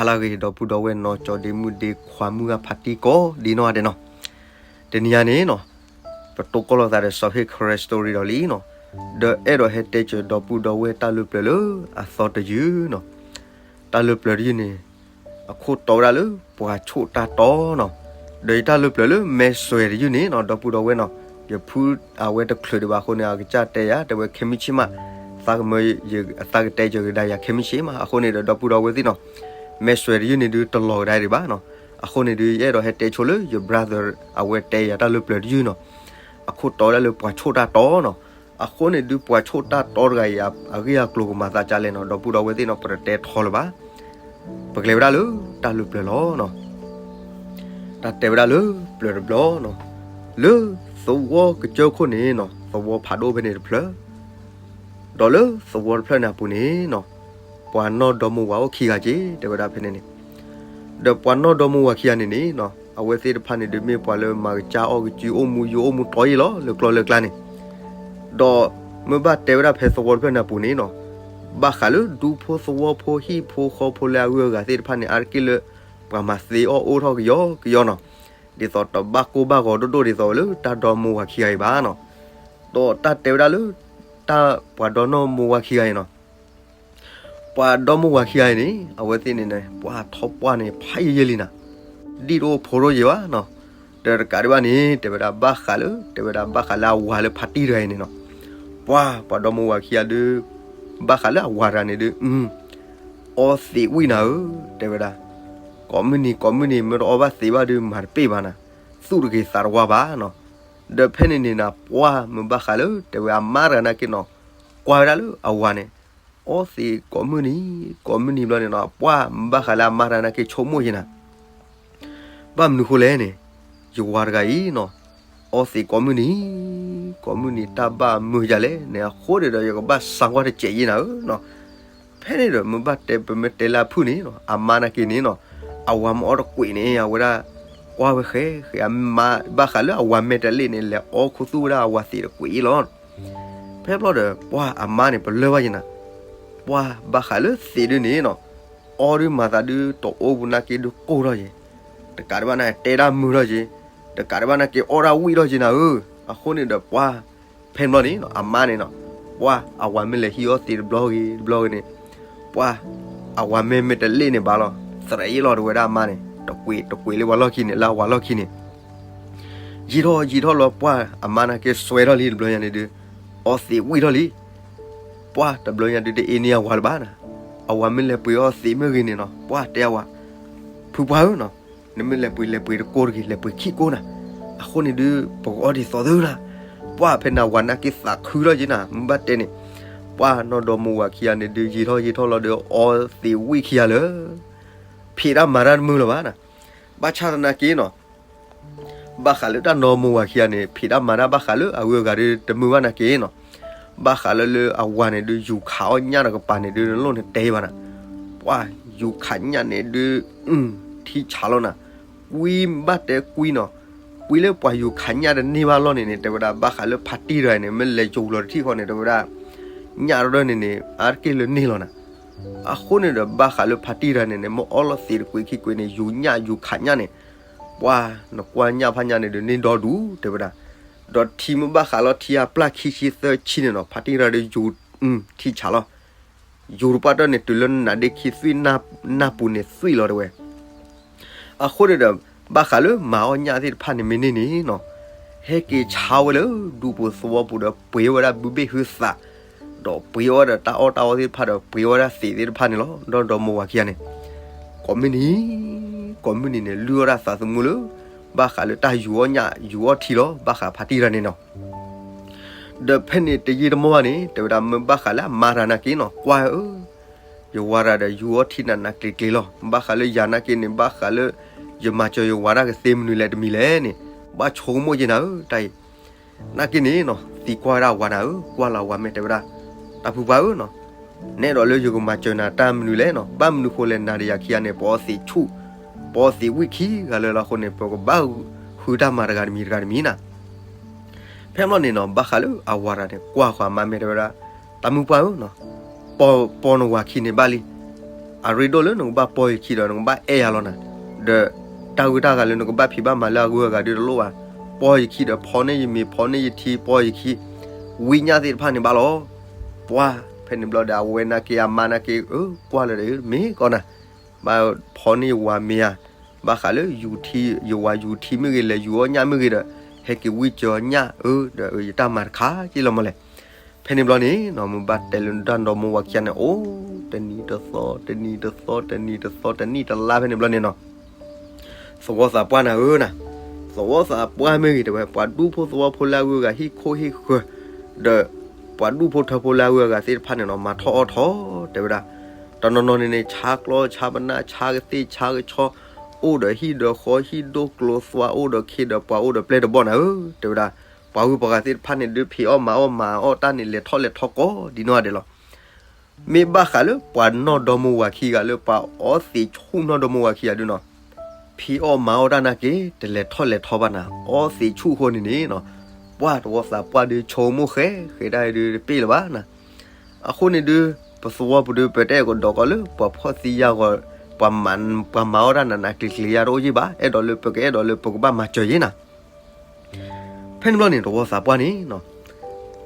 လၢဂ့ၤ ဒီပုၢ်ဒီဝဲၢ်နီၢ်ကၠီဒ့မုၣ်ဒ့ခွါမုၢ်ဂၢ်ဖါတံၢ်ကိးဒ်နီၢ်ဂၤဒဲးနီၤ, တနံၤအံၤန့ၣ်နီၤ, ပတိၢ်ကီၢ်လိာ်သးဒီးစီၤဖ့းခရံာ် story ဒီးလံနီၤ, ဒီးအဲၣ်ဒိးဟဲတဲစၢၤဒီပုၢ်ဒီဝဲၢ်တၢ်လၢပျၢၤလၢအသီတယုၢ်နီၤ, တၢ်လၢပျၢၤတယုၢ်န့ၣ် အခိၣ်တီဝဲဒၣ်လၢပှၤဆိၣ်တၢ်တီနီၤ, ဒီးယတၢ်လၢပျၢၤလၢမဲာ်စွဲးတယုၢ်န့ၣ်နီၤ ဒီပုၢ်ဒီဝဲၢ်နီၤ, ယဖုအဝဲတချုးဒံးဘၣ်အဃိန့ၣ် အကစၢ်တဲယၤ တဲဝဲခဲမုၢ်ဆ့ၣ်မး, သးကမၢယသးကတဲစၢၤကဒါယၤခဲမုၢ်ဆ့ၣ်မး, အဃိန့ၣ်ဒီးဒီပုၢ်ဒီဝဲၢ်သ့ၣ်နီၤ, မဲာ်စွဲးတယုၢ်န့ၣ်ဒုးတလီၤကဒါဒံးဘၣ်နီၤ, အဃိန့ၣ်ဒုး ယအဲၣ်ဒိးဟဲတဲဆိလၢယ brother အဝဲတဲယၤတၢ်လၢပျၢၤတယုၢ်နီၤ, အခိၣ်တီဝဲဒၣ်လၢပှၤဆိၣ်တၢ်တီနီၤ, အဃိန့ၣ်ဒုးပှၤဆိၣ်တၢ်တီတဂၤအံၤ အဂ့ၢ်အကျိၤကမၤသးဒ်လဲၣ်နီၤ ဒီပုၢ်ဒီဝဲၢ်သ့ၣ်နီၤ ပတတဲထီလၢၤဘၣ်, ပကလဲၤဝဲဒၣ်လၢတၢ်လၢပျၢၤလီၤနီၤ, တၢ်တဲဝဲဒၣ်လၢပျၢၤတဘျီနီၤ, လၢသဝီကစၢၢ်ခိၣ်န့ၣ်နီၤ သဝီဖးဒိၣ်ဖဲန့ၣ်တဖျၢၣ်, ဒီးလၢသဝီတဖျၢၣ်န့ၣ်အပူၤန့ၣ်နီၤ, ပှၤနီၢ်ဒီမါဝၤအိၣ်ခံဂၤက့ၤ တဲဝဲဒၣ်ဖဲန့ၣ်န့ၣ်, ဒီးပှၤနီၢ်ဒီမါဝၤခံဂၤန့ၣ်န့ၣ်နီၤ အဝဲသ့ၣ်တဖၣ်န့ၣ်ဒုးမ့ၢ်ပှၤလၢမၤကစၢ်အီၣ်ကစု အိၣ်မူယိာ်အိၣ်မူတီယ့ၢ်လီၤ လၢကျီၢ်လၢကျါန့ၣ်, ဒီးမ့ၢ်ဘၣ်တဲဝဲဒၣ်ဖဲသဝီတဖျၢၣ်န့ၣ်အပူၤန့ၣ်နီၤ, ဘၣ်ဃးလၢဒူဖိသဝီဖိဟံၣ်ဖိဃီဖိလၢအဂုၤအဂၤသ့ၣ်တဖၣ်န့ၣ် အါတက့ၢ်လၢ ပှၤမၤသ့အီၣ်အိၣ်ထီၣ်ကယီကယီနီၤ, ဒ်သိးတဘၣ်ကိၢ်ဘၣ်ဂီၤဒိၣ်ဒိၣ်ဒ်သိးလၢတၢ်ဒီမါဝၤခံဂၤအံၤဘၣ်နီၤ, ဒီးတၢ်တဲဝဲဒၣ်လၢ တၢ်ပှၤဒီနီၢ်မါဝၤခံဂၤအံၤနီၤ ပှၤဒီမါဝၤခံဂၤအံၤန့ၣ် အဝဲသ့ၣ်န့ၣ်န့ၣ် ပှၤထီၣ်ပှၢ်န့ၣ် ဖးယံာ်ယံာ်လံနၤ, ဒံၣ်တအိၣ်ဖိးရိၣ်ယံာ်ဘၣ်နီၤ, ဒီးတကးဒံးဘၣ်န့ၣ် တဲဝဲဒၣ်ဘၣ်ဃးလၢ တဲဝဲဒၣ်ဘၣ်ဃးလၢအဝၤလၢဖါတံၢ်တဂၤအံၤန့ၣ်နီၤ, ပှၤ ပှၤဒီမါဝၤခံဂၤဒုး ဘၣ်ဃးလၢအဝၤတဂၤန့ၣ်ဒုး အီသံးဝံၣ်နၤဧၢ, တဲဝဲဒၣ် ကိးမုၢ်နံၤကိးမုၢ်နံၤ မ့ၢ်တအီဘၣ်သံးဘၣ်ဒုး မၤတပ့ၢ်ဘၣ်နၤ, သူၣ်တဂ့ၤသးတဝါဘၣ်နီၤ, ဒီးဖဲန့ၣ်န့ၣ်နၤ ပှၤမ့ၢ်ဘၣ်ဃးလၢ တဲဝဲအမါတဂၤနာ်က့နီၤ, ကွၢ်ဝဲဒၣ်လၢအဝၤန့ၣ် အီသံးကိးမုၢ်နံၤ ကိးမုၢ်နံၤဘျီန့ၣ်နီၤ ပှၤမ့ၢ်ဘၣ်ဃးလၢအမါတဂၤနာ်က့ဆိကမိၣ်ယံၤနၤ ဘၣ်မနုၤဃိလဲၣ်န့ၣ်, ယဝၤတဂၤအံၤနီၤ, အီသံးကိးမုၢ်နံၤ, ကိးမုၢ်နံၤတၢ်ဘၣ်မုာ်ယၤလဲၣ်န့ၣ် အဃိန့ၣ်ဒီး ယကဘၣ်စးကွၢ်တစဲးယံၤနၤဧၢနီၤ, ဖဲန့ၣ်ဒီး မ့ၢ်ဘၣ်တဲ ပမ့ၢ်တဲလၢအဖုၣ်န့ၣ်နီၤ အမါနာ်က့န့ၣ်နီၤ, အဝၤမ့ၢ်အီတကွံာ်န့ၣ် အဝဲဒၣ် ကွၢ်ဝဲဃဲ ဃဲ အမါဘၣ်ဃးလၢအဝၤမဲာ်တလ့ၣ်န့ၣ် လဲၤအီခူသူၣ်ဝဲဒၣ်အဝၤသံးတကွံာ်အံၤလီၤ. ဖဲဘျီဒီး ပှၤအမါန့ၣ် ပလၢၢ်ဘၣ်ယံၤနၤ, ပှၤဘၣ်ဃးလၢသံးဒုန့ၣ်နီၤ, အီဒုမၤသးဒု တအိၣ်ပူၤနာ်က့ဒုကိၢ်ထီၣ်ယံၤ, တကးဒံးဘၣ်နာ်က့ တဲဒၣ်မုာ်ထီၣ်ယံၤ, တကးဒံးဘၣ်နာ်က့ အီဒၣ်ဝံၣ်ထီၣ်ယံၤနၤဧၢ, အဃိန့ၣ်ဒီးပှၤ ဖဲန့ၣ်ဘျီန့ၣ်နီၤ အမါန့ၣ်နီၤ, ပှၤအဝၤမ့ၢ်လဲၤဟံးအီသံးတဘျီဂ့ၤတဘျီဂ့ၤန့ၣ်, ပှၤအဝၤမဲာ်မဲာ်တလ့ၣ်န့ၣ်ဘၣ်လီၤ, သရဲးအံၤလီၤ တဲဝဲဒၣ်အမါန့ၣ်, တကွံာ်တကွံာ်လၢပှၤလီၢ်ခံန့ၣ် လၢအဝၤလီၢ်ခံန့ၣ် ယံာ်ထီၣ်ယံာ်ထီၣ်လီၤ ပှၤအမါနာ်က့စွဲထီၣ်လံတဘျီညါန့ၣ်ဒုး, အီသံးဝံၣ်ထီၣ်လံ, ပှၤတဘျီညါဒုး တအ့န့ၢ်အဝၤလၢၤဘၣ်နၤ, အဝၤမ့ၢ်လဲၤပှ့ၤအီသံးမ့ၢ်ဂ့ၤန့ၣ်နီၤ ပှၤတဲအဝၤ, ဖုပှၢ်ဧၢနီၤ, နမ့ၢ်လဲၤပှ့ၤလဲၤပှ့ၤတကိးတဂ့ၤ လဲၤပှ့ၤခံကိးနၤ, အဃိန့ၣ်ဒုး ပကအီဒ်သိးသုနၤ, ပှၤဖဲန့ၣ်အဝၤနာ်က့သးခုထီၣ်က့ၤနၤ မ့ၢ်ဘၣ်တဲန့ၣ်, ပှၤနီၢ်ဒီမါဝၤခံဂၤန့ၣ်ဒုး ယံာ်ထီၣ်ယံာ်ထီၣ်လီၤဒီး အီသံးဝံၣ်ခံဂၤလၢ ဖံးတၢ်မၤတၢ်တမုာ်လၢၤဘၣ်နၤ, ဘၣ်ဆၣ်သနာ်က့နီၤ ဘၣ်ဃးလၢတၢ်နီၢ်မိၢ်ဝၤခံဂၤန့ၣ် ဖံးတၢ်မၤတၢ်ဘၣ်ဃးလၢအဂုၤအဂၤဒုးတမုာ်ဘၣ်နာ်က့နီၤ, ဘၣ်ဃးလၢလၢအဝၤန့ၣ်ဒုး ယူၤခးအီၣ်ညၣ်တကပၤန့ၣ်ဒုး နလိၣ်နတဲဘၣ်နၤ, ပှၤယူၤခးညၣ်န့ၣ်ဒုး ထံဆးလီၤနၤ, ကွံဘၣ်တဲကွံနီၤ, ကွံလၢပှၤယူၤခးညၣ်တန့ၢ်ဘၣ်လီၢ်န့ၣ်န့ၣ် တဲဝဲဒၣ်ဘၣ်ဃးလၢဖါတံၢ်တဂၤန့ၣ် မ့ၢ်လဲၤယူၤလီၤတထံၣ်ဃီန့ၣ် တဲဝဲဒၣ် ညၣ်တရၢၢ်န့ၣ်န့ၣ် အါတက့ၢ်လၢန့ၢ်လီၤနၤ, အဃိန့ၣ်ဒီးဘၣ်ဃးလၢဖါတံၢ်တဂၤန့ၣ်န့ၣ် မ့ၢ်အီလီၤသံးတကွံာ်ခံကွံာ်န့ၣ် ယူၤညၣ်ယူၤခးညၣ်န့ၣ် ပှၤနကွၢ်ညၣ်ဖးညၣ်န့ၣ်ဒုး န့ၢ်ဒီဒူၣ် တဲဝဲဒၣ်, ဒီးထံမ့ၢ်ဘၣ်ဃးလီၤထံအပျၢ်ခံဆံသၢဆံန့ၣ်နီၤ ဖါတံၢ်တဂၤဒုးယူၤ ထံဆးလီၤ, ယူၤတပှၢ်တၢၢ်န့ၣ် တုၤလၢနးဒ့ခံသွံၣ် နၢ်ပူၤန့ၣ်သွံၣ်လီၤတဲဝဲ အဃိန့ၣ်ဒီး ဘၣ်ဃးလၢမၤအီၣ်ညၣ်သ့ၣ်တဖၣ်န့ၣ်မ့ၢ်န့ၢ်န့ၣ်နီၤ, ဟဲက့ၤဆါဝဲလၢဒူပူၤသဝီပူၤဒီးပှ့ၤဝဲဒၣ်ဘုဘ့ၣ်ဟုသး, ဒီးပှ့ၤဝဲဒၣ်တၢ်အီၣ်တၢ်အီသ့ၣ်တဖၣ်ဒီးပှ့ၤဝဲဒၣ်သံးသ့ၣ်တဖၣ်န့ၣ်လီၤ. ဒီးဒီမါဝၤခံဂၤန့ၣ် ကိးမုၢ်နံၤ ကိးမုၢ်နံၤန့ၣ် လုၢ်အီၣ်ဒၣ်သးသမူလၢ ဘၣ်ဃးလၢတၢ်ယူၤအီၣ်ညၣ်ယူၤအီၣ်ထံလီၤ. ဘၣ်ဃးဖါတံၢ်တဂၤန့ၣ်နီၤ ဒီးဖဲန့ၣ်တယံာ်တမီၢ်ဘၣ်န့ၣ် တဲဝဲဒၣ်မ့ၢ်ဘၣ်ဃးလၢအမါတဂၤနာ်က့နီၤ ကွၢ်ဧၢ, ယဝၤတဂၤဒီးယူၤအီၣ်ထံနးနးကျံၤကျံၤလီၤ. ဘၣ်ဃးလၢယၤနာ်က့န့ၣ် ဘၣ်ဃးလၢ ယမၤစၢၤယဝၤတၢ်ကသ့မနုၤလဲၣ်တမံၤလဲၣ်န့ၣ် ဘၣ်ဆိကမိၣ်က့ၤနၤဧၢ တၢ်အံၤ နာ်က့န့ၣ်နီၤ သံကွၢ်ဝဲဒၣ်အဝၤနၤဧၢ, ကွၢ်လီၤအဝၤမ့ၢ်တဲဝဲဒၣ်, တၢ်ဖုပှၢ်ဧၢနီၤ, နဲဒိးလၢယကမၤစၢၤနၤတၢ်မနုၤလဲၣ်နီၤ, ဘၣ်မနုၤဃိလဲၣ် နၤဒီးယၤခံဂၤန့ၣ် ပအီသံးဆူၣ်, ပအီသံးဝံၣ်ခံဂၤလၢာ်လီၤအဃိန့ၣ် ပကဘၣ်ဃုတၢ်မၤတဂၤတမံၤတဂၤတမံၤနၤ ဖဲမီၢ်န့ၣ်နီၤ ဘၣ်ဃးလၢအဝၤတဂၤန့ၣ် ကွၢ်ဃီၤအမါမ့ၢ်တဲဝဲဒၣ်, တၢ်မုၢ်ပှၢ်ဧၢနီၤ, ပီၢ်နဝၤခံန့ၣ်ဘၣ်လံ, အရ့ဒိၣ်လၢနကဘၣ်ပီၢ်ယခံဒီး နကဘၣ်အဲၣ်ယၤလီၤနၤ, ဒီးတၢ်ဂုၤတၢ်ဂၤလၢနကဘၣ်ဖံးဘၣ်မၤလၢအဂုၤအဂၤဒုးတလိၣ်ဘၣ်, ပီၢ်ယခံဒီး ဖီန့ၢ်ယမံၤ ဖီန့ၢ်ယထံ ပီၢ်ယခံ, ဝံညၣ်သ့ၣ်တဖၣ်န့ၣ်ဘၣ်လီၤ. ပှၢ် ဖဲန့ၣ်ဘျီဒီး အဝဲနာ်က့အမါနာ်က့ အၢ ကွၢ်လၢၤဒီး မ့ၢ်ကီးနၤ, ဘၣ်ဖီန့ၢ်ယဝၤမ့ၤဧါ, ဘၣ်ဃးလၢယူၤထံ ယဝၤယူၤထံမ့ၢ်ဂ့ၤ လဲၤယူၤအီၣ်ညၣ်မ့ၢ်ဂ့ၤဒီး ဟဲက့ၤဝံကၢၤအီၣ်ညၣ် အၢ ဒီးယတၢ်မၤတခါက့လီၤမးလဲၣ်. ဖဲန့ၣ်ဘျီန့ၣ်နီၤ မုၢ်ဘၣ်တဲလၢတၢ်ဒီမါဝၤခံဂၤန့ၣ် အိၣ်တနံၤတသီ တနံၤတသီ တနံၤတသီ တနံၣ်တလါဖဲန့ၣ်ဘျီန့ၣ်နီၤ သဝီသးပှၢ်နၤဧၢနၤ, သဝီသးပှၢ်မ့ၢ်ဂ့ၤ တဲဝဲ ပှၤဒူဖိသဝီဖိလၢအဂုၤအဂၤဟံၣ်ခိၣ်ဟံၣ်ဃၢၤ, ဒီးပှၤဒူဖိထၢဖိလၢအဂုၤအဂၤသ့ၣ်တဖၣ်န့ၣ်နီၤ မၤထီၣ်အီၣ်ထီၣ် တဲဝဲဒၣ်, တနီၤနီၤန့ၣ်န့ၣ် ဆါကျီဆါပနၢ် ဆါကသ့ၣ် ဆါကဆီ, အိၣ်ဒီးဟံၣ်ဒီးဃီ ဟံၣ်ဒိၣ်ကျိသွါ အိၣ်ဒီးခ့ဒီးပှၤ အိၣ်ဒီးပျဲၢ်ဒီးဘီၣ်နၤဧၢ, တဲဝဲဒၣ်, ပှၤဂုၤပှၤဂၤသ့ၣ်တဖၣ်န့ၣ် ဒုးဖံးအီၣ်မၤအီၣ်မၤအီၣ်တၢ်န့ၣ် လဲၤထီၣ်လဲၤထီကိးဒ်နီၢ်ဂၤဒဲးလီၤ. မ့ၢ်ဘၣ်ဃးလၢပှၤနီၢ်ဒီမါဝၤခံဂၤလၢပှၤအီသံးဆူၣ်နီၢ်ဒီမါဝၤခံဂၤဒုနီၤ, ဖံးအီၣ်မၤအီၣ်တၢ်နာ်က့ တလဲၤထီၣ်လဲၤထီဘၣ်နၤ, အီသံးဆူၣ်အဃိန့ၣ်န့ၣ်နီၤ, ပှၢ်တဝီသးပှၢ်ဒုးဆိကမိၣ်ဃဲ ဃဲဒၣ်ဒုးတပ့ၢ်လၢၤဘၣ်နၤ, အဃိန့ၣ်ဒုး ပသဝီပူၤဒုး ပတအဲၣ်ကဒီးကီးလၢပှၤဖှီၣ်သံယာ်ဂီၤ, ပှၤမၤအီၣ်တၢ်နးနးကျံၤကျံၤယါတအိၣ်ယံၣ်ဘၣ်, အဲၣ်ဒိးလၢ ပကအဲၣ်ဒိးလၢပကဘၣ်မၤစၢၤယံၤနၤ ဖဲန့ၣ်ဘျီန့ၣ် တဝီသးပှၢ်န့ၣ်နီၤ,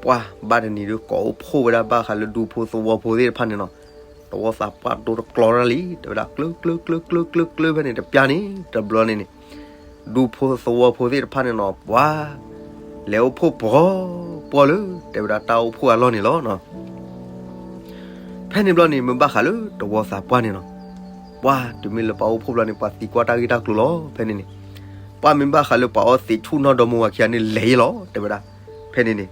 ပှၢ်ဘၣ်တနံၤဒုး ကိးအိၣ်ဖှိၣ်ဝဲဒၣ်ဘၣ်ဃးလၢဒူဖိသဝီဖိသ့ၣ်တဖၣ်န့ၣ်နီၤ, တဝီသးပှၢ်ဒိတကျီတၢ်လံ, တဲဝဲဒၣ် ကျၢ ကျၢ ကျၢ ကျၢ ကျၢ ကျၢ ဖဲန့ၣ် တပျၢ်န့ၣ် တဘျီန့ၣ်န့ၣ်, ဒူဖိသဝီဖိသ့ၣ်တဖၣ်န့ၣ်နီၤ ပှၢ် လဲၤအိၣ်ဖှိၣ်ပှီၤပှီၢ်လၢ တဲဝဲဒၣ်တၢ်အိၣ်ဖှိၣ်အလီၢ်န့ၣ်လီၤ. ဖဲန့ၣ်ဘျီန့ၣ် မ့ၢ်ဘၣ်ဃးလၢတဝီသးပှၢ်န့ၣ်နီၤ, ပှၢ်တုၤမ့ၢ်လၢပှၤအိၣ်ဖှိၣ်ဘျီန့ၣ် ပှၤသံကွၢ်တၢ်ဂ့ၢ်တၢ်ကျိၤလီၤ. ဖဲန့ၣ်န့ၣ် ပှၢ်မ့ၢ်ဘၣ်ဃးလၢပှၤအီသံးဆူၣ်နီၢ်ဒီမါဝၤခံဂၤန့ၣ် လဲၤယံၤလီၤ တဲဝဲဒၣ်. ဖဲန့ၣ်န့ၣ်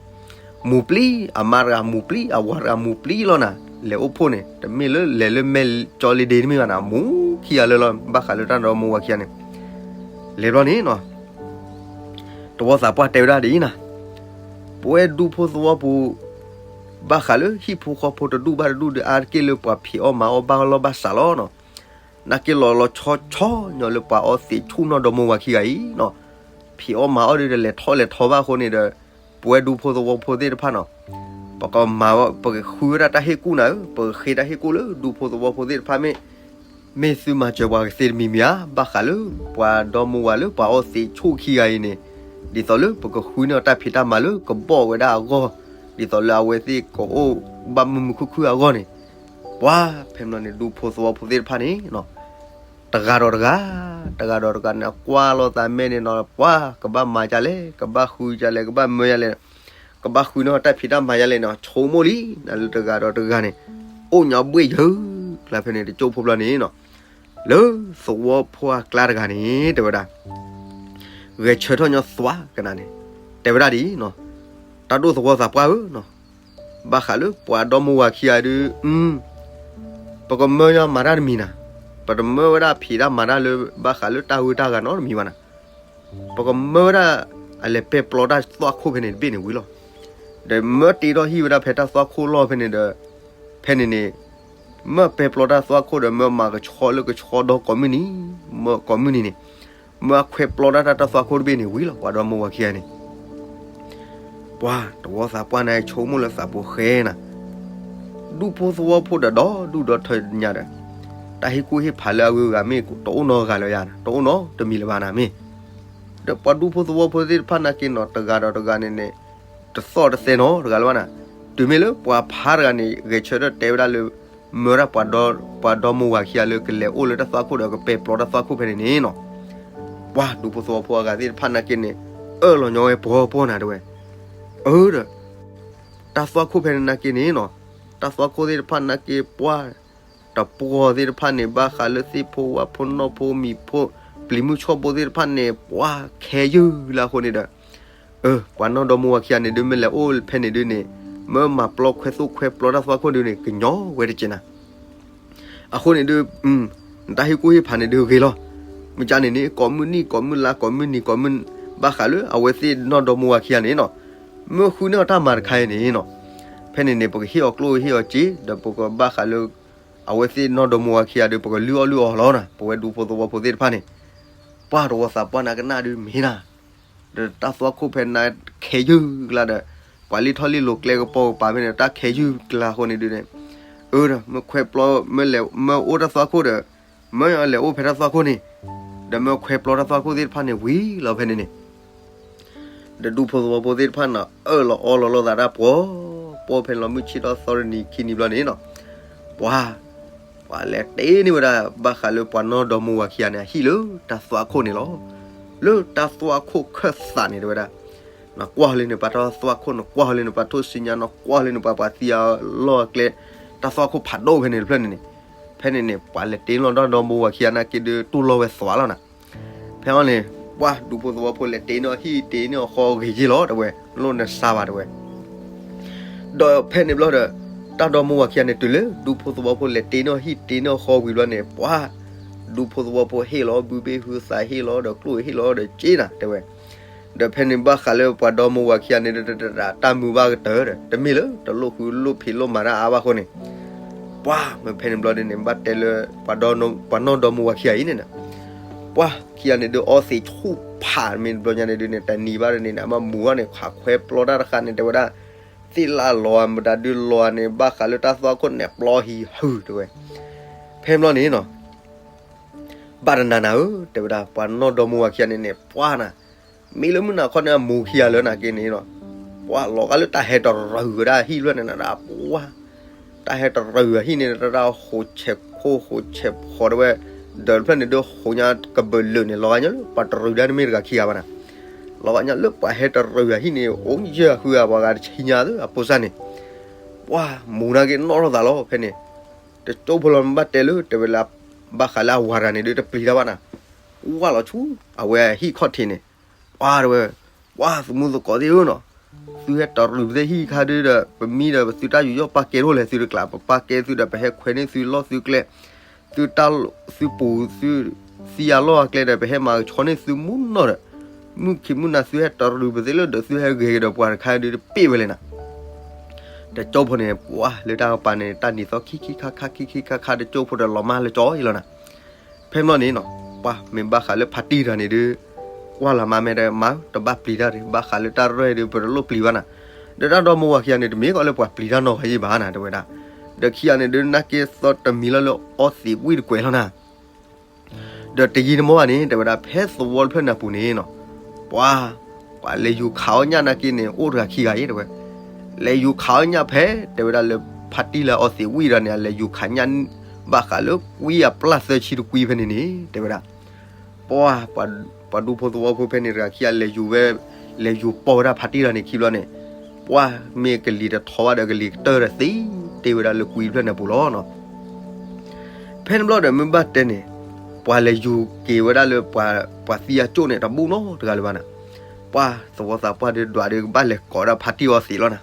မူၤပျံၤ အမါတဂၤမူၤပျံၤ အဝၤတဂၤမူၤပျံၤလီၤနၤ, လဲၤအိၣ်ဖှိၣ်န့ၣ် တမ့ၢ်လၢလဲၤလၢ မဲာ်ကၠီလ့ဒ့ တမ့ၢ်ဘၣ်နၤ, မူၤခံဂၤလၢာ်လီၤ. ဘၣ်ဃးလၢတၢ်ဒီမါဝၤခံဂၤန့ၣ် လဲၤဘျီန့ၣ်နီၤ တဝီသးပှၢ်တဲဝဲဒၣ်ဒ်အံၤနၤ, ပဝဲဒူဖိသဝီပူၤ ဘၣ်ဃးလၢဟံၣ်ဖိဃီဖိတဒူၣ်ဘၣ်တဒူၣ်ဒီး အါတက့ၢ်လၢပှၤဖံးအီၣ်မၤအီၣ်ဘၣ်လီၢ်ဘၣ်စးလီၤနီၤ. နာ်က့လီၤလီၤဆီဆီညီလၢပှၤအီသံးဆူၣ်နီၢ်ဒီမါဝၤခံဂၤအံၤ, ဖံးအီၣ်မၤအီၣ်ဒီးတလဲၤထီၣ်လဲၤထီဘၣ်အဃိန့ၣ်ဒီး ပဝဲဒူဖိသဝီဖိသ့ၣ်တဖၣ်နီၤ ပကမၤ ပကဃုဝဲဒၣ်တၢ်ဟ့ၣ်ကူၣ်နၤဧၢ, ပကဃ့တၢ်ဟ့ၣ်ကူၣ်လၢဒူဖိသဝီဖိသ့ၣ်တဖၣ်မ့ၢ် မ့ၢ်သုမၤစၢၤပှၤကသ့တမံၤမံၤဧါ, ဘၣ်ဃးလၢပှၤဒီမါဝၤလၢပှၤအီသံးဆူၣ်ခံဂၤအံၤန့ၣ်, ဒ်သိးလၢပကဃုန့ၢ်အီၤတၢ်ဖံးတၢ်မၤလၢကဘီၣ်ဝဲဒၣ်အဂီၢ်, ဒ်သိးလၢအဝဲသ့ၣ်ကအိၣ်ဘၣ်မုာ်မုာ်ခုၣ်ခုၣ်အဂီၢ်န့ၣ်, ပှၤဖဲန့ၣ်ဘျီန့ၣ် ဒူဖိသဝီဖိသ့ၣ်တဖၣ်န့ၣ် တဂၤဒီးတဂၤ, တဂၤဒီးတဂၤန့ၣ် ကွၢ်လိာ်သးမဲာ်န့ၣ်နီၤ, ပှၤကဘၣ်မၤဒ်လဲၣ်, ကဘၣ်ဃုဒ်လဲၣ်, ကဘၣ်မၢဒ်လဲၣ်, ကဘၣ်ဃုန့ၢ်အီၤတၢ်ဖံးတၢ်မၤဒ်လဲၣ်န့ၣ် ဆိကမိၣ်လံ, နလၢတဂၤဒီးတဂၤန့ၣ် အိၣ်ညီဘှ့ၣ်ယၢၤကျါဖဲန့ၣ်တကၠိဖိဘျီန့ၣ်နီၤ, လၢသဝီဖိအကျါတဂၤန့ၣ် တဲဝဲဒၣ် ဂဲၤဆၢထၢၣ်ညီသွါကနၤန့ၣ်, တဲဝဲဒၣ်ဒ်အံၤနီၤ, တၢ်ဒိၣ်သဝီသးပှၢ်ဧၢနီၤ, ဘၣ်ဃးလၢပှၤဒီမါဝၤခံဂၤဒုး, ပကမၢညီမၤတၢ်တမံၤနၤ, ပတမၢဝဲဒၣ်ဖံးတၢ်မၤတၢ်လၢဘၣ်ဃးလၢတၢ်ဂုၤတၢ်ဂၤနီတမံၤဘၣ်နၤ, ပကမၢဝဲဒၣ် အလဲၤပဲာ်ပျီတၢ်သွၣ်ခိၣ်ဖဲန့ၣ်တဘ့ၣ်န့ၣ်ဝံၤလီၤ. ဒီးမၢတ့ထီၣ်ဟံၣ်ဝဲဒၣ်ဖဲတၢ်သွၣ်ခိၣ်လီၢ်ဖဲန့ၣ်ဒီး, ဖဲန့ၣ်န့ၣ် မၢပဲာ်ပျီတၢ်သွၣ်ခိၣ်ဒီး မၢမၤကဆှီလၢကဆှီဒီကိးမုၢ်နံၤ, မၢကိးမုၢ်နံၤန့ၣ်, မၢအခွဲးပျီတၢ်တၢ်သွၣ်ခိၣ်တဘ့ၣ်န့ၣ်ဝံၤလီၤ ပှၤဒီမါဝၤခံဂၤန့ၣ် ပှၤတဝီသးပှၢ်န့ၣ်ဆိကမိၣ်လၢသးပူၤဃဲနၤ, ဒူဖိသဝီဖိဒီးဒီဒူၣ်ဒီထၢညါဒီး, တၢ်ဟ့ၣ်ကူၣ်ဟ့ၣ်ဖးလၢအဂုၤအဂၤမ့ၢ်တအိၣ်နီတဂၤလၢၤယၤ, တအိၣ်နီတမံၤလၢၤဘၣ်နၤမ့ၢ်, ဒီးပှၤဒူဖိသဝီဖိသ့ၣ်တဖၣ်နာ်က့နီၤ တဂၤဒီးတဂၤန့ၣ်န့ၣ်, တသီၣ်တသဲနီတဂၤလၢၤဘၣ်နၤ, တုၤမ့ၢ်လၢပှၤဖးတဂၤန့ၣ် ဂဲၤဆၢထၢၣ်တဲဝဲဒၣ်လၢ မၢဒၣ်ပှၤဒီ, ပှၤဒီမါဝၤခံဂၤလၢကလဲၤအိၣ်လၢတၢ်သွၣ်ခိၣ်ဒီးကပဲာ်ပျီတၢ်သွၣ်ခိၣ်ဖဲန့ၣ်န့ၣ်နီၤ, ပှၤဒူဖိသဝီဖိအဂၤသ့ၣ်တဖၣ်နာ်က့န့ၣ်, အၢၣ်လီၤညီဝဲပှီၤပှီၤနၤတဲဝဲ, အၢၣ်ဒီး တၢ်သွၣ်ခိၣ်ဖဲန့ၣ်နာ်က့န့ၣ်နီၤ, တၢ်သွၣ်ခိၣ်သ့ၣ်တဖၣ်နာ်က့ပှၤ, တပှီၤသ့ၣ်တဖၣ်န့ၣ် ဘၣ်ဃးလၢသ့ၣ်ဖိဝၣ်ဖိနီၢ်ဖိမံၤဖိ, ပျံၤမုၢ်ဆီၣ်ဘိသ့ၣ်တဖၣ်န့ၣ် ပှၤခဲယုၢ်လၢအဃိန့ၣ်ဒီး, အၢ ပှၤနီၢ်ဒီမါဝၤခံဂၤန့ၣ်ဒုး မ့ၢ်လဲၤအိၣ်ဖဲန့ၣ်ဒုးန့ၣ်, မၢမၤပျီခွဲးသိၣ်ခွဲးပျီတၢ်သွၣ်ခိၣ်ဒုးန့ၣ် ကညီဝဲတက့ၢ်နၤ အဃိန့ၣ်ဒုး, နတၢ်ဟ့ၣ်ကူၣ်ဟ့ၣ်ဖးန့ၣ်ဒုးဂ့ၤလီၤ. မ့ၢ်ကန့ၣ်န့ၣ် ကိးမုၢ်နံၤ ကိးမုၢ်လါ ကိးမုၢ်နံၤ ကိးမုၢ်, ဘၣ်ဃးလၢအဝဲသ့ၣ်နီၢ်ဒီမါဝၤခံဂၤန့ၣ်နီၤ, မၢဃုန့ၢ်အီၤတၢ်မၤတခါအံၤန့ၣ်နီၤ, ဖဲန့ၣ်န့ၣ် ပကဟ့ၣ်အီၤကျိၣ်ဟ့ၣ်အီၤစ့, ဒီးပကဘၣ်ဃးလၢ အဝဲသ့ၣ်နီၢ်ဒီမါဝၤခံဂၤဒီး ပကလုၢ်အီၣ်လုၢ်အီလီၤနၤ, ပဝဲဒူဖိသဝီဖိသ့ၣ်တဖၣ်န့ၣ်, ပှၤတဝီသးပှၢ်နၤကနၣ်ဒုးမ့ၢ်နၤ, ဒီးတၢ်သွၣ်ခိၣ်ဖဲနၤခဲယုၢ်ကျါဒီး, ပှၤလံၣ်ထီၣ်လံၣ်လိၤကျဲကပီၤကပၤဖဲန့ၣ် တၢ်ခဲယုၢ်ကျါအဃိန့ၣ်ဒုးန့ၣ်, အၢ မ့ၢ်ခွဲးပျီ မ့ၢ်လဲၤ မ့ၢ်အိၣ်တၢ်သွၣ်ခိၣ်ဒီး မ့ၢ်လဲၤအိၣ်ဖဲတၢ်သွၣ်ခိၣ်န့ၣ် ဒီးမ့ၢ်ခွဲးပျီတၢ်သွၣ်ခိၣ်သ့ၣ်တဖၣ်န့ၣ်ဝံၤလီၤဖဲန့ၣ်န့ၣ် ဒီးဒူဖိသဝီဖိသ့ၣ်တဖၣ်န့ၣ် အၢၣ်လီၤအီလီၤလိာ်သးတၢ်ပှီၤ ပှီၤဖဲန့ၣ်လီၤ မုၢ်ဆ့ၣ်ထီၣ်သီတနံၤခံနံၤဘျီန့ၣ်နီၤ ပှၤ ပှၤလဲၤတ့န့ၢ်ဝဲဒၣ် ဘၣ်ဃးလၢပှၤနီၢ်ဒီမါဝၤခံဂၤန့ၣ် အဟံၣ်လၢတၢ်သွၣ်ခိၣ်န့ၣ်လီၤ. လၢတၢ်သွၣ်ခိၣ်ခၢၣ်သးန့ၣ်တဲဝဲဒၣ် နကွၢ်လၢန့ၣ် ပှၤတၢ်သွၣ်ခိၣ် နကွၢ်လၢန့ၣ် ပှၤထိၣ်စုညါ နကွၢ်လၢန့ၣ် ပှၤပှၤသံအလီၢ်အကျဲ တၢ်သွၣ်ခိၣ်ဖးဒိၣ်ဖဲန့ၣ်တဖျၢၣ်န့ၣ်န့ၣ် ဖဲန့ၣ်န့ၣ် ပှၤလဲၤတ့န့ၢ်လီၤတၢ်ဒီမါဝၤခံဂၤနာ်က့ဒီး တူၢ်လိာ်ဝဲသွါလီၤနၤ ဖဲအံၤန့ၣ် ပှၤဒူဖိသဝီဖိလဲၤတ့န့ၢ်အဟံၣ် တ့န့ၢ်အဃီဂ့ၤက့ၤလီၤတဲဝဲ လိၣ်နစါဘၣ်တဲဝဲ ဒီးဖဲန့ၣ်ဘျီဒီး တၢ်ဒီမါဝၤခံဂၤန့ၣ် တုၤလၢဒူဖိသဝီဖိလဲၤတ့န့ၢ်အဟံၣ် တ့န့ၢ်အဃီဝံၤဘျီန့ၣ် ပှၤ ဒူဖိသဝီဖိဟ့ၣ်လီၤ ဘုဘ့ၣ်ဟုသးဟ့ၣ်လီၤ ဒီးကျိၣ်ဟ့ၣ်လီၤဒီးက့နၤတဲဝဲ ဒီးဖဲန့ၣ်ဘၣ်ဃးလၢပှၤဒီမါဝၤခံဂၤန့ၣ် တၢ်မုာ်ဘၣ်ကတၢၢ်ဒီး တမ့ၢ်လၢတလိၣ်ဃုလိၣ်ဖံးလိၣ်မၤတၢ်အါဘၣ်အဃိန့ၣ် ပှၤမ့ၢ်ဖဲန့ၣ်ဘျီဒ်န့ၣ် ဘၣ်တဲလၢ ပှၤနီၢ်ဒီမါဝၤခံဂၤအံၤန့ၣ် ပှၤခံဂၤန့ၣ်ဒုးအီသံးဆူၣ်ဖးမ့ၢ်တဘျီညါန့ၣ်ဒုးန့ၣ် တနံၤဘၣ်ဒ်န့ၣ်န့ၣ် အမၤမူၤအီၤန့ၣ် ခွးခွဲပျီတၢ်တဃာ်န့ၣ် တဲဝဲဒၣ် သ့ၣ်လၢလီၤမတၤဒုးလီၤန့ၣ် ဘၣ်ဃးလၢတၢ်သွၣ်ခိၣ်နဲၣ်ပျီဟံးဟုၣ်တဲဝဲ ဖဲဘျီန့ၣ်နီၤ ဘၣ်တနၤနၤဧၢ တဲဝဲဒၣ် ပှၤနီၢ်ဒီမါဝၤခံဂၤန့ၣ်န့ၣ် ပှၤနၤ မ့ၢ်လၢမုၢ်နၤခီန့ၣ် အမူၤခံဂၤလၢနၤက့န့ၣ်နီၤ ပှၤလီၤဂာ်လၢတၢ်ဟဲတရူးဝဲဒၣ်ဟံၣ်ဖျၢၣ်န့ၣ်နၤဒၣ် ပှၤ တၢ်ဟဲတရူးအဟံၣ်န့ၣ် တၢ်ဟိးဆဲးခိၣ်ဟိးဆဲးဖီတဲဝဲ ဒီးတဖျၢၣ်န့ၣ်ဒုးဟိးညါကဘၢၣ်လၢာ်န့ၣ် လီၤဂာ်ညါလၢပှၤတရူးဒၣ်တမ့ၢ်တဂၤခံဂၤဘၣ်နၤ လီၤဂာ်ညါလၢပှၤဟဲတရူးအဟံၣ်န့ၣ် အိၣ်ယဲၢ်ဃုဂၤပှၤဂၤတဆံညါသၢအပိစၢ်န့ၣ် ပှၤမူၤနၤက့နီၣ်ထီၣ်သးလီၤဖဲန့ၣ် တကၠိဖိလီၤမ့ၢ်ဘၣ်တဲလၢ တဲဝဲလၢ ဘၣ်ဃးလၢအဝၤတဂၤန့ၣ်ဒုး တပျံၤတၢ်ဘၣ်နၤ, ဝၢ်လီၤဆူ အဝဲဟံၣ်ခီၣ်ထံးန့ၣ်, ပှၤတဲဝဲ, ပှၤသမူသကိးသ့ၣ်ဧၢနီၤ, သုဟဲတရူးပသ့ၣ်ဟံၣ်ခါဒုးဒီး ပမံဒီးပသုတၢ်ယူးယီၣ်ပာ်ကဲတအိၣ်လဲၣ် သုတကျး ပပာ်ကဲသုဒီး ပဟဲခွဲးန့ၢ်သုလီၢ်သုကျဲ, သုတၢ် သုပူၤသု သံအလီၢ်အကျဲဒီး ပဟဲမၤကဆှီန့ၢ်သုမူနီၢ်ဒီး, မုၢ်ခံမုၢ်နၤသုဟဲတရူးပသ့ၣ်လၢဒီး သုဟဲဂဲၤကဒီးပှၤတခါဒုးတပ့ၢ်ဝဲလဲၣ်နၤ တကၠိဖိန့ၣ် ပှၤလၢတၢ်ကပၤန့ၣ် တၢ်နံၤသီခံခံခါခါခံခံခါခါ တကၠိဖိဒီးလီၤမၢ်လၢကၠီအံၤလီၤနၤ. ဖဲဘျီန့ၣ်နီၤ, ပှၤမ့ၢ်ဘၣ်ဃးလၢဖါတံၢ်တဂၤန့ၣ်ဒုး, ကွၢ်လီၤမၢ်မဲာ်ဒီးမၤ တဘၣ်ပျံၤတၢ်တဂ့ၤ, ဘၣ်ဃးလၢတၢ်ရဲၣ်ဒုး ပတလိၣ်ပျံၤဘၣ်နၤ. ဒီးတၢ်ဒီမိၢ်ဝၤခံဂၤန့ၣ် တမ့ၢ်ကီးလၢပှၤပျံၤတၢ်နီတဂၤယံၣ်ဘၣ်နၤ တဲဝဲဒၣ်. ဒီးခံဂၤန့ၣ်ဒုး နာ်က့သီတမံၤလီၤလၢအီသံးဝံၣ်တကွဲးလီၤနၤ ဒီးတယံာ်တမီၢ်ဘၣ်န့ၣ် တဲဝဲဒၣ် ဖဲသဝီတဖျၢၣ်န့ၣ်အပူၤန့ၣ်နီၤ, ပှၤ ပှၤလဲၤယူၤခးအီၣ်ညၣ်နာ်က့န့ၣ် အိၣ်တဂၤခံဂၤအံၤ တဲဝဲ, လဲၤယူၤခးအီၣ်ညၣ်ဖဲ တဲဝဲဒၣ်လၢ ဖါတံၢ်လၢအီသံးဝံၣ်တဂၤန့ၣ် အလဲၤယူၤခးညၣ် ဘၣ်ဃးလၢကွံအပျၢ်သၢဆံတကွံဖဲန့ၣ်န့ၣ် တဲဝဲဒၣ်. ပှၤ ပှၤဒူဖိသဝီဖိဖဲန့ၣ်တဂၤခံဂၤလဲၤယူၤဝဲ, လဲၤယူၤပိာ်ဝဲဒၣ်ဖါတံၢ်တဂၤန့ၣ်ခံဘျီန့ၣ်, ပှၤမ့ၢ်ကလံၤတထီဘၣ်ဒီးကလံၤကတၢၢ်ဒီးသံ တ့ၢ်ဝဲဒၣ်လၢကွံတဖျၢၣ်န့ၣ်အပူၤလီၤနီၤ. ဖဲန့ၣ်ဘျီဒီးမ့ၢ်ဘၣ်တဲန့ၣ်, ပှၤလဲၤယူၤက့ၤဝဲဒၣ်လၢ ပှၤသံအကၠိၣ်န့ၣ် တဘူၣ်နီတဂၤလၢၤဘၣ်နၤ. ပှၤသဝီသးပှၢ်ဒုးဒွးဒုးကဘၣ်လဲၤကိးဒၣ်ဖါတံၢ်အီသံးလီၤနၤ.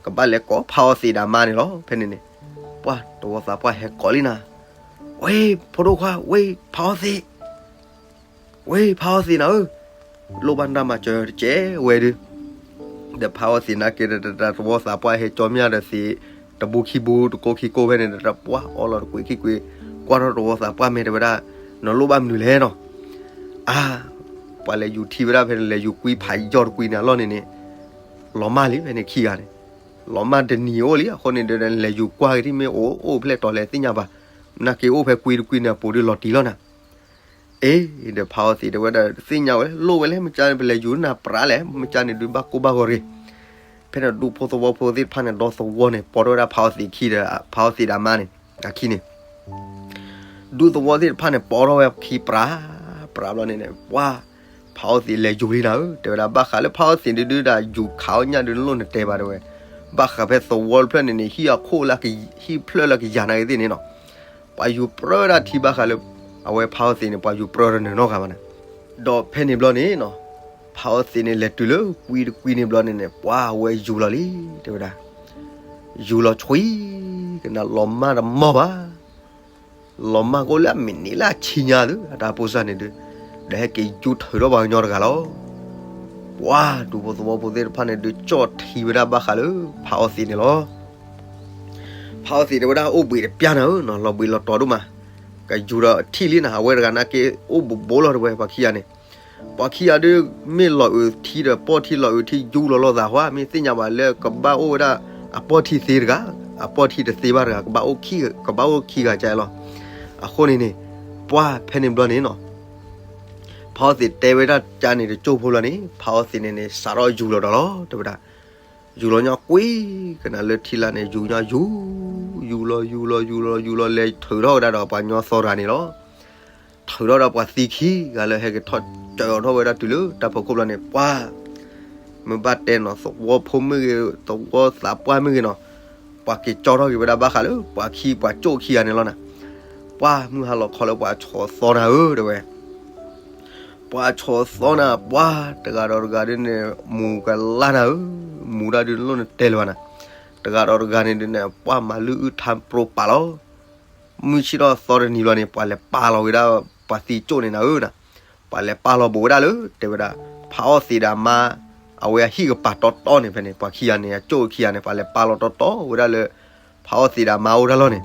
ကဘၣ်လဲၤကိးဖါအီသံးဒီးမါန့ၣ်လီၤ ဖဲန့ၣ်န့ၣ်. ပှၤသဝီသးပှၢ်ဟဲကိးလံနၤ, ဝ့ ဖိဒိၣ်ခွါ ဝ့ ဖါအီသံး ဝ့ ဖါအီသံးနၤဧၢ, လိၣ်ဘၣ်နတၢ်မၤစၢၤတကဲဝဲဒုး. ဒီးဖါအီသံးနာ်က့ဒီး သဝီသးပှၢ်ဟဲကၠီမၠၢ်ဒီးသံး တဘိခံဘိတကိခံကိဖဲန့ၣ်ဒီး ပှၤအီလီၤတကွံာ်ခံကွံာ်, ကွၢ်ထီၣ်သဝီသးပှၢ်မ့ၢ်တဲဝဲဒၣ်, နလိၣ်ဘၣ်မနုၤလဲၣ်နီၤ. အါ, ပှၤလဲၤယူၤထံဝဲဒၣ်ဖဲန့ၣ် လဲၤယူၤကွံဖးယီၤတကွံာ်န့ၣ်အလီၢ်န့ၣ်န့ၣ်, လီၤမၢ်လံဖဲန့ၣ်ခံဂၤန့ၣ်, လီၤမၢ်တနံၤအိၣ်လံအဃိန့ၣ်ဒီး လဲၤယူၤကွၢ်က့ၤထံၣ်မ့ၢ်အိၣ်အိၣ်ဖျဲၣ်တီၤလဲၣ်သ့ၣ်ညါဘၣ်, နာ်က့အိၣ်ဖဲကွံတကွံန့ၣ်အပူၤဒုးလီၤတံၢ်လီၤနၤ. အ့ ဒီးဖါအီသံးတဲဝဲဒၣ် သ့ၣ်ညါဝဲ လိၣ်ဝဲလဲၣ် မ့ၢ်ကန့ၣ် ပလဲၤယူၤနၤပြးလဲၣ် မ့ၢ်ကန့ၣ်ဒုးဘၣ်ကိၢ်ဘၣ်ဂီၤရ့ၣ်. ဖဲန့ၣ်ဒူဖိသဝီဖိသ့ၣ်တဖၣ်န့ၣ် ဒီသဝီန့ၣ် ပိာ်ထီၣ်ဝဲဒၣ်ဖါအီသံးခံဒီး ဖါအီသံးဒီးမါန့ၣ် အခံန့ၣ် ဒူသဝီသ့ၣ်တဖၣ်န့ၣ် ပိာ်ထီၣ်ဝဲခံပြး, ပြးဘျီန့ၣ်န့ၣ် ပှၤ ဖါအီသံးလဲၤယူၤလံနၤဧၢ တဲဝဲဒၣ် ဘၣ်ဃးလၢဖါအီသံးဒုးဒုးဒၣ် ယူၤခးအီၣ်ညၣ်ဒုးလိၣ်နတဲဘၣ်တဲဝဲ, ဘၣ်ဃးဖဲသဝီတဖျၢၣ်န့ၣ်န့ၣ် ဟံၣ်အခိၣ်လၢ ဟံၣ်ဖျၢၣ်လၢကယၤနာ်က့သ့ၣ်န့ၣ်နီၤ, ပှၤယူၤပြၢဝဲဒၣ်ထံဘၣ်ဃးလၢ အဝဲဖါအီသံးန့ၣ် ပှၤယူၤပြၢတနၢၤနီတဂၤဘၣ်နၤ. ဒီးဖဲန့ၣ်ဘျီန့ၣ်နီၤ, ဖါအီသံးန့ၣ် လဲၤတုၤလၢကွံတကွံန့ၣ်ဘျီန့ၣ်န့ၣ် ပှၤဝဲယူၤလီၤလံ တဲဝဲဒၣ်, ယူၤလီၤဆွံ ကနၣ်လီၤမၢ်တမီၢ်ဘၣ် လီၤမၢ်ကအိၣ်လၢအမံးနံးလၢအဆံညါသု အတၢ်ဖိစၢ်န့ၣ်ဒုး, ဒီးဟဲက့ၤယူၤထုးထီၣ်ပှၤကညီတဂၤလီၤ. ပှၤဒူဖိသဝီဖိသ့ၣ်တဖၣ်န့ၣ်ဒုး ကၠီၣ်ထံဝဲဒၣ်ဘၣ်ဃးလၢ ဖါအီသံးန့ၣ်လီၤ. ဖါအီသံးတဲဝဲဒၣ် အိၣ်ဘှံးတပျၢ်နၤဧၢနီၤ, လီၤဘှံးလီၤတီၤဒိၣ်မး, ကယူၤဒီးထံၣ်လံနၤ, အဝဲတဂၤနာ်က့ အိၣ်ဘူးဘူးလီၤတဲဝဲ ပှၤခံဂၤန့ၣ် ပှၤခံဂၤဒုး မ့ၢ်လီၤအုးထံဒီးပီၢ်ထံလီၤအုးထံယူၤလီၤလိာ်သးဟါ, မ့ၢ်သ့ၣ်ညါဘၣ်လၢကဘၣ်အိၣ်ဝဲဒၣ်အပီၢ်ထံသ့တဂၤ အပီၢ်ထံတသ့ဘၣ်တဂၤ ကဘၣ်အိၣ်ခံဂၤကလီၤ. အဃိန့ၣ်န့ၣ် ပှၢ်ဖဲန့ၣ်ဘျီန့ၣ်နီၤ ဖးအီၣ်သံးတဲဝဲဒၣ်ကန့ၣ်တကၠိၢ်ဖိလီၤန့ၣ် ဖးအီၣ်သံးန့ၣ်န့ၣ် စးထီၣ်ယူၤလီၤဒီးလီၤ တဲဝဲဒၣ်. ယူၤလီၤညီကွံာ်ကနၤလၢထံလာ်န့ၣ် ယူၤညီယူၤ, ယူၤလီၤ ယူၤလီၤ ယူၤလီၤ ယူၤလီၤ လဲၤထုးထီၣ်ဝဲဒၣ်ဒီးပှၤညီသီတဂၤန့ၣ်လီၤ. ထုးထီၣ်ဒီးပှၤသံခံဂၤလၢဟဲက့ၤထီၣ်ကၢၤအီၤထီၣ်ဝဲဒၣ်တုၤလၢတၢ်ဖီခိၣ်ဘျီန့ၣ် ပှၢ် မ့ၢ်ဘၣ်တဲနီၤ သဝီဖိမ့ၢ်ဂ့ၤ သဝီသးပှၢ်မ့ၢ်ဂ့ၤနီၤ ပှၤက့ၤကၠီထီၣ်က့ၤဝဲဒၣ်ဘၣ်ဃးလၢ ပှၤခံပှၤကၠိၣ်ခံဂၤန့ၣ်လီၤနၤ. ပှၢ်မုၢ်ဟါလီၤခီလၢပှၤဆီၣ်သီနၤဧၢ တဲဝဲ ပှၤဆီၣ်သီနၤ ပှၢ်တဂၤဒီးတဂၤဒ်န့ၣ် မူၤကလါနၤဧၢ, မူၤဒၣ်ဒုးလိၣ်နတဲလၢၤဘၣ်နၤ, တဂၤဒီးတဂၤန့ၣ်ဒ်န့ၣ် ပှၢ်မၤလုၢ်အုၣ်ထါပြိပာ်လီၤ. မုၢ်ဆ့ၣ်ထီၣ်သီတနံၤဘျီန့ၣ် ပှၤလဲၤပာ်လီၤဝဲဒၣ် ပှၤသံကၠိၣ်န့ၣ်နၤဧၢနၤ, ပှၤလဲၤပာ်လီၤဘူးဝဲဒၣ်လၢ တဲဝဲဒၣ် ဖးအီၣ်သံးဒီးအမါ အဝဲအဟံၣ်ကပၤတီတီန့ၣ် ဖဲန့ၣ် ပှၤခံဂၤန့ၣ် အကၠိၣ်ခံဂၤန့ၣ် ပှၤလဲၤပာ်လီၤတီတီဝဲဒၣ်လၢ ဖးအီၣ်သံးဒီးအမါအိၣ်တၢ်လီၢ်န့ၣ်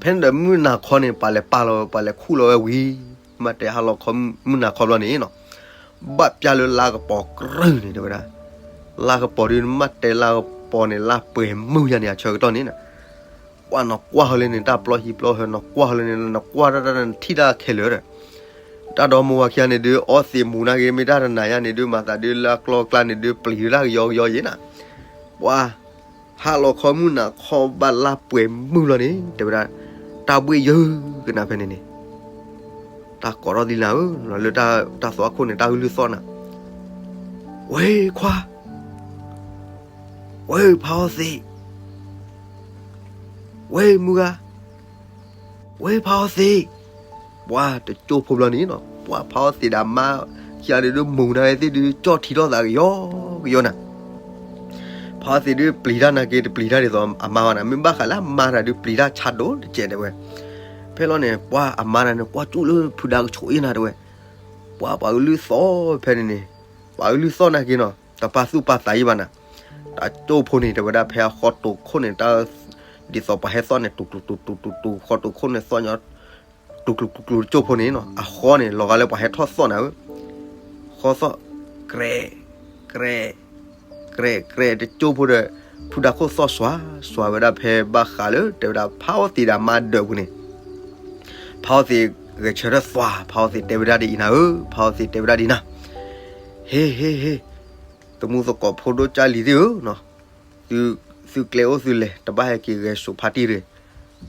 ဖဲန့ၣ်ဒီးမုၢ်နၤခီန့ၣ် ပှၤလဲၤပာ်လီၤ ပှၤလဲၤခူၣ်လီၤဝဲဝံၤ မ့ၢ်တဲဟါလီၤခီမုၢ်နၤခီဘျီန့ၣ်နီၤ, ဘၣ်ပျၢ်လၢလါကပီၤကြၢးန့ၣ် တဲဝဲဒၣ်, လါကပီၤဒုး မ့ၢ်တဲလါကပီၤန့ၣ် လါပှဲၤမုၢ်ယါန့ၣ် အဆၢကတီၢ်န့ၣ်နီၤ, ပှၢ်နီၢ်ကွၢ်ဟီလၢန့ၣ် တၢ်ပျီဟံၣ်ပျီဟၢ နီၢ်ကွၢ်ဟီလၢန့ၣ် နီၢ်ကွၢ်တၢ်တၢ်နထံၣ်တၢ်ခဲလၢာ်ဒီး တၢ်ဒီမါဝၤခံဂၤန့ၣ်ဒုး အီသံးမူၤနာ်က့ မ့ၢ်တၢ်တနၤယါန့ၣ်ဒုး မၤသးဒုးလၢအကျီအကျါန့ၣ်ဒုး ပျံၤဒၣ်ကယီကယီယံၤနၤ, ပှၢ် ဟါလီၤခီမုၢ်နၤခီဘၣ်လါပှဲၤမုၢ်လီၤန့ၣ် တဲဝဲဒၣ်, တၢ်ဘှ့ၣ်ယၢၤကနၤဖဲန့ၣ်န့ၣ်, တၢ်ကိးထီၣ်သံလၢအၢ လၢတၢ်သွၣ်ခိၣ်န့ၣ် တၢ်ကလုၢ်သီၣ်နၤ, ဝဲခွါ ဝဲဖးအီၣ်သံး, ဝဲမုၢ်ဂၤ, ဝဲဖးအီၣ်သံး, ပှၢ်တကၠိၢ်ဖိဘျီန့ၣ်နီၤ ပှၢ်ဖးအီၣ်သံးဒီးအမါ ခံဂၤန့ၣ်ဒုး မူၤနာ်က့သ့ၣ်ဒုး ကၠီၣ်ထံထီၣ်သးကယီကယီနၤ, ဖးအီၣ်သံးဒုး ပျံၤတၢ်နာ်က့ တပျံၤတၢ်ဒ်သိးအမါဘၣ်နၤ, မ့ၢ်ဘၣ်ဃးလၢအမါတၢ်ဒုး ပျံၤတၢ်ဆါဒိၣ်တကဲးတဲဝဲ, ဖဲလီၤန့ၣ် ပှၢ်အမါတၢ်န့ၣ် ကွၢ်ကၠူၣ်လၢဖုဒါကဆိးအ့ၣ်နၤတဲဝဲ, ပှၢ်ပှၤကလုၢ်သီၣ်ဖဲန့ၣ်န့ၣ်, ပှၤကလုၢ်သီၣ်နာ်က့နီၤ တပာ်သူၣ်ပာ်သးယံၤဘၣ်နၤ, တၢ်ကၠိၢ်ဖိန့ၣ် တဲဝဲဒၣ်ဖဲအဃီတိာ်ခိၣ်န့ၣ် တၢ် ဒ်သိးပှၤဟဲသီၣ်န့ၣ် တူၤတူၤတူၤတူၤတူၤ ဃီတိာ်ခိၣ်န့ၣ်သီၣ်ညီ တူၤကျူၤတူၤကျူၤတကၠိၢ်ဖိန့ၣ်နီၤ အဃီန့ၣ် လီၤဂာ်လၢပှၤဟဲထီၣ်သီၣ်နၤဧၢ, ဃီသီၣ် ကြဲး ကြဲး ကြဲး ကြဲး တကၠိၢ်ဖိဒီး ဖုဒါခိၣ်သီၣ်စွၤ စွၤဝဲဒၣ်ဖဲဘၣ်ဃးလၢ တဲဝဲဒၣ်ဖးအီၣ်သံးဒီးအမါဒၢးပူၤန့ၣ်, ဖးအီၣ်သံးဂဲၤဆၢထၢၣ်သွါ ဖးအီၣ်သံးတဲဝဲဒၣ်ဒ်အံၤနၤဧၢ, ဖးအီၣ်သံးတဲဝဲဒၣ်ဒ်နၤ, ဟ့ ဟ့ ဟ့ သမူသကိးဖိဒိၣ်ကၢ်လံၤသ့ၣ်ဧၢ, သုကျဲအိၣ်သုလဲၤ တဘၣ်ဟဲက့ၤဂဲၤဆိးဖါတံၢ်တဂ့ၤ,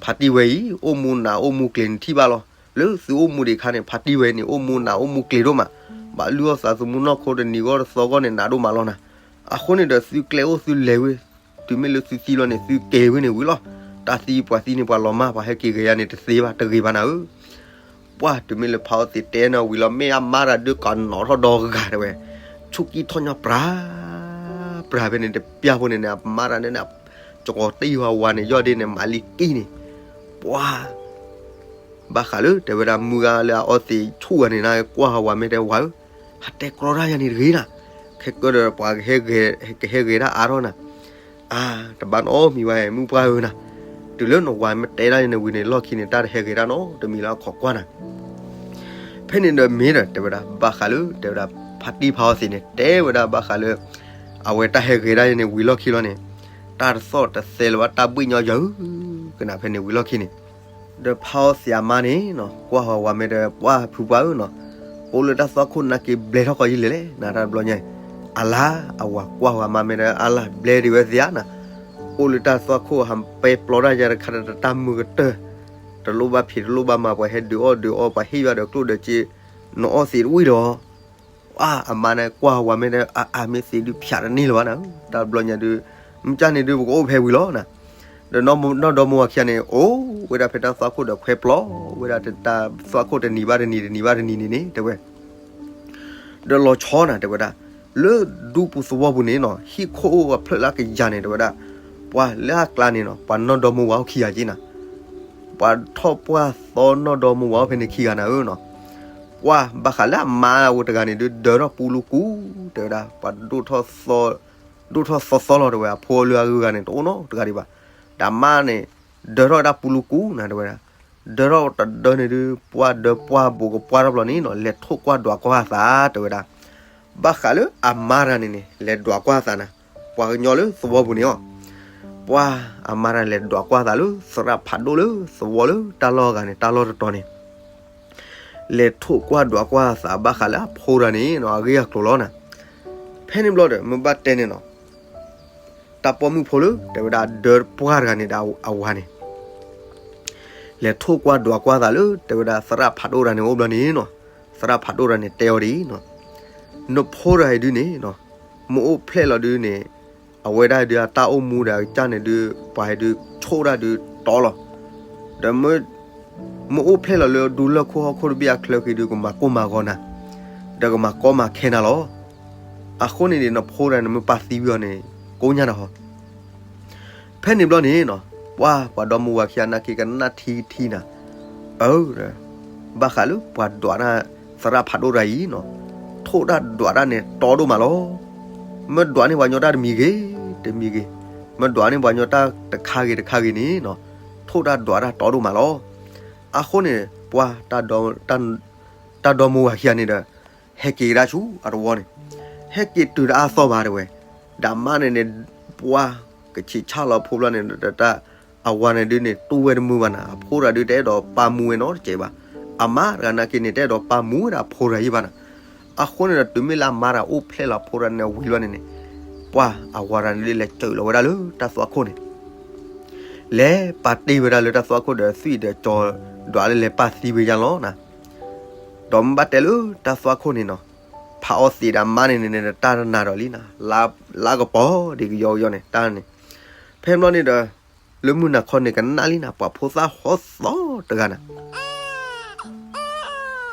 ဖါတံၢ်ဝဲအံၤ အိၣ်မူနးအိၣ်မူကျဲၤန့ၣ်ထံၣ်ဘၣ်လီၤ, လၢသုအိၣ်မူဒံးခါန့ၣ် ဖါတံၢ်ဝဲန့ၣ် အိၣ်မူနးအိၣ်မူကျဲၤဒိၣ်မး, ဘၣ်လုၢ်အီၣ်သးသမူနီၢ်ခိတနံၤဂီၢ်တသီဂီၢ်န့ၣ် နးဒိၣ်မးလီၤနၤ, အဃိန့ၣ်ဒီးသုကျဲအိၣ်သုလဲၤဝဲ, တုၤမ့ၢ်လၢသုသံလီၤန့ၣ် သုကဲၤဝဲန့ၣ်ဝံၤလီၤ, တၢ်သံပှၤသံန့ၣ်ပှၤလီၤမၢ် ပှၤဟဲက့ၤဂဲၤယၤန့ၣ်တသ့ဘၣ် တဂ့ၤဘၣ်နၤဧၢ ပှၢ်တုၤမ့ၢ်လၢဖးအီၣ်သံးတဲန့ၣ်ဝံၤလီၤ မ့ၢ်အမါတၢ်ဒုးကနီၤထီၣ်ဒီဂၤတဲဝဲ, ဆူၣ်ကံၢ်ထီၣ်ညီပြၤ ပြၤဖဲန့ၣ် တပျၢ်ဖိန့ၣ်န့ၣ် အမါတၢ်န့ၣ်န့ၣ်, ကကီၤတံၢ်ဝဲဝၤန့ၣ် ယီၢ်ဒ့န့ၣ် မၤလံကံၢ်န့ၣ်, ပှၢ် ဘၣ်ဃးလၢ တဲဝဲဒၣ်မုၢ်ဂၤလၢအအီၣ်သံးဆူၣ်ဝဲန့ၣ် နကွၢ်ဝၤမ့ၢ်တဲဝၤဧၢ, ဟးတဲကြီတၢ်ယၤန့ၣ်တဂ့ၤနၤ, ခဲကၢဒီးပှၤကဟဲဂဲၤတၢ်အါထီၣ်နၤ, အါ တဘၣ်နီတမံၤဝဲ မုၢ်ပှၢ်ဧၢနၤ, တုၤလၢနဝၤမ့ၢ်တဲဒၣ်ယၤန့ၣ်ဝံၤန့ၣ် လီၢ်ခံန့ၣ် တၢ်တဟဲဂဲၤတၢ်နီတမံၤလၢအခီကွၢ်နၤ ဖဲန့ၣ်ဒီးမ့ၢ်ဒီး တဲဝဲဒၣ် ဘၣ်ဃးလၢ တဲဝဲဒၣ် ဖါတံၢ်ဖးအီၣ်သံးန့ၣ် တဲဝဲဒၣ်ဘၣ်ဃးလၢ အဝဲတၢ်ဟဲဂဲၤဒၣ်ယၤန့ၣ်ဝံၤလီၢ်ခံလီၤန့ၣ်, တၢ်တသီၣ်တသဲလၢၤဘၣ် တၢ်ဘှ့ၣ်ညီယၤဧၢ, ကနၣ်ဖဲန့ၣ်ဝံၤလီၢ်ခံန့ၣ်, ဒီးဖးအီၣ်သံးအမါန့ၣ် ကွၢ်ဟီဝၤမ့ၢ်ဒီး ပှၢ်ဖုပှၢ်ဧၢနီၤ, အိၣ်လၢတၢ်သွၣ်ခိၣ်နာ်က့ဘျဲထီၣ်ဃီယံာ်လဲၣ်လဲၣ် နတၢ်တဘျီညါ, အလါ အဝၤကွၢ်ဟီဝၤမါမ့ၢ်ဒီး အလါဘျဲဒံးဝဲသ့ဧါနၤ, အိၣ်လၢတၢ်သွၣ်ခိၣ်ဟးပဲပျီတၢ်ယၤတခါဒီးတၢ်မုာ်ကတၢၢ်, တလိၣ်ဘၣ်ဖံးတလိၣ်ဘၣ်မၤ ပှၤဟဲဒုးအီၣ်ဒုးအီ ပှၤဟ့ၣ်ယွၤဒီးကျိၣ်ဒီးစ့, နအီၣ်သံးတဝံၣ်ဒီး အမါန့ၣ်ကွၢ်ဝၤမ့ၢ်ဒီး အအါမ့ၢ်သံးဒုးဖျးတန့ၢ်လၢၤဘၣ်နၤ, တၢ်ဘျီညါဒုး မ့ၢ်ကၢ်န့ၣ်ဒုး ပကအိၣ်ဖဲဝံၤလီၤနၤ, ဒီးနီၢ်ဒီမါဝၤခံဂၤန့ၣ် အိၣ်ဝဲဒၣ်ဖဲတၢ်သွၣ်ခိၣ်ဒီးခွဲပျီ, ဝဲဒၣ်တၢ်သွၣ်ခိၣ်တနံၤဘၣ်တနံၤ တနံၤဘၣ်တနံၤန့ၣ်န့ၣ် တဲဝဲ ဒီးလီၤဆီနၤ တဲဝဲဒၣ်, လၢဒူပူၤသဝီပူၤန့ၣ်နီၤ ဟံၣ်ခိၣ်အိၣ်အဖျၢၣ်လၢကယၤန့ၣ် တဲဝဲဒၣ်, ပှၤလၢအကျါန့ၣ်နီၤ ပှၤနီၢ်ဒီမါဝၤအိၣ်ခံဂၤက့နၤ, ပှၤထီၣ်ပှၢ်သီနီၢ်ဒီမါဝၤအိၣ်ဖဲန့ၣ်ခံဂၤနၤဧၢနီၤ, ပှၢ်ဘၣ်ဃးလၢအမါအိၣ်တဂၤန့ၣ်ဒုး ဒၢထီၣ်ပူလူကူ, တဲဝဲဒၣ် ပှၤဒိၣ်ထီၣ်သီသီလီၤ တဲဝဲ အဖိလၢအဂုၤဂၤန့ၣ် တအိၣ်နီတဂၤဒံးဘၣ်, ဒီးအမါန့ၣ် ဒၢထီၣ်ဝဲဒၣ်ပူလူကူနၤ တဲဝဲဒၣ်, ဒၢထီၣ်တဒၢန့ၣ်ဒုး ပှၢ်ဒၢပှၢ်ဘူးကပှၢ်ထီၣ်ဘျီန့ၣ်နီၤ လဲၤထိၣ်ကွၢ်ဒွးကွၢ်အသး တဲဝဲဒၣ်, ဘၣ်ဃးလၢအမါတဂၤန့ၣ်န့ၣ် လဲၤဒွးကွၢ်အသးနၤ, ပှၤကညီလၢသဝီပူၤန့ၣ်အီၤ, ပှၢ် ပှၤအမါတဂၤလဲၤဒွးကွၢ်သးလၢသရၣ်ဖးဒိၣ်လၢသဝီလၢတၢ်လီၢ်အဂၤန့ၣ် တၢ်လီၢ်တတီၤန့ၣ် လဲၤထိၣ်ကွၢ်ဒွးကွၢ်သးဘၣ်ဃးလၢအဖိတဂၤန့ၣ်နီၤ အဂ့ၢ်အကျိၤလီၤနၤ. ဖဲန့ၣ်ဘျီဒီး မ့ၢ်ဘၣ်တဲန့ၣ်နီၤ တၢ်ပိာ်မုၣ်ဖိလၢ တဲဝဲဒၣ်ဒၢပှၢ်တဂၤန့ၣ်ဒီးအဝၤန့ၣ် လဲၤထိၣ်ကွၢ်ဒွးကွၢ်သးလၢ တဲဝဲဒၣ်သရၣ်ဖးဒိၣ်တဂၤန့ၣ်အိၣ်ဘျီန့ၣ်နီၤ, သရၣ်ဖးဒိၣ်တဂၤန့ၣ်တဲအီၤဒ်အံၤနီၤ, နဖိတဂၤအံၤဒုန့ၣ်နီၤ, မ့ၢ်အိၣ်ဖျဲၣ်လီၤဒုန့ၣ် အဝဲဒၣ်ဒုအတၢ်အိၣ်မူဒီးအကစၢ်န့ၣ်ဒု ပှၤဒုဆိၣ်ဒၣ်ဒုတီလီၤ. ဒီး မ့ၢ်အိၣ်ဖျဲၣ်လီၤလၢဒူလၢၢ်ခိၣ်ဟီၣ်ခိၣ်တဘ့ၣ်အချၢဃ့ဒု ကမၤကိၢ်မၤဂီၤနၤ, ဒီးကမၤကီမၤခဲနၤလီၤ. အဃိန့ၣ်ဒီး နဖိတဂၤန့ၣ်မ့ၢ်ပာ်သံဝံၤအီၤန့ၣ် ကိညါနၤဟီ ဖဲန့ၣ်ဘျီန့ၣ်နီၤ ပှၤပှၤဒီမါဝၤခံဂၤနာ်က့ကနၣ်ထံထံနၤ, အၢ ဘၣ်ဃးလၢပှၤဒွးတၢ်သရၣ်ဖးဒိၣ်တဂၤအံၤနီၤ, ထိၣ်တၢ်ဒွးတၢ်န့ၣ်တီဒိၣ်မးလီၤ. မ့ၢ်ဒွးန့ၢ်ပှၤညီတၢ်တမံၤဂ့ၤ, တမံၤဂ့ၤ, မ့ၢ်ဒွးန့ၢ်ပှၤညီတၢ်တခါဂ့ၤတခါဂ့ၤန့ၣ်နီၤ, ထိၣ်တၢ်ဒွးတၢ်တီဒိၣ်မးလီၤ. အဃိန့ၣ် ပှၤ တၢ်ဒီမါဝၤခံဂၤန့ၣ်ဒီး ဟဲက့ၤကဒါဆူအတဝီန့ၣ်, ဟဲက့ၤတုၤတအါသီဘၣ်တဲဝဲ, ဒီးမါန့ၣ်န့ၣ် ပှၤကဆံးဆၣ်လီၤဖိဘျီန့ၣ်ဒီး အဝၤန့ၣ်ဒုန့ၣ် တူၢ်ဝဲတမုာ်ဘၣ်နၤ, အဖိတဂၤဒုတအဲၣ်ဒိးပာ်မူဝဲနီတစဲးဘၣ်. အမါတဂၤနာ်က့န့ၣ် တအဲၣ်ဒိးပာ်မူဝဲဒၣ်အဖိတဂၤအံၤဘၣ်နၤ. အဃိန့ၣ်ဒီး တုၤမ့ၢ်လၢအမါတဂၤအိၣ်ဖျဲၣ်လီၤအဖိတဂၤန့ၣ်ဝံၤဘျီန့ၣ်န့ၣ်, ပှၤအဝၤတဂၤန့ၣ်ဒုလဲၤစၢၤလီၤဝဲဒၣ်လၢတၢ်သွၣ်ခိၣ်န့ၣ် လဲၤပာ်တ့ၢ်ဝဲဒၣ်လၢတၢ်သွၣ်ခိၣ်ဒီးသွံၣ်ဒီးကၠီၤဒွးလၢလဲၤပာ်သံဝဲယါလီၤနၤ. ဒီးမ့ၢ်ဘၣ်တဲလၢတၢ်သွၣ်ခိၣ်န့ၣ်နီၤ, ဖးအီသံးဒီးမါန့ၣ်န့ၣ် တၢ်တနၤဒီးလံနၤ, လါကပီၤဒ်ကယီကယီန့ၣ် တၢ်န့ၣ်, ဖဲဘျီန့ၣ်ဒီး လၢမုၢ်နၤခီန့ၣ်ကနၣ်လံနၤ ပှၤဖိသၣ်ဟီၣ်သီတဂၤနၤ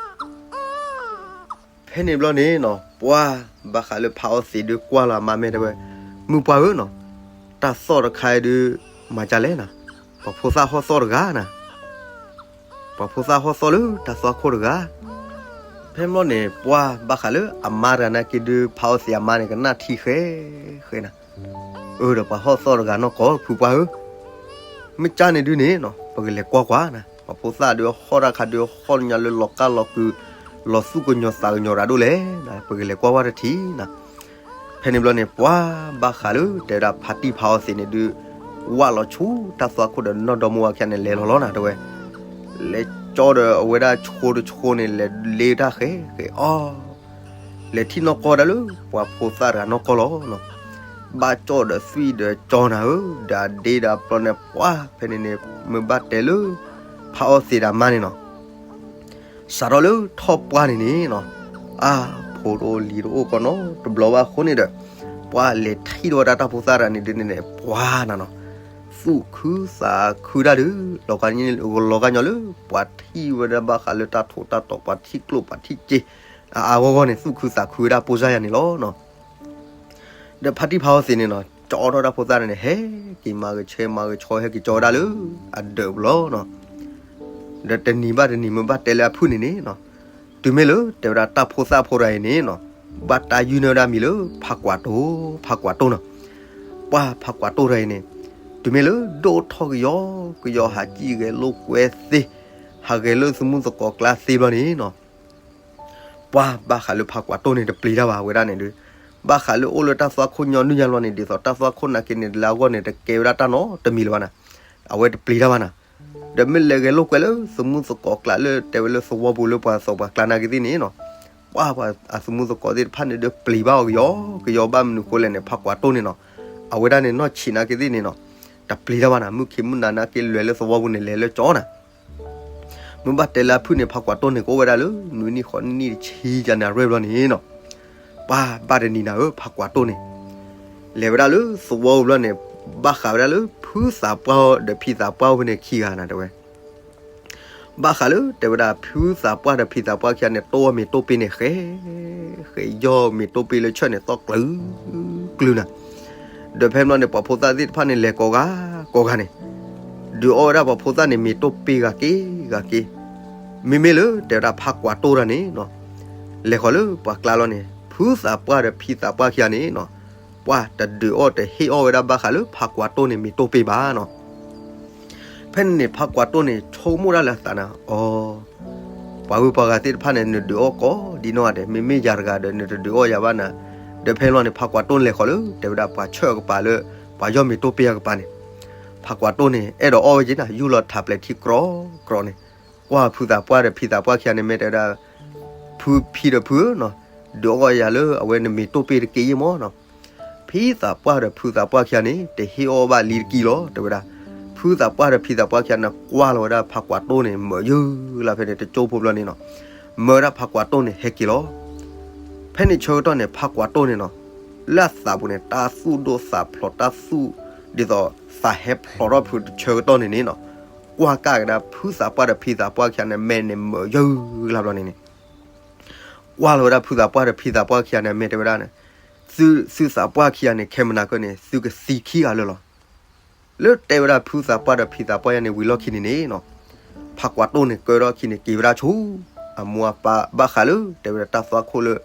ဖဲန့ၣ်ဘျီန့ၣ်နီၤ ပှၤဘၣ်ဃးလၢဖးအီသံးဒုကွၢ်လီၤအမါမဲာ်တဲဝဲ, မုၢ်ပှၢ်ဧၢနီၤ, တၢ်သီၣ်တခါအံၤဒု မၤဒ်လဲၣ်နၤ, ပှၤဖိသၣ်ဟီၣ်သီတဂၤနၤ, ပှၤဖိသၣ်ဟီၣ်သီလၢတၢ်သွၣ်ခိၣ်တဂၤ. ဖဲန့ၣ်ဘျီန့ၣ် ပှၤဘၣ်ဃးလၢအမါတဂၤနာ်က့ဒု ဖးအီသံးအမါန့ၣ် ကနၣ်ထံဃဲဃဲနၤ, အၢ ဒီးပှၤဟီၣ်သီတဂၤနီၢ်ကီၢ်ဖုပှၢ်ဧၢ မ့ၢ်ကၢ်န့ၣ်ဒုန့ၣ်နီၤ ပကလဲၤကွၢ်ကွၢ်နၤ, ပှၤဖိသၣ်ဒုဟီၣ်တၢ်ခါဒုဟီၣ်ညါလၢလီၤကၢ်လီၤကုာ် လီၤသူၣ်ကညီၤသးကညီၤရၤဒိၣ်လဲၣ်နၤ, ပကလဲၤကွၢ်ဝဲတထံၣ်နၤ. ဖဲန့ၣ်ဘျီန့ၣ် ပှၤဘၣ်ဃးလၢတဲဝဲဒၣ်ဖါတံၢ်ဖးအီသံးန့ၣ်ဒု ဝၢ်လီၤဆူတၢ်သွၣ်ခိၣ်ဒီးနီၢ်ဒီမါဝၤခံဂၤန့ၣ် လဲၤလီၤလီၤနၤတဲဝဲ, လဲၤကၠီဒီးအဝဲဒၣ်ဆှိတဆှိန့ၣ် လဲၤလ့တၢ်ဃဲဃဲအီၤ လဲၤထံၣ်နီၢ်ကီၢ်ဒၣ်လၢ ပှၤဖိသၣ်တဂၤနီၢ်ကီၢ်လီၤ. ဘၣ်ကၠီဒီးသွံၣ်ဒီးကၠီနၤဧၢ, ဒီးအဒ့ဒီးအပျီန့ၣ် ပှၤဖဲန့ၣ်န့ၣ် မ့ၢ်ဘၣ်တဲလၢ ဖးအီသံးဒီးမါန့ၣ်နီၤ, စးထီၣ်လၢထီၣ်ပှၢ်န့ၣ်န့ၣ်နီၤ, အါ ဖိတအိၣ်လံၤတအိၣ်ကီးနီတဘျီဘၣ်အဃိန့ၣ်ဒီး ပှၤလဲၤထံၣ်ထီၣ်ဝဲဒၣ်တၢ်ဖိသၣ်တဂၤန့ၣ်ဒ်န့ၣ်န့ၣ် ပှၤနၤနီၤ, သူၣ်ခုသးခုတၢ်ဒုး လီၤကညီလၢ ပှၤထံၣ်ဝဲဒၣ်ဘၣ်ဃးလၢတၢ်ထိးတၢ်တီၤ ပှၤထံၣ်ကျိၣ်ပှၤထံၣ်စ့ အါအါဂီၢ်ဂီၢ်န့ၣ် သူၣ်ခုသးခုဝဲဒၣ်ပိၢ်စၢ်ယၤန့ၣ်လီၤနီၤ. ဒီးဖါတံၢ်ဖးအီသံးန့ၣ်နီၤ ကၠီထီၣ်တၢ်ဖိသၣ်န့ၣ်န့ၣ် ဟဲက့ၤမၤဂဲၤဆၢမၤဂဲၤဆၢ ဟဲက့ၤကၠီဝဲဒၣ်လၢအဒၢးပူၤလီၤနီၤ. ဒီးတနံၤဘၣ်တနံၤ မ့ၢ်ဘၣ်တဲလၢအဖုၣ်န့ၣ်န့ၣ်နီၤ, တုၤမ့ၢ်လၢတဲဝဲဒၣ်တၢ်ဖိသၣ်ဖိတဂၤအံၤန့ၣ်နီၤ, ဘၣ်တၢ်ယုၢ်န့ၢ်ဝဲဒၣ်မံၤလၢ ဖးကွၢ်တိၢ် ဖးကွၢ်တိၢ်နီၤ. ပှၤဖးကွၢ်တိၢ်တဂၤအံၤန့ၣ် တုၤမ့ၢ်လၢဒိၣ်ထီၣ်ကယီကယီ ဟးစံၣ်ဂဲၤလိာ်ကွဲသ့, ဟးဂဲၤလၢသမူသကိးကျါသ့ဘျီန့ၣ်နီၤ ပှၤဘၣ်ဃးလၢဖးကွၢ်တိၢ်န့ၣ် တပျံၤတၢ်ဘၣ်ဝဲဒၣ်န့ၣ်ဒုး, ဘၣ်ဃးလၢအိၣ်လၢတၢ်သွၣ်ခိၣ်ညီနုၢ်ညါလီၤန့ၣ် ဒ်သိးတၢ်သွၣ်ခိၣ်နာ်က့န့ၣ် လၢအဂီၢ်န့ၣ် တကဲဝဲဒၣ်တၢ်နီတမံၤလၢၤဘၣ်နၤ, အဝဲတပျံၤတၢ်ဘၣ်နၤ. ဒီးမ့ၢ်လဲၤဂဲၤလိာ်ကွဲလၢသမူသကိးကျါလၢတဲဝဲလၢသဝီပူၤလၢပှၤသီးပှၤကျါနာ်က့သ့ၣ်န့ၣ်နီၤ, ပှၤပှၤအသမူသကိးသ့ၣ်တဖၣ်န့ၣ်ဒုးပျံၤဘၣ်အီၤကယီကယီ ဘၣ်မနုၤဃိလဲၣ်န့ၣ် ဖးကွၢ်တိၢ်န့ၣ်နီၤ, အဝဲဒၣ်န့ၣ်နီၢ်ဆံးနာ်က့သ့ၣ်န့ၣ်နီၤ, တပျံၤတၢ်ဘၣ်နၤ, မုၢ်ခံမုၢ်နၤနာ်က့လဲၤလၢသဝီပူၤန့ၣ် လဲၤလၢကၠီနၤ မ့ၢ်ဘၣ်တဲလၢအဖုၣ်န့ၣ် ဖးကွၢ်တိၢ်န့ၣ် ကအိၣ်ဝဲဒၣ်လၢ နွံနံၣ်ဃိးနံၣ်တဆံယၤန့ၣ် အရွဲၣ်ဘျီန့ၣ်နီၤ, ပှၤဘၣ်တနံၤနၤဧၢ ဖးကွၢ်တိၢ်န့ၣ် လဲၤဝဲဒၣ်လၢသဝီပူၤဘျီန့ၣ် ဘၣ်ဃးဝဲဒၣ်လၢဖုသးပှၢ်ဒီးဖံသးပှၢ်ဝဲန့ၣ်ခံဂၤနၤတဲဝဲ ဘၣ်ဃးလၢတဲဝဲဒၣ်ဖုသးပှၢ်ဒီးဖံသးပှၢ်ခံဂၤန့ၣ် တိၢ်အီၣ်မ့ၤတိၢ်ပ့ၤန့ၣ် ဃဲ ဃဲယီၢ်မ့ၤတိၢ်ပ့ၤလၢဆၢၣ်န့ၣ် သီၣ်ကျုၤကျုၤနၤ, ဒီးဖဲဘျီန့ၣ် ပှၤဖိသၣ်သ့ၣ်တဖၣ်န့ၣ် လဲၤကိးဂၤကိးဂၤန့ၣ် ဒုးအီၣ်ဝဲဒၣ်ပှၤဖိသၣ်န့ၣ် မ့ၤတိၢ်ပ့ၤဂၤက့ၤဂၤက့ၤ, မ့မ့ၢ်လၢတဲဝဲဒၣ်ဖးကွၢ်တိၢ်တဂၤန့ၣ်နီၤ, လဲၤဃီၤလၢပှၤကျါလီၤန့ၣ် ဖုသးပှၢ်ဒီးဖံသးပှၢ်ခံဂၤန့ၣ်နီၤ, ပှၤတဒုးအီၣ်တဟ့ၣ်အီၣ်ဝဲဒၣ်ဘၣ်ဃးလၢဖးကွၢ်တိၢ်န့ၣ် မ့ၤတိၢ်ပ့ၤဘၣ်နီၤ. ဖဲန့ၣ်န့ၣ် ဖးကွၢ်တိၢ်န့ၣ် ဆိကမိၣ်ဒၣ်လၢအသးနၤ, အီ, ပှၤဂုၤပှၤဂၤသ့ၣ်တဖၣ်န့ၣ် နဒုးအီၣ်ကိးဒံနီၢ်ဂၤဒဲး, မ့မ့ၢ်ယၤတဂၤဒီး နတဒုးအီၣ်ယၤဘၣ်နၤ. ဒီးဖဲန့ၣ်ဘျီန့ၣ် ဖးကွၢ်တိၢ်န့ၣ်လဲၤဃီၤလၢ တဲဝဲဒၣ်ပှၤဆၢၣ်အကပၤလၢ ပှၤယီၢ်မ့ၤတိၢ်ပ့ၤအကပၤန့ၣ် ဖးကွၢ်တိၢ်န့ၣ် အဲၣ်ဒိးအီၣ်ဝဲက့ၤနၤ ယူၢ်လီၤထးပျဲၤထံကြီကြီန့ၣ်, ကွၢ်ဖုသးပှၢ်ဒီးဖံသးပှၢ်ခံဂၤန့ၣ် မ့ၢ်တဲဝဲဒၣ်, ဖုဖံဒီးဖုဧၢနီၤ, ဒုးအီၣ်ယၤလၢအဝဲနမ့ၤတိၢ်ပ့ၢ်တက့ၢ်ယ့ၣ်မၢ်နီၤ. ဖံသးပှၢ်ဒီးဖုသးပှၢ်ခံဂၤန့ၣ် တဟ့ၣ်အီၣ်ဘၣ်လံတကံၢ်လီၤ တဲဝဲဒၣ်. ဖုသးပှၢ်ဒီးဖံသးပှၢ်ခံဂၤန့ၣ် ကွၢ်လီၤဝဲဒၣ်ဖးကွၢ်တိၢ်န့ၣ် မၢယုၢ်လၢဖဲန့ၣ် တကၠိဖိဘျီန့ၣ်နီၤ, မၢဝဲဒၣ်ဖးကွၢ်တိၢ်န့ၣ် ဟဲက့ၤလီၤ. ဖဲန့ၣ်ဆၢကတီၢ်န့ၣ် ဖးကွၢ်တိၢ်န့ၣ်နီၤ, လၢအသးပူၤန့ၣ် တၢ်သူၣ်ဒိၣ်သးဖျိး တၢ်သူၣ် ဒ်သိးသးဟဲဖျိးထီၣ်ဖုတဆၢကတီၢ်န့ၣ်န့ၣ်နီၤ, ကွၢ်ကဒါဖုသးပှၢ်ဒီးဖံသးပှၢ်ခံဂၤန့ၣ် မဲာ်န့ၣ်မၢယုၢ်လၢဘျီန့ၣ်န့ၣ် ကွၢ်လီၤဝဲဒၣ်ဖုသးပှၢ်ဒီးဖံသးပှၢ်ခံဂၤန့ၣ် မ့ၢ်တဲဝဲဒၣ်န့ၣ်, သုသးပှၢ်ခံဂၤန့ၣ် ခဲမုၢ်နၤကၢန့ၣ် သုကသံခံဂၤလၢာ်လီၤ. လၢတဲဝဲဒၣ်ဖုသးပှၢ်ဒီးဖံသးပှၢ်ယါန့ၣ် ဝံၤလီၢ်ခံန့ၣ်န့ၣ်နီၤ, ဖးကွၢ်တိၢ်န့ၣ် ကၢထီၣ်ခံန့ၣ် က့ၤဝဲဒၣ်ဆူ အမိၢ်အပၢ် ဘၣ်ဃးလၢ တဲဝဲဒၣ်တၢ်သွၣ်ခိၣ်လၢ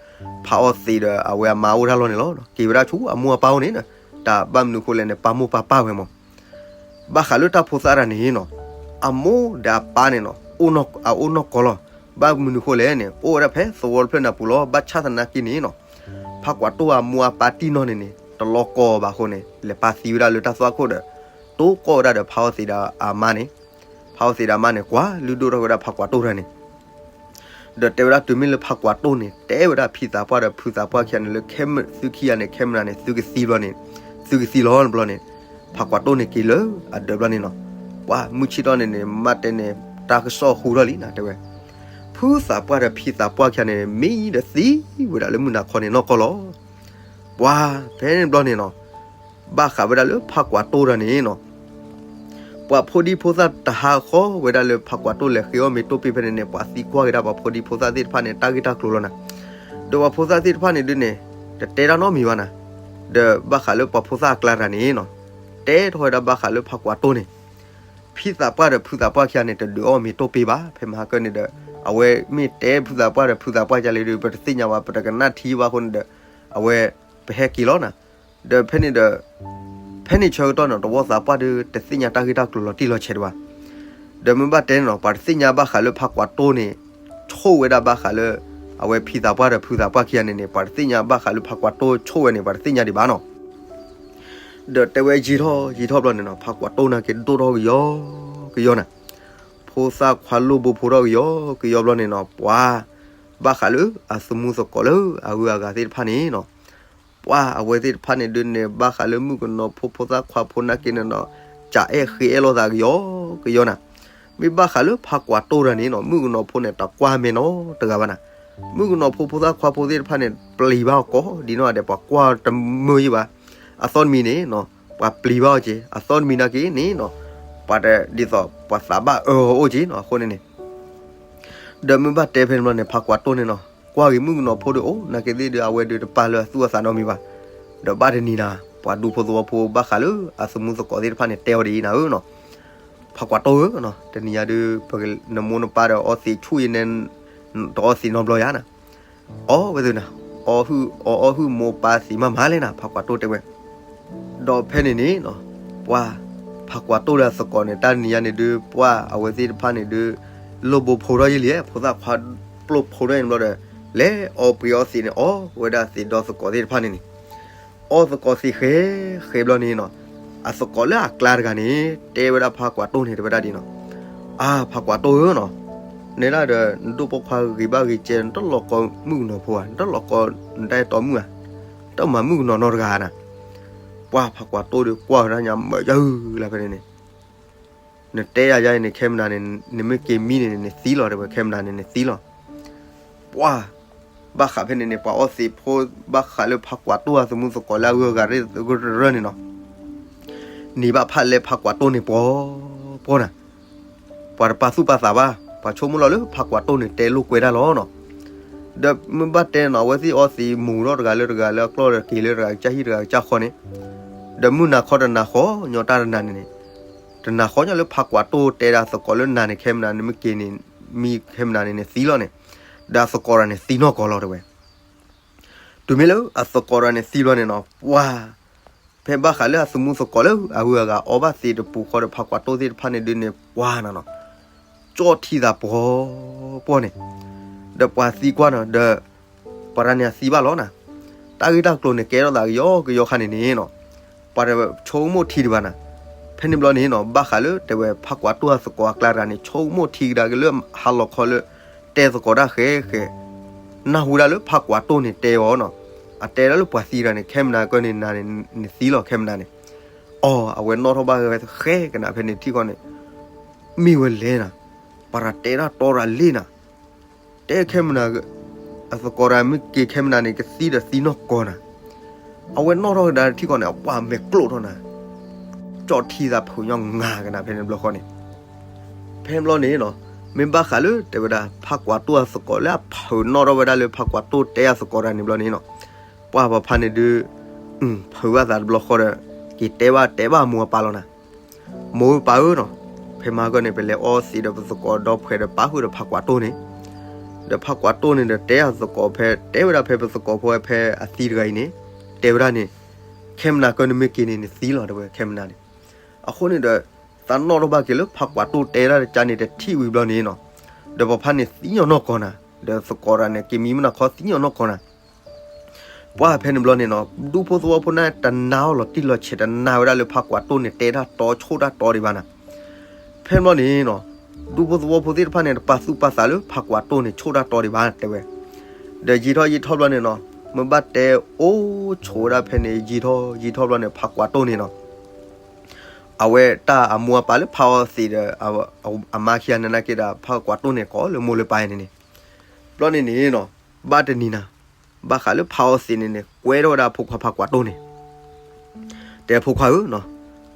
ဖးအီၣ်သံးဒီးအဝဲအမါအိၣ်တၢ်လီၢ်န့ၣ်လီၤ. က့ၤဝဲဒၣ်ဆူအမိၢ်အပၢ်အိၣ်န့ၣ်, တၢ်ဘၣ်မနုၤဃိလဲၣ်န့ၣ် ပၢ်မိၢ်ပၢ်ပၢ်ဝဲမၢ် ဘၣ်ဃးလၢတၢ်ဖိသၣ်တဂၤန့ၣ်နီၤ, အမိၢ်ဒီးအပၢ်န့ၣ်နီၤ, အအိၣ်နီၢ်ကီၢ်လီၤ. ဘၣ်မနုၤဃိလဲၣ်န့ၣ် အိၣ်ဝဲဒၣ်ဖဲသဝီတဖျၢၣ်နၢ်ပူၤလီၤ. ဘၣ်ဆၣ်သနာ်က့န့ၣ်နီၤ, ဖးကွၢ်တိၢ်အမိၢ်အပၢ်တံၢ်နီၢ်န့ၣ်န့ၣ် တလီၤကီၢ်ဘၣ်အဃိန့ၣ် လဲၤပၢ်သံဝဲဒၣ်လၢတၢ်သွၣ်ခိၣ်ဒီး တိၢ်ကီၢ်ဝဲဒၣ်ဒီးဖးအီၣ်သံးဒီးအမါန့ၣ်, ဖးအီၣ်သံးဒီးအမါန့ၣ် ကွၢ်လုၢ်ဒိၣ်ထီၣ်ဝဲဒၣ်ဖးကွၢ်တိၢ်တဂၤန့ၣ် ဒီးတဲဝဲဒၣ်တုၤမ့ၢ်လၢဖးကွၢ်တိၢ်န့ၣ် တဲဝဲဒၣ်ဖံသးပှၢ်ဒီးဖုသးပှၢ်ခံဂၤန့ၣ်လၢ ခဲမုၢ်သုခံဂၤန့ၣ် ခဲမုၢ်နၤန့ၣ် သုကသံဘျီန့ၣ်, သုကသံလီၤဘျီန့ၣ်, ဖးကွၢ်တိၢ်န့ၣ်က့ၤလၢအဒၢးဘျီန့ၣ်နီၤ, ပှၤမုၢ်ဆ့ၣ်ထီၣ်န့ၣ်န့ၣ် မ့ၢ်တဲန့ၣ် တၢ်ကစီၣ်ဟူထီၣ်လံနၤ တဲဝဲ, ဖုသးပှၢ်ဒီးဖံသးပှၢ်ခံဂၤန့ၣ် မံဒီးသံဝဲဒၣ်လၢမုၢ်နၤခီန့ၣ်နီၢ်ကီၢ်လီၤ. ပှၤဖဲန့ၣ်ဘျီန့ၣ်နီၤ, ဘၣ်ဃးဝဲဒၣ်လၢဖးကွၢ်တိၢ်တဂၤန့ၣ်နီၤ ပှၤဖိဒံဖိသၣ်တဟးဃီဝဲဒၣ်လၢဖးကွၢ်တိၢ်လဲၤဃ့အီၣ်မ့ၤတိၢ်ပ့ၢ်ဖဲန့ၣ်န့ၣ် ပှၤသံကွၢ်က့ၤဒၣ်ပှၤဖိဒံဖိသၣ်သ့ၣ်တဖၣ်န့ၣ် တၢ်ဂ့ၢ်တၢ်ကျိၤလီၤနၤ, ဒီးပှၤဖိသၣ်သ့ၣ်တဖၣ်န့ၣ်ဒုးန့ၣ်, တတဲတၢ်နီတမံၤဘၣ်နၤ, ဒီးဘၣ်ဃးလၢပှၤဖိသၣ်အကျါတဂၤန့ၣ်နီၤ, တဲထီၣ်ဝဲဒၣ်ဘၣ်ဃးလၢဖးကွၢ်တိၢ်န့ၣ် ဖံသးပှၢ်ဒီးဖုသးပှၢ်ခံဂၤန့ၣ် တဒုးအီၣ်မ့ၤတိၢ်ပ့ၢ်ဘၣ် ဖဲမဟါကၢန့ၣ်ဒီး, အဝဲမ့ၢ်တဲဖုသးပှၢ်ဒီးဖုသးပှၢ်ကလဲၣ်ဒီး ပတသ့ၣ်ညါဘၣ် ပတကနၣ်ထံဘၣ်အဃိန့ၣ်ဒီး, အဝဲပဟဲက့ၤလီၤနၤ, ဒီးဖဲန့ၣ်ဒီး, ဖဲန့ၣ်ဆၢကတီၢ်န့ၣ် တဝီသးပှၢ်ဒီး တသ့ၣ်ညါတၢ်ဂ့ၢ်တၢ်ကျိၤလီၤတံၢ်လီၤဆဲးဒံးဘၣ် ဒီးမ့ၢ်ဘၣ်တဲန့ၣ်နီၤ ပှၤတသ့ၣ်ညါဘၣ်ဃးလၢဖးကွၢ်တိၢ်န့ၣ်, ဆိၣ်ဝဲဒၣ်ဘၣ်ဃးလၢ, အဝဲဖံသးပှၢ်ဒီးဖုသးပှၢ်ခံဂၤန့ၣ်န့ၣ် ပှၤတသ့ၣ်ညါဘၣ်ဃးလၢဖးကွၢ်တိၢ်ဆိၣ်ဝဲန့ၣ် ပှၤတသ့ၣ်ညါဒံးဘၣ်နီၤ, ဒီးတဲဝဲယံာ်ထီၣ်ယံာ်ထီၣ်ဘျီန့ၣ်နီၤ ဖးကွၢ်တိၢ်န့ၣ်က့ၤဒိၣ်ထီၣ်ကယီကယီနၤ, ဖိသၣ်ခွါလိၣ်ဘိဖိထီၣ်ကယီကယီဘျီန့ၣ်နီၤ ပှၤ, ဘၣ်ဃးလၢအသမူသကိးလၢအဂုၤအဂၤသ့ၣ်တဖၣ်န့ၣ်နီၤ ပှၤအဝဲသ့ၣ်တဖၣ်န့ၣ်ဒုးန့ၣ် ဘၣ်ဃးလၢမုၣ်ကနီၤဖိဖိသၣ်ခွါဖိနာ်က့န့ၣ်နီၤ, ကအဲၣ်ဃ့အဲၣ်လိာ်သးကယီကယီနၤ, မ့ၢ်ဘၣ်ဃးလၢဖးကွၢ်တိၢ်တဂၤန့ၣ်နီၤ မုၣ်ကနီၤဖိန့ၣ် တကွၢ်မဲာ်နီတဂၤဘၣ်နၤ, မုၣ်ကနီၤဖိဖိသၣ်ခွါဖိသ့ၣ်တဖၣ်န့ၣ် ပျံၤဘၣ်အီၤကိးဒံနီၢ်ဂၤဒဲး ပှၤကွၢ်တမုာ်ယံၤဘၣ်, အသီတမံၤန့ၣ်နီၤ, ပှၤပျံၤဘၣ်အီၤက့ၤ အသီတမံၤနာ်က့န့ၣ်နီၤ, ပှၤတဒ်သိး ပှၤသးဘၣ်အၢအီၤအိၣ်က့ၤနီၤ အဃိန့ၣ်န့ၣ် ဒီးမ့ၢ်ဘၣ်တဲဖဲန့ၣ်ဘျီန့ၣ် ဖးကွၢ်တိၢ်န့ၣ်နီၤ ကွၢ်က့ၤမုၣ်ကနီၤဖိဒီးအိၣ် နာ်က့သ့ၣ်ဒီး အဝဲဒုးတပာ်လၢအသူၣ်အသးနီတမံၤဘၣ်, ဒီးဘၣ်တနံၤနၤ ပှၤဒူဖိသဝီဖိဘၣ်ဃးလၢအသမူသကိးသ့ၣ်တဖၣ်န့ၣ် တဲအီၤဒ်အံၤနၤဧၢနီၤ, ဖးကွၢ်တိၢ်ဧၢနီၤ တနံၤညါဒုး နမိၢ်နပၢ်ဒီးအီသံးဆူၣ်အံၤန့ၣ် တအီသံးနီတဘျီယါနၤ, အီဝဲသ့ၣ်နၤ, အီအီဟုၣ်မိၢ်ပၢ်သံးမးမးလဲၣ်နၤ ဖးကွၢ်တိၢ်တဲဝဲ ဒီးဖဲန့ၣ်န့ၣ်နီၤ, ပှၤ, ဖးကွၢ်တိၢ်ဒီးအသကိးန့ၣ် တၢ်နံၤညါန့ၣ်ဒုး ပှၤအဝဲသ့ၣ်တဖၣ်န့ၣ်ဒုး လိၣ်ဘိဖိထီၣ်ယံာ်လံ ဖိသၣ်ခွါပျိဖိထီၣ်ယံာ်န့ၣ်ဘျီဒီး လဲၤအီပှ့ၤအီသံးန့ၣ် အီဝဲဒၣ်သံးဒီသကိးသ့ၣ်တဖၣ်န့ၣ်န့ၣ်, အီသကိးသံးဃဲဃဲဘျီန့ၣ်နီၤ, အသကိးလၢအကျါတဂၤန့ၣ် တဲဝဲဒၣ်ဖးကွၢ်တိၢ်န့ၣ် တဲဝဲဒၣ်ဒ်နီၤ, အါ ဖးကွၢ်တိၢ်ဧၢနီၤ, နဲဒၣ်ဒီး နဒိၣ်ပိာ်ခွါဂ့ၤဘၣ်ဂ့ၤကဲ နတလီၤကီမုၣ်ကနီၤဖိဧါ နတလီၤကီ နတၢ်အဲၣ်တီမုၣ်ဧါ, တမၤမုၣ်ကနီၤနီတဂၤဧါနၤ, ပှၤဖးကွၢ်တိၢ်ဒီး ကွၢ်ဝဲဒၣ်ညါမၢယၤဧၢလၢဖဲန့ၣ်န့ၣ် နတဲယၤယါအံၤန့ၣ် ခဲမုၢ်နၤန့ၣ် နမ့ၢ်က့ၤမံန့ၣ် နသံလီၤ တဲဝဲ ခဲမုၢ်နၤန့ၣ် နသံလီၤ, ပှၤ, ဘၣ်ဃးဖဲန့ၣ်န့ၣ် ပှၤအီသံးဖိ ဘၣ်ဃးလၢဖးကွၢ်တိၢ်အသမူသကိးလၢအဂုၤအဂၤရၢၢ်န့ၣ်နီၤ, န့ၢ်ဘၣ်ဖးလဲဖးကွၢ်တိၢ်န့ၣ်ပှီၤပှီၤနၤ, ပှၤတပာ်သူၣ်ပာ်သးဘၣ် ပှၤဆိကမိၣ်လီၤလၢဖးကွၢ်တိၢ်န့ၣ် တဲလိာ်ကွဲတၢ်လီၤနီၤ, ဒီးမ့ၢ်ဘၣ်တဲနီၤ အဝဲသ့ၣ်အီသံးမူၤထီၣ်တဂၤလၢတဂၤလၢအကျီၢ်ဒီးက့ၤလၢတဂၤကစၢ်ဟံၣ်တဂၤကစၢ်ဃီန့ၣ်, ဒီးမုၢ်နၤခီတနၤဃီညီတၢ်တနၤန့ၣ်န့ၣ်, တနၤဃီညီလၢဖးကွၢ်တိၢ်တဲဒၣ်သကိးလၢနၤန့ၣ် ခဲမုၢ်နၤန့ၣ် မ့ၢ်က့ၤန့ၣ် မံခဲမုၢ်နၤန့ၣ်န့ၣ်သံလီၤန့ၣ်, ဒီးအသကိးတဂၤန့ၣ်သံနီၢ်ကီၢ်လီၤတဲဝဲ တုၤမ့ၢ်လၢအသကိးတဂၤန့ၣ်သံဘျီန့ၣ်နီၤ ပှၤ, ဖဲဘၣ်ဃးလၢအသမူသကိးလၢအဂုၤအဂၤအီဘၣ်သံးတပူၤဃီဒီးဖးကွၢ်တိၢ်သ့ၣ်တဖၣ်န့ၣ်ဒုးန့ၣ် ပှၤနၤနီၤ, ကၠီၣ်ထံသးပှီၤပှီၤန့ၣ်, ဒီးပှၤသံကွၢ်နီၤ ဒီး ပှၤတဂၤန့ၣ်အသံဘၣ်လီၤနၤ, တၢ်ဂ့ၢ်တၢ်ကျိၤန့ၣ်ကဲထီၣ်သးကယီကယီခါန့ၣ်န့ၣ်နီၤ, ပှၤတဆိကမိၣ်ထံဒံးဘၣ်နၤ, ဖဲ ဖဲန့ၣ်ဘျီန့ၣ်နီၤ ဘၣ်ဃးလၢတဲဝဲဖးကွၢ်တိၢ်အသကိးအကျါတဂၤန့ၣ် ဆိကမိၣ်ထံကဒါက့ၤလၢဟါလီၤခီလၢ တဲသကိးတၢ်ဃဲဃဲ နၢ်ဟူဒၣ်လၢဖးကွၢ်တိၢ်န့ၣ်တဲအီၤနီၤ, အတဲဒၣ်လၢပှၤသံတဂၤန့ၣ် ခဲမနၤကၢန့ၣ်နၤန့ၣ် နသံလီၤခဲမနၤန့ၣ်, အီၤ အဝဲနီၣ်ထီၣ်ဘၣ်ဃဲဃဲကနၣ်ဖဲန့ၣ်ထံၣ်ဃီန့ၣ် မ့ၢ်ဝဲလဲၣ်နၤ, ပှၤတၢ်တဲတၢ်တီတၢ်လံနၤ, တဲခဲမနၤ အသကိးတဂၤမ့ၢ်က့ၤခဲမနၤန့ၣ် ကသံဒီးသံနီၢ်ကီၢ်နၤ, အဝဲနီၣ်ထီၣ်ကဒါထံၣ်ဃီန့ၣ် အပှၢ်မဲာ်ကျိၣ်ထီၣ်နၤ ကၠီၣ်ထံသးဖုးညီငါကနၣ်ဖဲန့ၣ်ဘျီဃီန့ၣ်, ဖဲန့ၣ်ဘျီန့ၣ်နီၤ မ့ၢ်ဘၣ်ဃးလၢတဲဝဲဒၣ် ဖးကွၢ်တိၢ်အသကိးလၢအဖုးနီၣ်ထီၣ်ဝဲဒၣ်လၢဖးကွၢ်တိၢ်တဲအသကိးတဂၤန့ၣ်ဘျီန့ၣ်နီၤ, ပှၢ်ပှၤဖါန့ၣ်ဒုး ဖုးဘၣ်သးတဘျီဃီဒီး က့ၤတဲဘၣ်တဲဘၣ်မိၢ်အပၢ်လီၤနၤ, မိၢ်ပၢ်ဧၢနီၤ, ဖဲမဟါကၢန့ၣ် ပလဲၤအီသံးဒီးပသကိးဒီဖှဲးဒီးပာ်ဃုာ်ဒီးဖးကွၢ်တိၢ်န့ၣ်, ဒီးဖးကွၢ်တိၢ်န့ၣ်ဒီးတဲအသကိးဖဲ တဲဝဲဒၣ်ဖဲပသကိးဖိဖဲအသံတဂၤအံၤန့ၣ်, တဲဝဲဒၣ်န့ၣ်, ခဲမနၤကၢန့ၣ်မ့ၢ်က့ၤန့ၣ် နသံလီၤတဲဝဲခဲမနၤန့ၣ်, အဃိန့ၣ်ဒီး သးနီၣ်ထီၣ်ဘၣ်က့ၤလၢဖးကွၢ်တိၢ်တဲဒၣ်တကါန့ၣ်တထံၣ်ဝံၤဘျီန့ၣ်နီၤ, ဒီးပှၤဖါန့ၣ်သံညီနီၢ်ကီၢ်နၤ, ဒီးသကိးတဂၤန့ၣ် က့ၤမံမုၢ်နၤခီသံညီနီၢ်ကီၢ်နၤ ပှၢ်ဖဲန့ၣ်ဘျီန့ၣ်နီၤ ဒူဖိသဝီဖိန့ၣ် တနာ်အီၤလီၤတံၢ်လီၤဆဲး တနာ်ဝဲဒၣ်လၢဖးကွၢ်တိၢ်န့ၣ် တဲတၢ်တီဆိၣ်တၢ်တီဒံးဘၣ်နၤ, ဖဲန့ၣ်ဘျီန့ၣ်နီၤ ဒူဖိသဝီဖိသ့ၣ်တဖၣ်န့ၣ် တပာ်သူၣ်ပာ်သးလၢဖးကွၢ်တိၢ်န့ၣ် ဆိၣ်တၢ်တီဒံးဘၣ်တဲဝဲ, ဒီးယံာ်ထီၣ်ယံာ်ထီၣ်ဘျီန့ၣ်နီၤ မ့ၢ်ဘၣ်တဲအိၣ်ဆိးဝဲဒၣ်ဖဲန့ၣ် ယံာ်ထီၣ်ယံာ်ထီၣ်ဘျီန့ၣ် ဖးကွၢ်တိၢ်န့ၣ်နီၤ အဝဲတၢ်အမိၢ်အပၢ်လၢဖးအီသံးဒီး အမါခံဂၤန့ၣ်နာ်က့ဒီး ဖးကွၢ်တိၢ်န့ၣ်ကိးလၢမိၢ်လၢပၢ်န့ၣ်န့ၣ်, ဘျီန့ၣ်န့ၣ်နီၤ ဘၣ်တနံၤနၤ, ဘၣ်ဃးလၢဖးအီသံးန့ၣ်န့ၣ် ကွဲထီၣ်ဝဲဒၣ်အဖိခွါဖးကွၢ်တိၢ်န့ၣ် တဲဖိခွါဧၢနီၤ,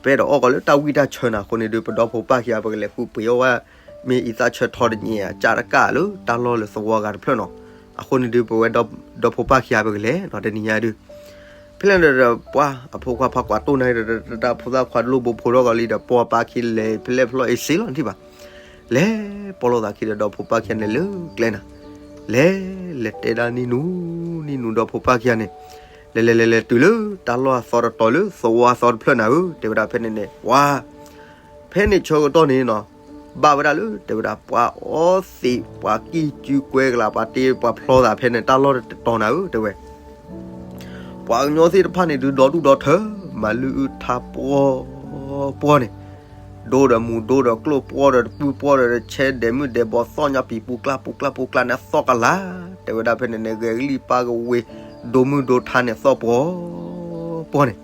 ပအဲၣ်ဒိးအီၣ်ကီးလၢတၢ်ဝံၣ်တၢ်ဆၢနၤအဃိန့ၣ်ဒုး ပဒီဖိပၢ်ခံဂၤပကလဲၤဃုပှ့ၤအီၣ်ဝဲ မ့ၢ်အံသၣ်ဆၢထီတနံၤ အကၢ်တကၢ်လၢတၢ်လီၢ်လၢသဝီဂၤတဖျၢၣ်နီၤ, အဃိန့ၣ်ဒုး ပဝဲဒီဖိပၢ်ခံဂၤပကလဲၤနီၤ တနံၤညါဒုး ဖဲလဲၣ်ဒီး ပှၢ်အဖိခွါဖးကွၢ်တိၢ်န့ၣ်ဒီး တၢ်ဖိသၣ်ခွါတလိၣ်ဘိဖိထီၣ်ကီးလံဒီး ပှၢ်ပၢ်ခံလဲၤဖဲလဲၣ်ဖျီၣ်အ့စ့လီၤနထံၣ်ဘၣ် လဲၤပီၢ်လိာ်သးခံဒီး ဒီဖိပၢ်ခံဂၤန့ၣ်လၢကျဲနၤ, လဲၤ လဲၤတဲဒၣ်နံၣ်နူ နံၣ်နူ ဒီဖိပၢ်ခံဂၤန့ၣ်, လဲၤလဲၤလဲၤလဲၤတုၤလၢတၢ်လီၢ်အသီတတီၤလၢသဝီအသီတဖျၢၣ်နၤဧၢ တဲဝဲဒၣ်ဖဲန့ၣ်န့ၣ် ပှၢ် ဖဲန့ၣ်ဆၢကတီၢ်န့ၣ်နီၤ, ဘၣ်ဝဲဒၣ်လၢတဲဝဲဒၣ် ပှၤအီသံး ပှၤကံၢ်စုကွဲကလး ပှၤတ့ပှၤဖျီသးဖဲန့ၣ် တၢ်လီၢ်တတီၤနၤဧၢ တဲဝဲ ပှၤကညီသ့ၣ်တဖၣ်န့ၣ်ဒုး ဒီဒူၣ်ဒီထၢ မၤလုၢ်အုၣ်ထါပှီၢ် ပှီၢ်န့ၣ်, ဒိဒီးမူဒိဒီးကျိၣ် ပှီၢ်ဒီးတပုၢ် ပှီၢ်ဒီးတဆဲ ဒဲးမုၢ်ဒဲးဘီ သီၣ်ညါပံၤ ပူကျၢ်ပူကျၢ်ပူကျၢ်န့ၣ် သီၣ်ကလၤ, တဲဝဲဒၣ်ဖဲန့ၣ်န့ၣ် ဂဲၤကလံၣ်ပၢ်ကဝ့ၤ ဒိမုၢ်ဒိထါန့ၣ် သီၣ်ပှီၢ် ပှီၢ်န့ၣ်,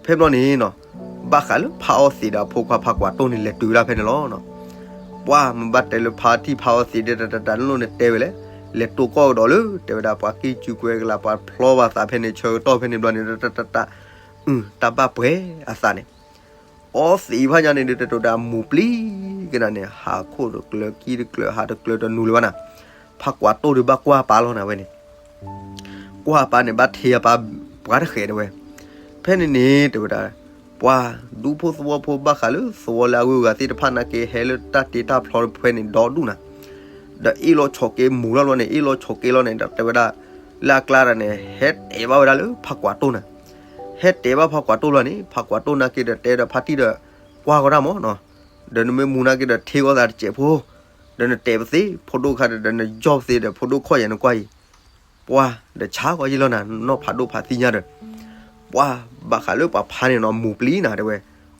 ဖဲဘျီန့ၣ်နီၤ, ဘၣ်ဃးလၢဖးအီသံးဒီးအဖိခွါဖးကွၢ်တိၢ်န့ၣ် လဲၤတုၤဝဲဒၣ်ဖဲန့ၣ်လီၤ. ပှၢ်မ့ၢ်ဘၣ်တဲလၢဖးထံၣ်ဖးအီသံးဒီး တၢ်တၢ်တၢ်လိၣ်န့ၣ်တဲဝဲလဲၣ်, လဲၤတိၢ်ကီၢ်ကဒီးလၢ တဲဝဲဒၣ်ပှၤကံၢ်စုကွဲကလး ပှၤဖျီဘၣ်သးဖဲန့ၣ် ဆၢကတီၢ်ဖဲန့ၣ်ဘျီန့ၣ် တၢ်တၢ်တၢ် တၢ်ဘၣ်ပှဲၤအသးန့ၣ်, အီသံးဖးညါန့ၣ်ဒုး တတိၤဒၣ်မူၤပျံၤကနၣ်န့ၣ် ဟးခိၣ်တကျၢၤ ကံၢ်တကျၢၤ ဟးတကျၢၤတနူၤလၢၤဘၣ်နၤ, ဖးကွၢ်တိၢ်ဒုးဘၣ်ကွၢ်ပၢ်လီၤနၤဝဲန့ၣ် ကွၢ်ပၢ်န့ၣ် ဘၣ်ထံၣ်အပၢ်ပှၤတဃဲးတဲဝဲ, ဖဲန့ၣ်န့ၣ် တဲဝဲဒၣ်, ပှၤဒူဖိသဝီဖိဘၣ်ဃးလၢသဝီလၢအဂုၤအဂၤသ့ၣ်တဖၣ်နာ်က့ ဟဲလၢတၢ်တ့တၢ်ဖျီဖဲန့ၣ် ဒီဒူၣ်နၤ, ဒီးအ့ၣ်လိာ်ဆိးက့မူၤလီၤဘျီန့ၣ် အ့ၣ်လိာ်ဆိးက့လီၤန့ၣ် ဒီးတဲဝဲဒၣ်, လၢအကျါတၢ်န့ၣ် ဟဲတဲဘၣ်ဝဲဒၣ်လၢဖးကွၢ်တိၢ်နၤ, ဟဲတဲဘၣ်ဖးကွၢ်တိၢ်လီၤန့ၣ် ဖးကွၢ်တိၢ်နာ်က့ဒီးတဲဒီးဖါတံၢ်ဒီး, ကွၢ်ကီတၢ်မၢ်နီၤ, ဒီးနမ့ၢ်မူၤနာ်က့ဒီးထ့ကီၢ်သးတစဲးဖိ, ဒီးနတဲပသ့ ဖိဒိၣ်ခါဒီး ဒီးနယီၢ်ပသ့ဒီး ဖိဒိၣ်ခီၣ်ယဲၢ်နကွၢ်အံၤ ပှၤဒီးဆါကီယံလီၤနၤ နီၢ်ဖးဒိၣ်ဖးသံညါဒီး, ပှၤဘၣ်ဃးလၢပှၤဖါန့ၣ်နီၤ မူၤပျံၤနၤတဲဝဲ,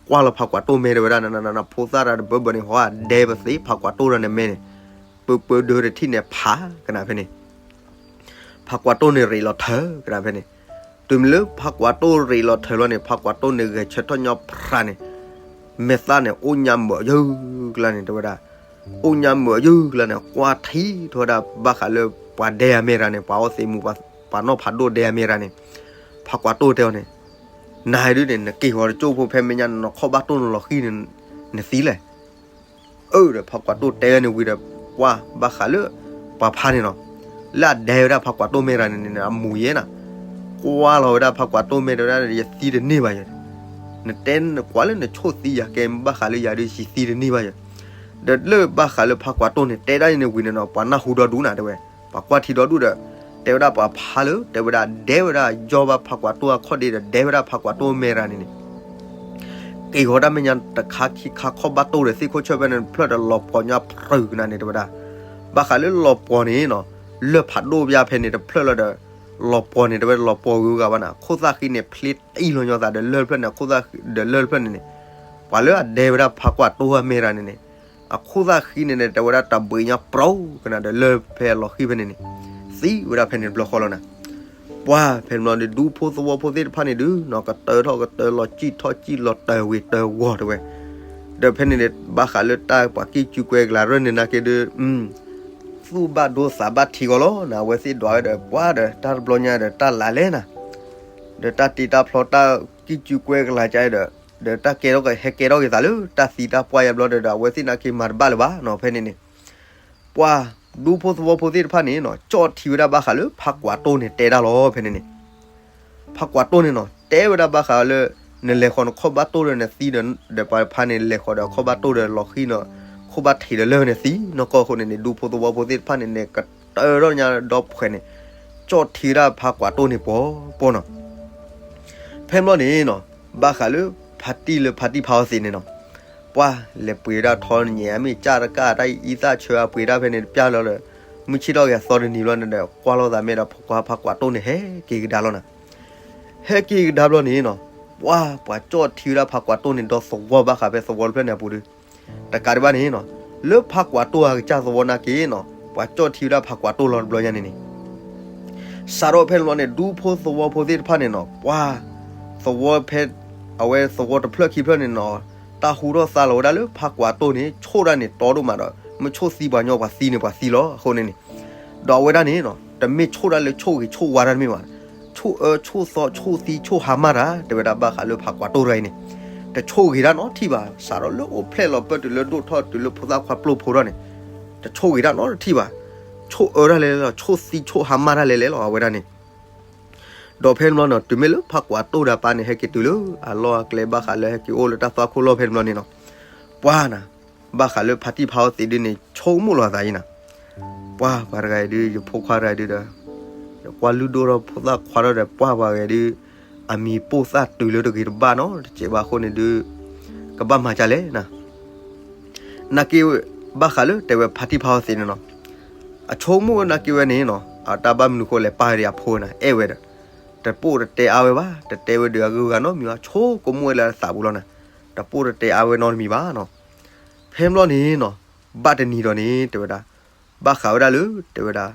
ကွၢ်လီၤဖးကွၢ်တိၢ်မဲတဲဝဲဒၣ် နနနန ဖိသၣ်တၢ်တဘၢဘၢန့ၣ် ဟီဒဲပသ့ ဖးကွၢ်တိၢ်ဒီးနမဲန့ၣ်, ပၢပၢဒၢတထံၣ်န့ၣ်ဖးကနၣ်ဖဲန့ၣ် ဖးကွၢ်တိၢ်န့ၣ်ရ့းလီၤထၢကနၣ်ဖဲန့ၣ်, တုၤမ့ၢ်လၢဖးကွၢ်တိၢ်ရ့းလီၤထၢလီၤန့ၣ် ဖးကွၢ်တိၢ်န့ၣ်ဂဲၤဆၢထၢၣ်ညီဖြးန့ၣ်, မဲာ်သၣ်န့ၣ် အိၣ်ညါမုာ်ယုၢ်ကျါန့ၣ် တဲဝဲဒၣ်, အိၣ်ညါမုာ်ယုၢ်ကျါန့ၣ် ကွၢ်ထံထီၣ်ဝဲဒၣ် ဘၣ်ဃးလၢပှၤဒဲအမဲတၢ်န့ၣ် ပှၤအီသံးမူၤ ပှၤနီၢ်ဖးဒိၣ်ဒဲအမဲတၢ်န့ၣ်, ဖးကွၢ်တိၢ်တဲအီၤန့ၣ်, နဒုးန့ၣ် နက့ၢ်ဂီၤတကၠိၢ်ဖိဖဲမဲာ်ညါ နနီၢ်ခီၣ်ဘၣ်တိၢ်နလီၤဃံၤန့ၣ် နသံလဲၣ် အၢ ဒီးဖးကွၢ်တိၢ်တဲဝဲန့ၣ်ဝံၤဒီး, ပှၤဘၣ်ဃးလၢ ပှၤဖါန့ၣ်နီၤ, လၢအဒဲဝဲဒၣ်ဖးကွၢ်တိၢ်မဲတၢ်န့ၣ်န့ၣ် အမူၤယဲနၤ, ကွၢ်လီၤဝဲဒၣ်ဖးကွၢ်တိၢ်မဲတၢ်ဝဲဒၣ် ယသံတန့ၢ်ဘၣ်ယဲ, နတဲနကွၢ်လၢနဆိၣ်သံယၤကဲ ဘၣ်ဃးလၢယၤဒုး ယသံတန့ၢ်ဘၣ်ယဲ, ဒီးလၢဘၣ်ဃးလၢဖးကွၢ်တိၢ်န့ၣ် တဲဒၣ်န့ၣ်ဝံၤန့ၣ်နီၤ ပှၤနၢ်ဟူဒီဒူၣ်နၤတဲဝဲ, ပှၤကွၢ်ထံဒီဒူၣ်ဒီး, တဲဝဲဒၣ်ပှၤဖါလၢ တဲဝဲဒၣ် ဒဲဝဲဒၣ်ယီၢ်ဘၣ်ဖးကွၢ်တိၢ်အခီၣ်ဒ့ဒီး ဒဲဝဲဒၣ်ဖးကွၢ်တိၢ်မဲတၢ်န့ၣ်န့ၣ် က့ၢ်ဂီၤတၢ်မဲာ်ညါတခါခံခါခီၣ်ဘၣ်တိၢ်ဒီးသ့ၣ်ခိၣ်ဆၢၣ်ဖဲန့ၣ် ဖျၢၣ်ဒီးလီၤပှီၤညါဖြုးကနၣ်န့ၣ်တဲဝဲဒၣ်, ဘၣ်ဃးလၢလီၤပှီၤန့ၣ်နီၤ, လၢၢ်ဖးဒိၣ်ဘၣ်ဖဲန့ၣ်တဖျၢၣ်လီၤဒီး, လီၤပှီၤန့ၣ်တဲဝဲလီၤပှီၤဂုၤဂၤဘၣ်နၤ ခိၣ်သၣ်ဃံန့ၣ် ဖျ့တံၢ်လီၤညီသးဒီးလၢၢ်ဖျၢၣ်န့ၣ် ခိၣ်သၣ်ဃံဒီးလၢၢ်ဖျၢၣ်န့ၣ်န့ၣ်, ပှၤလၢအဒဲဝဲဒၣ်ဖးကွၢ်တိၢ်အမဲရၤန့ၣ်န့ၣ်, အခိၣ်သၣ်ဃံန့ၣ်န့ၣ် တဲဝဲဒၣ်တဘှံးညါပြီကနၤဒီး လၢဖဲအလီၤဃံဖဲန့ၣ်န့ၣ်, သံဝဲဒၣ်ဖဲန့ၣ်တဘျီဃီလီၤနၤ. ပှၢ်ဖဲန့ၣ်ဘျီန့ၣ် ဒူဖိသဝီဖိသ့ၣ်တဖၣ်န့ၣ်ဒုးနီၤ ကတၢၢ်ထီၣ်ကတၢၢ် လီၤစံၣ်ထီၣ်စံၣ် လီၤတၢၢ်ဝ့ၤတၢၢ်ဝီၤတဲဝဲ, ဒီးဖဲန့ၣ်န့ၣ် ဘၣ်ဃးလၢတၢ်ပှၤကံၣ်ကူကွဲကလၤရၢၢ်န့ၣ်နာ်က့ဒုး သူၣ်ဘၣ်ဒိသးဘၣ်ထံးဂီၤလီၤနၤ. အဝဲသ့ၣ်ဒွးဝဲဒီး ပှၢ်ဒီး တၢ်တဘျီညါဒီး တၢ်လၤလဲၣ်နၤ, ဒီးတၢ်တ့တၢ်ဖျီ တၢ်ကံၣ်ကူကွဲကလၤကဒီး, ဒီးတၢ်ကဲထီၣ်ကဟဲကဲထီၣ်က့ၤသးလၢတၢ်သံတၢ်ပှၢ်ယါဘျီဒီး အဝဲသ့ၣ်နာ်က့မၤတဘၣ်လၢၤဘၣ်နီၤ. ဖဲန့ၣ်န့ၣ် ပှၢ်ဒူဖိသဝီဖိသ့ၣ်တဖၣ်န့ၣ်နီၤ ကၠီၣ်ထံဝဲဒၣ်ဘၣ်ဃးလၢဖးကွၢ်တိၢ်န့ၣ်တဲတၢ်လီၤ ဖဲန့ၣ်န့ၣ် ဖးကွၢ်တိၢ်န့ၣ်နီၤ တဲဝဲဒၣ်ဘၣ်ဃးလၢ နလဲၤဃီၤနခီၣ်ဘၣ်တိၢ်ဒီးနသံဒီး ဒီးပှၤတဖၣ်န့ၣ် လဲၤဃီၤဒီးအခီၣ်ဘၣ်တိၢ်ဒီးလီၤဃံနီၤ ခိၣ်ဘၣ်ထံးဒီးလၢန့ၣ်သံနီၢ်ကီၢ်အဃိန့ၣ်န့ၣ် ဒူဖိသဝီဖိသ့ၣ်တဖၣ်န့ၣ်န့ၣ် ကတၢၢ်ထီၣ်ညါဒီးဖှဲးန့ၣ် ကၠီၣ်ထံဝဲဒၣ်ဖးကွၢ်တိၢ်န့ၣ်ပှီၤပှီၤနီၤ. ဖဲဘျီန့ၣ်နီၤ ဘၣ်ဃးလၢဖါတံၢ်လၢဖါတံၢ်ဖးအီသံးန့ၣ်နီၤ ပှၢ်လဲၤပှ့ၤဒၣ်ထီန့ၣ် ညံမ့ၢ်ကၢ်တကၢ်တၢ်အံသၣ်ဆၢအပှ့ၤဒၣ်ဖဲန့ၣ်တပျၢ်လီၤဒီး မုၢ်ဆ့ၣ်ထီၣ်က့ၤအသီတနံၤဘျီန့ၣ်ဒီး ကွၢ်လိာ်သးမ့ၢ်ဒီး ဖးကွၢ်ဖးကွၢ်တိၢ်န့ၣ်ဟဲက့ၤကဒါလီၤနၤ. ဟဲက့ၤကဒါဘျီန့ၣ်နီၤ ပှၢ်ပှၤကၠီၣ်ထံဝဲဒၣ်ဖးကွၢ်တိၢ်န့ၣ် ဒီးသဝီဘၣ်ဃးဖဲသဝီတဖျၢၣ်န့ၣ်အပူၤဒီး တကးဒံးဘၣ်န့ၣ်နီၤ လၢဖးကွၢ်တိၢ်အကစၢ်သဝီနာ်က့နီၤ ပှၤကၠီၣ်ထံဝဲဒၣ်ဖးကွၢ်တိၢ်လီၤတဘျီညါန့ၣ်န့ၣ် စးထီၣ်ဖဲန့ၣ်ဘျီန့ၣ် ဒူဖိသဝီဖိသ့ၣ်တဖၣ်န့ၣ်နီၤ ပှၢ်သဝီဖဲ အဝဲသဝီတဖျၢၣ်ခံဖျၢၣ်န့ၣ်နီၤ တၢ်ဟူထီၣ်သါလီၤဝဲဒၣ်လၢဖးကွၢ်တိၢ်န့ၣ် ဆိၣ်ဒၣ်န့ၣ်တီဒိၣ်မးဒီး မ့ၢ်ဆိၣ်သံပှၤညီပှၤသံန့ၣ်ပှၤသံလီၤအဃိန့ၣ်န့ၣ် ဒီးအဝဲဒၣ်န့ၣ်နီၤ တမ့ၢ်ဆိၣ်ဒၣ်လၢဆိၣ်ဂ့ၤဆိၣ်ဝါတၢ်တမ့ၢ်ဘၣ် ဆိၣ်အၢဆိၣ်သီဆိၣ်သံဆိၣ်ဟါမၢ်တၢ် တဲဝဲဒၣ်ဘၣ်ဃးလၢဖးကွၢ်တိၢ်တဂၤအံၤန့ၣ် တဆိၣ်ဂ့ၤတၢ်နီတထံၣ်ဘၣ် စးထီၣ်လၢအိၣ်ဖျဲၣ်လီၤပၢၢ်တုၤလၢဒိၣ်ထီၣ်တုၤလၢဖိသၣ်ခွါပျိၢ်ဖိထီၣ်န့ၣ် တဆိၣ်ဂ့ၤတၢ်နီတထံၣ်ဘၣ် ဆိၣ်အၢတၢ်လဲၤလဲၤလီၤ ဆိၣ်သံဆိၣ်ဟါမၢ်တၢ်လဲၤလဲၤလီၤ အဝဲဒၣ်န့ၣ် ဒီးဖဲန့ၣ်ဘျီန့ၣ် တုၤမ့ၢ်လၢဖးကွၢ်တိၢ်တၢ်ပၢ်န့ၣ် ဟဲက့ၤတုၤလၢအလီၢ်အကျဲဘၣ်ဃးလၢဟဲက့ၤအိၣ်လၢတၢ်သွၣ်ခိၣ်လီၢ်ဖဲန့ၣ်ဘျီန့ၣ်နီၤ ပှၢ်နၤ ဘၣ်ဃးလၢဖါတံၢ်ဖးအီသံးဒုန့ၣ် ဆိကမိၣ်လီၤအသးအံၤနၤ ပှၢ်ပှၤတဂၤအံၤဒု ယဖိခွါတဂၤအံၤဒုဒီး ယကွၢ်လုၢ်ဒိၣ်ထီၣ်ဖိသၣ်ခွါထီၣ်ဒီး ပှၢ်ပှၤဂၤဒု အမံၤပိၢ်သၣ်တုၤလၢတဂ့ၤတဘၣ်နီတစဲးဘၣ်အဃိန့ၣ်ဒု ကဘၣ်မၤဒ်လဲၣ်နၤ နာ်က့ ဘၣ်ဃးလၢတဲဝဲဖါတံၢ်ဖးအီသံးန့ၣ်နီၤ အဆိကမိၣ်နာ်က့ဝဲန့ၣ်နီၤ အတၢ်ဘၣ်မနုၤဃိလဲၣ် ပၢ်ဒီးအဖိန့ၣ် အဲၣ်ဝဲဒီး တပိၢ်တတဲအါဝဲဘၣ် တတဲဝဲဒီးအဂုၤအဂၤနီတမံၤဘၣ် ဆိကမိၣ်ဝဲလၢအသးပူၤလီၤနၤ တပိၢ်တတဲအါဝဲနီတမံၤဘၣ်နီၤ ဖဲန့ၣ်ဘျီန့ၣ်နီၤ ဘၣ်တနံၤဒီးန့ၣ် တဲဝဲဒၣ် ဘၣ်ဃးဝဲဒၣ်လၢ တဲဝဲဒၣ်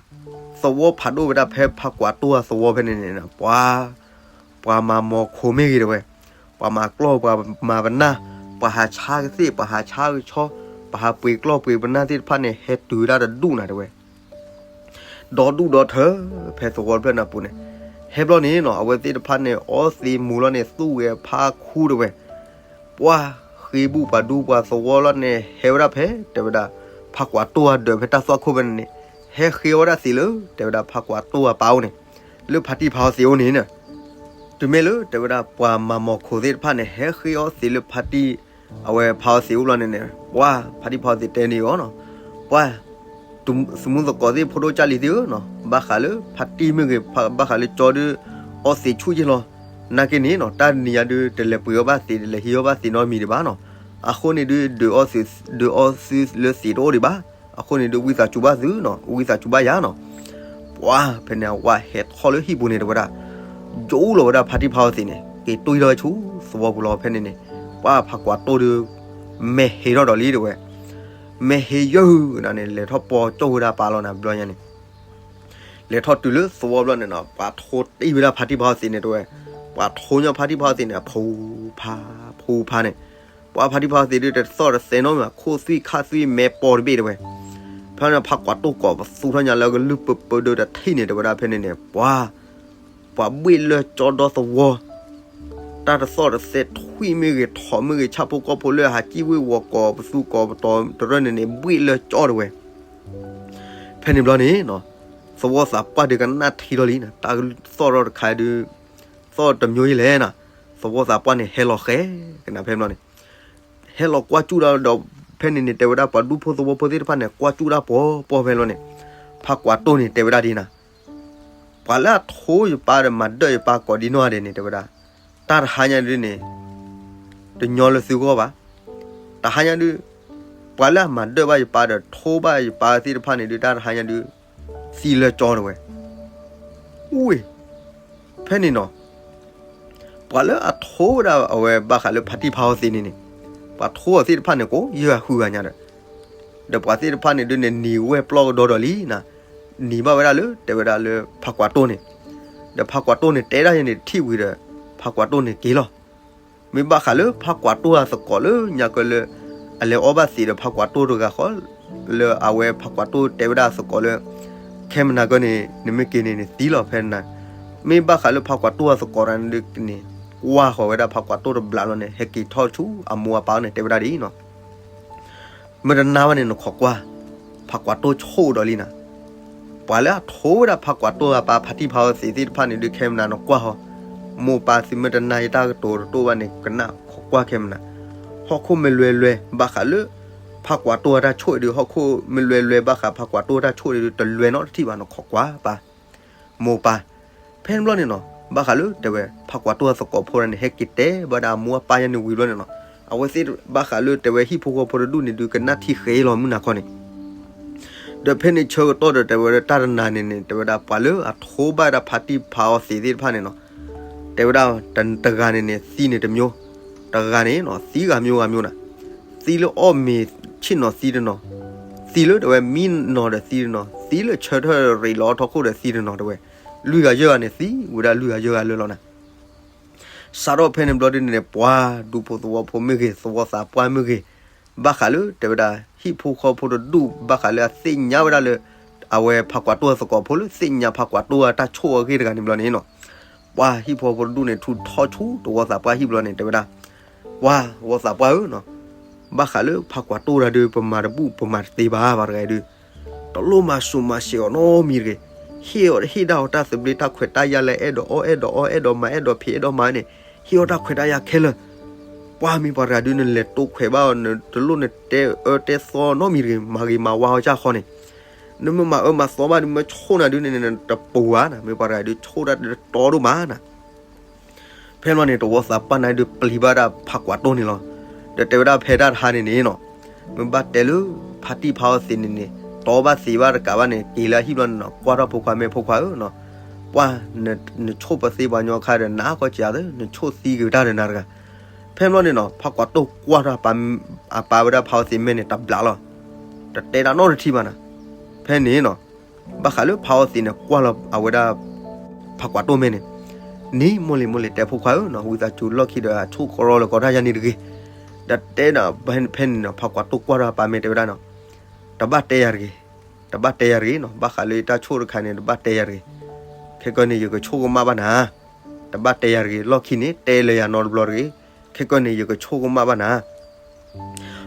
သဝီဖးဒိၣ်ဝဲဒၣ်ဖဲဖးကွၢ်တိၢ်အသဝီဖဲန့ၣ်န့ၣ် ပှၤ ပှၤမၤမီၤခိၣ်မ့ၢ်ဂ့ၤတဲဝဲ ပှၤမၤကျီၢ်ပှၤမၤပနၢ် ပှၤဟးဆါကသ့ၣ် ပှၤဟးဆါကဆီ ပှၤဟးပှ့ၤကျီၢ်ပှ့ၤပနၢ်သ့ၣ်တဖၣ်န့ၣ် ဟဲတုၤဝဲဒၣ်တဒူၣ်နၤတဲဝဲ ဒီဒူၣ်ဒီထၢ ဖဲသဝီတဖျၢၣ်န့ၣ်အပူၤန့ၣ် ဟဲဘျီန့ၣ်နီၤ အဝဲသ့ၣ်တဖၣ်န့ၣ် အီသံးမူၤလီၤန့ၣ် သူၣ်ဂဲၤဖးခူတဲဝဲ ပှၢ်ဃ့ဘူၣ်ပှၤဒူပှၤသဝီလီၤန့ၣ် ဟဲဝဲဒၣ်ဖဲ တဲဝဲဒၣ် ဖးကွၢ်တိၢ်အဒၢးဖဲတၢ်သွၣ်ခိၣ်ဖဲန့ၣ်န့ၣ် ဟဲဃ့အီၣ်ဝဲဒၣ်သံးလၢ တဲဝဲဒၣ်ဖးကွၢ်တိၢ်အပၢ်အိၣ်န့ၣ် လၢဖါတံၢ်ဖးအီသံးအိၣ်န့ၣ် တုၤမ့ၢ်လၢ တဲဝဲဒၣ် ပှၤမၤမီၤခိၣ်သ့ၣ်တဖၣ်န့ၣ် ဟဲဃ့အီၣ်သံးလၢဖါတံၢ် အဝဲဖးအီသံးအိၣ်ဘျီန့ၣ်န့ၣ် ပှၢ်ဖါတံၢ်ဖးအီသံးတဲန့ၢ်အီၤနီၤ ပှၢ် သုးမုၢ်သကိးသ့ၣ်ဖိဒိၣ်ကၢ်လံၤသ့ၣ်ဧၢနီၤ ဘၣ်ဃးလၢဖါတံၢ်မ့ၢ်ဂ့ၤ ဘၣ်ဃးလၢကၠီဒု အီသံးဆူၣ်က့ၤလီၤ နာ်က့န့ၣ်နီၤ တၢ်တနံၤညါဒု တလဲၤပှ့ၤအီၣ်ဘၣ်သံး တလဲၤဟံးအီၣ်ဘၣ်သံးနီတမံၤဒံးဘၣ်နီၤ အဃိန့ၣ်ဒု ဒုးအီသုလၢသံးတအိၣ်ဒံးဘၣ် အဃိန့ၣ်ဒု ဝံသးစူၤဘၣ်သုနီၤ ဝံသးစူၤဘၣ်ယၤနီၤ ပှၢ်ဖဲန့ၣ် အဝဲဟဲထီၣ်လၢဟံၣ်ပူၤန့ၣ် တဲဝဲဒၣ် ယအိၣ်လီၤဝဲဒၣ်ဖါတံၢ်ဖးအီသံးန့ၣ် က့ၤတွံၢ်ထီၣ်ဝဲဆူသဝီပူၤလီၤ ဖဲန့ၣ်န့ၣ် ပှၢ်ဖးကွၢ်တိၢ်ဒု မဲာ်ဟ့ထီၣ်ဒီးလံတဲဝဲ မဲာ်ဟ့ယဲၢ်ဟုနၤန့ၣ် လဲၤထီၣ်ပိာ်ကၠီၣ်ဝဲဒၣ်ပၢ်လီၤနၤ ဘျီညါန့ၣ် လဲၤထီၣ်တုၤလၢသဝီဘျီန့ၣ်နီၤ ပှၤထိတ့ၢ်ဝဲဒၣ်ဖါတံၢ်ဖးအီသံးန့ၣ်တဲဝဲ ပှၤထိညီဖါတံၢ်ဖးအီသံးန့ၣ် အဖူဖါ ဖူဖါန့ၣ် ပှၢ်ဖါတံၢ်ဖးအီသံးဒု တသီၣ်တသဲနီတမံၤ ခိၣ်သွံၣ်ခါသွံၣ်မဲာ်ပိာ်တဘ့ၣ်တဲဝဲ ဖဲန့ၣ်ဖးကွၢ်တိၢ်ကိးပသူထီၣ်ညါလၢကလုၢ်ပၢပၢဒုတထံၣ်န့ၣ် တဲဝဲဒၣ်ဖဲန့ၣ်န့ၣ် ပှၤ ပှၤဘှ့ၣ်လၢကၠီဒီသဝီ တၢ်တသီၣ်တသဲထွံၣ်မ့ၢ်ဂ့ၤ ထိးမ့ၢ်ဂ့ၤ ဆၣ်ဖိကီၢ်ဖိလၢအဟးကံၣ်ဝ့ၢ်ဝီၤကိးပသူကိးပတီၤတရၢၢ်န့ၣ်န့ၣ် ဘှ့ၣ်လၢကၠီတဲဝဲ ဖဲန့ၣ်ဘျီန့ၣ်နီၤ သဝီသးပှၢ်ဒုးကနၣ်ထံထီၣ်လံနီၤ တၢ်သီၣ်ထီၣ်တခါဒုး သီၣ်တမျိုးယလဲၣ်နီၤ သဝီသးပှၢ်န့ၣ် ဟဲလီၤဃဲကနၤဖဲန့ၣ်ဘျီန့ၣ် ဟဲလီၤကွၢ်စူၣ်တၢ်ဒီး ဖဲန့ၣ်န့ၣ် တဲဝဲဒၣ်ပှၤဒူဖိသဝီဖိသ့ၣ်တဖၣ်န့ၣ် ကွၢ်စူၣ်တၢ်ပှီၤပှီၤဖဲန့ၣ်ဘျီန့ၣ် ဖးကွၢ်တိၢ်န့ၣ် တဲဝဲဒၣ်ဒ်နၤ ပှၤလၢအထိယပၢ်ဒီးမၤဒၢၣ်ယပၢ်ကိးဒ်နီၢ်ဂၤဒဲးန့ၣ် တဲဝဲဒၣ် တၢ်တဟါညါဒုးန့ၣ် တညီလၢသုဂီၢ်ဘၣ်. တဟါညါဒုး ပှၤလၢအမၤဒၢၣ်ဘၣ်ယပၢ်ဒီး ထိဘၣ်ယပၢ်သ့ၣ်တဖၣ်န့ၣ်ဒုး တၢ်တဟါညါဒုး သံလၢကၠီတဲဝဲ. ဝ့ၢ် ဖဲန့ၣ်နီၤ ပှၤလၢအထိဝဲဒၣ်အဝဲဘၣ်ဃးလၢဖါတံၢ်ဖးအီသံးန့ၣ်န့ၣ် ပှၤထိအီၤသ့ၣ်တဖၣ်န့ၣ် ကိးယဲၢ်ဂၤဃုဂၤညါဒီး, ဒီးပှၤသ့ၣ်တဖၣ်န့ၣ်ဒုးန့ၣ် နံၤဝဲပျီကဒီဒီးလံနၤ, နံၤဘၣ်ဝဲဒၣ်လၢ တဲဝဲဒၣ်လၢဖးကွၢ်တိၢ်န့ၣ်, ဒီးဖးကွၢ်တိၢ်န့ၣ် တဲဒၣ်ယဲန့ၣ်တထံၣ်ဝံၤဒီး ဖးကွၢ်တိၢ်န့ၣ်က့ၤလီၤ. မ့ၢ်ဘၣ်ဃးလၢဖးကွၢ်တိၢ်အသကိးလၢညါကၢလၢ အလဲၤအီဘၣ်သံးဒီးဖးကွၢ်တိၢ်တဂၤဃီ, လၢအဝဲဖးကွၢ်တိၢ်တဲဝဲဒၣ်အသကိးလၢ ခဲမနၤကၢန့ၣ် နမ့ၢ်က့ၤန့ၣ်နသံလီၤဖဲနၤ, မ့ၢ်ဘၣ်ဃးလၢဖးကွၢ်တိၢ်အသကိးတဂၤန့ၣ်ဒုးန့ၣ် ကွၢ်ဃီၤဝဲဒၣ်ဖးကွၢ်တိၢ်တဘျီလီၤန့ၣ် ဟဲက့ၤထီၣ်ဆူအမိၢ်အပၢ်အအိၣ်န့ၣ် တဲဝဲဒၣ်ဒ်အံၤနီၤ, မ့ၢ်တနာ်ဘၣ်န့ၣ် နခိးကွၢ်, ဖးကွၢ်တိၢ်ဆိၣ်ဒီးလံနၤ, ပှၤလၢအထိဝဲဒၣ်ဖးကွၢ်တိၢ်အပၢ်ဖါတံၢ်ဖးအီသံးသ့ၣ်တဖၣ်န့ၣ်ဒုး ခဲမနၤနကွၢ်ဃီၤ, မိၢ်ပၢ်သုမ့ၢ်တနာ်ယတၢ်ကတိၤတတိၢ်ဘၣ်န့ၣ် ကနၣ်ခိးကွၢ်ခဲမနၤ, ဟီၣ်ခိၣ်မ့ၢ်လွဲလွဲ ဘၣ်ဃးလၢ ဖးကွၢ်တိၢ်အတၢ်ဆိၣ်အံၤဒုး ဟီၣ်ခိၣ်မ့ၢ်လွဲလွဲဘၣ်ဃးဖးကွၢ်တိၢ်အတၢ်ဆိၣ်အံၤဒုး တလွဲနီတထံၣ်ဘၣ် နခိးကွၢ်ပၢ် မိၢ်ပၢ်, ဖဲန့ၣ်ဘျီန့ၣ်နီၤ, ဘၣ်ဃးလၢတဲဝဲ ဖးကွၢ်တိၢ်အသကိးဖိန့ၣ် ဟဲက့ၤတဲဘၣ်ဒၣ်အမိၢ်အပၢ်ယဲန့ၣ်ဝံၤဘျီန့ၣ်နီၤ, အဝဲသ့ၣ်ဘၣ်ဃးလၢတဲဝဲဟံၣ်ဖိဃီဖိတဒူၣ်န့ၣ်ဒုး ကနၣ်ထံဃဲလီၤမုၢ်နၤခီန့ၣ်, ဒီးဖဲန့ၣ်ဆၢကတီၢ်ဒီးတဲဝဲလၢတၢ်တနၤန့ၣ်န့ၣ် တဲဝဲဒၣ်ပှၤလၢအထိဘၣ်ဒၣ်ဖါတံၢ်ဖးအီသံးသ့ၣ်တဖၣ်န့ၣ်နီၤ, တဲဝဲဒၣ်တဂၤန့ၣ်န့ၣ် သံန့ၣ်တမျိုး, တဂၤန့ၣ်နီၤ သံဂၤမျိုးဂၤမျိုးနၤ, သံလၢအီၣ်မ့ၤဆ့ၣ်နီၤသံတနီၤ, သံလၢတဲဝဲမံနီၤဒီးသံတနီၤ, သံလၢဆၢထၢၣ်ရ့းလီၤအထီခိၣ်ဒီးသံတနီၤတဲဝဲ, လွံၢ်ဂၤယဲၢ်ဂၤန့ၣ် သံဝဲဒၣ်လွံၢ်ဂၤယဲၢ်ဂၤလၢာ်လီၤနၤ စးထီၣ်ဖဲန့ၣ်ဘျီဒုန့ၣ် ပှၤဒူဖိသဝီဖိမ့ၢ်ဂ့ၤ သဝီသးပှၢ်မ့ၢ်ဂ့ၤ, ဘၣ်ဃးလၢတဲဝဲဒၣ် ဟံၣ်ဖိဃီဖိတဒူၣ် ဘၣ်ဃးလၢအသ့ၣ်ညါဝဲဒၣ်လၢ အဝဲဖးကွၢ်တိၢ်အသကိးဖိလၢ သ့ၣ်ညါဖးကွၢ်တိၢ်အတၢ်ဆိၣ်အဂ့ၢ်တဂၤန့ၣ်ဘျီန့ၣ်နီၤ, ပှၤဟံၣ်ဖိဃီဖိတဒူၣ်န့ၣ် ထုးထီၣ်ဆူသဝီသးပှၢ်ဟံၣ်ဘျီန့ၣ် တဲဝဲဒၣ်, ပှၤသဝီသးပှၢ်ဧၢနီၤ, ဘၣ်ဃးလၢဖးကွၢ်တိၢ်တၢ်ဒုး ပမၤတဘူၣ်ပမၤတသ့ဘၣ် ပှၤတဂၤအံၤဒုး တလိၣ်မၤစိၤမၤစဲးအီၤနီတမံၤတဂ့ၤ, ဟ့ၣ်အီၤ ဟ့ၣ်ဒၣ်အီၤတၢ်သဘျ့တၢ်ခွဲးတၢ်ယာ်လၢအဲၣ်ဒိးအီၣ်အဲၣ်ဒိးအီ အဲၣ်ဒိးမၤအဲၣ်ဒိးဖံးအဲၣ်ဒိးမၤန့ၣ်, ဟ့ၣ်အီၤတၢ်ခွဲးတၢ်ယာ်ခဲလၢာ်, ပှၤမ့ၢ်ပှၤတဂၤဒုး နလဲၤတိခွဲးဘၣ်အီၤ နတလိၣ်နတဲအၢတဲသီနီတမံၤတဂ့ၤ, မၤဂ့ၤမၤဝါအီၤကၢ်ဃီန့ၣ်, နမ့ၢ်မၤအၢမၤသီဘၣ်ဒုး မ့ၢ်ဆိၣ်နၤဒုးန့ၣ် နတပူၤဘၣ်နၤ, မ့ၢ်ပှၤတဂၤဒုးဆိၣ်တၢ်တတီဒိၣ်မးနၤ ဖဲန့ၣ်ဘျီန့ၣ် သဝီသးပှၢ်န့ၣ်ဒုးပျံၤဘၣ်ဒၣ်ဖးကွၢ်တိၢ်န့ၣ်လီၤ. ဒီးတဲဝဲဒၣ်ဖဲတၢ်တဟါန့ၣ်န့ၣ်နီၤ, မ့ၢ်ဘၣ်တဲလၢဖါတံၢ်ဖးအီသံးန့ၣ်န့ၣ် တီဘၣ်သံးဘၣ်တကးဘၣ်န့ၣ် က့ၤလၢအဟံၣ်ဘျီန့ၣ်နီၤ, ကွၢ်ထီၣ်ဖိခွါမ့ၢ်ဖိခွါဧၢနီၤ, ပှၤ နဆိၣ်ပသ့ပှၤညီခါဒီးနးကီၢ်ကးသၢ နဆိၣ်သံက့ၤတၢ်ဒီးနၤတဂၤ. ဖဲန့ၣ်ဘျီန့ၣ်နီၤ ဖးကွၢ်တိၢ်ကွၢ်ထီၣ်အပၢ်ဝဲဒၣ်ဖးအီသံးမဲာ်န့ၣ်တဘျးလီၤ. တတဲတၢ်နီတထံၣ်ဘၣ်နၤ. ဖဲန့ၣ်နီၤ ဘၣ်ဃးလၢဖးအီသံးန့ၣ် ကွၢ်လီၤအဝဲဒၣ် ဖးကွၢ်တိၢ်မဲာ်န့ၣ်, နံၤမိၢ်လံၤမိၢ်လံၤ တဲဖိခွါဧၢနီၤ, ဝံသးစူၤလီၢ်ခံဒီးအဆိၣ်ကရီလၢကီတၢ်ယါန့ၣ်တဂ့ၤ. ဒီးတဲဒီးဖဲန့ၣ်နီၤ ဖးကွၢ်တိၢ်ကွၢ်ထီၣ်အပၢ်မဲာ်တဲဝဲဒၣ်နီၤ, တဘၣ်တဲယၤတဂ့ၤ, တဘၣ်တဲယၤတဂ့ၤနီၤ, ဘၣ်ဃးလၢယတၢ်ဆိၣ်တခါန့ၣ် တဘၣ်တဲယၤတဂ့ၤ. ခဲကနံၣ်န့ၣ် ယကဆိၣ်ကမၣ်ဘၣ်နၤ. တဘၣ်တဲယၤတဂ့ၤ, လီၢ်ခံန့ၣ် တဲလၢယၤနီတဘျီတဂ့ၤ. ခဲကနံၣ်န့ၣ် ယကဆိၣ်ကမၣ်ဘၣ်နၤ.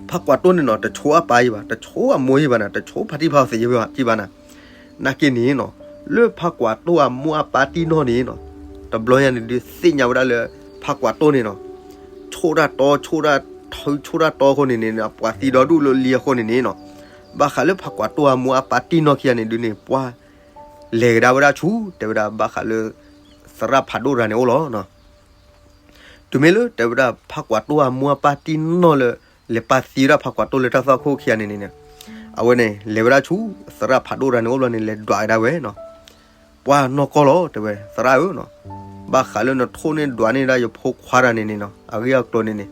ဖးကွၢ်တိၢ်န့ၣ်နီၤ တဆိၣ်အပၢ်ယံၤဘၣ်, တဆိၣ်အမိၢ်ယံၤဘၣ်နၤ, တဆိၣ်ဖါတံၢ်ဖးအီသံးယံၤဘၣ်နၤ. နာ်က့န့ၣ်နီၤ လၢဖးကွၢ်တိၢ်အမိၢ်အပၢ်တံၢ်နီၢ်န့ၣ်နီၤ, တဘျီညါန့ၣ်ဒုးသ့ၣ်ညါဝဲဒၣ်လၢ ဖးကွၢ်တိၢ်န့ၣ်နီၤ ဆိၣ်တၢ်တီ ဆိၣ်တၢ်ထု ဆိၣ်တၢ်တီအဃိန့ၣ်န့ၣ် အပှၤသံဒီဒူၣ်လၢလံအဃိန့ၣ်န့ၣ်နီၤ, ဘၣ်ဃးလၢဖးကွၢ်တိၢ်အမိၢ်အပၢ်တံၢ်နီၢ်ခံဂၤန့ၣ်ဒုးန့ၣ် ပှၤ လဲၤကဒါဝဲဒၣ်ဆူ တဲဝဲဒၣ်ဘၣ်ဃးလၢ သရၣ်ဖးဒိၣ်တဂၤန့ၣ်အိၣ်လီၤ. တုၤမ့ၢ်လၢတဲဝဲဒၣ်ဖးကွၢ်တိၢ်အမိၢ်အပၢ်တံၢ်နီၢ်လၢ လဲၤပာ်သံဝဲဒၣ်ဖးကွၢ်တိၢ်လၢတၢ်သွၣ်ခိၣ်ခံဂၤန့ၣ်န့ၣ် အဝဲန့ၣ် လဲၤဝဲဒၣ်ဆူ သရၣ်ဖးဒိၣ်တဂၤန့ၣ်အိၣ်ဘျီန့ၣ် လဲၤဒွးကဒါဝဲနီၤ ပှၤနီၢ်ကီၢ်လီၤ တဲဝဲ သရၣ်ဧၢနီၤ, ဘၣ်ဃးလၢနထိၣ်န့ၢ်ဒွးန့ၢ်ဒၣ်ယဖိခွါတဂၤန့ၣ်န့ၣ်နီၤ အဂ့ၢ်အကျိၤန့ၣ်န့ၣ်,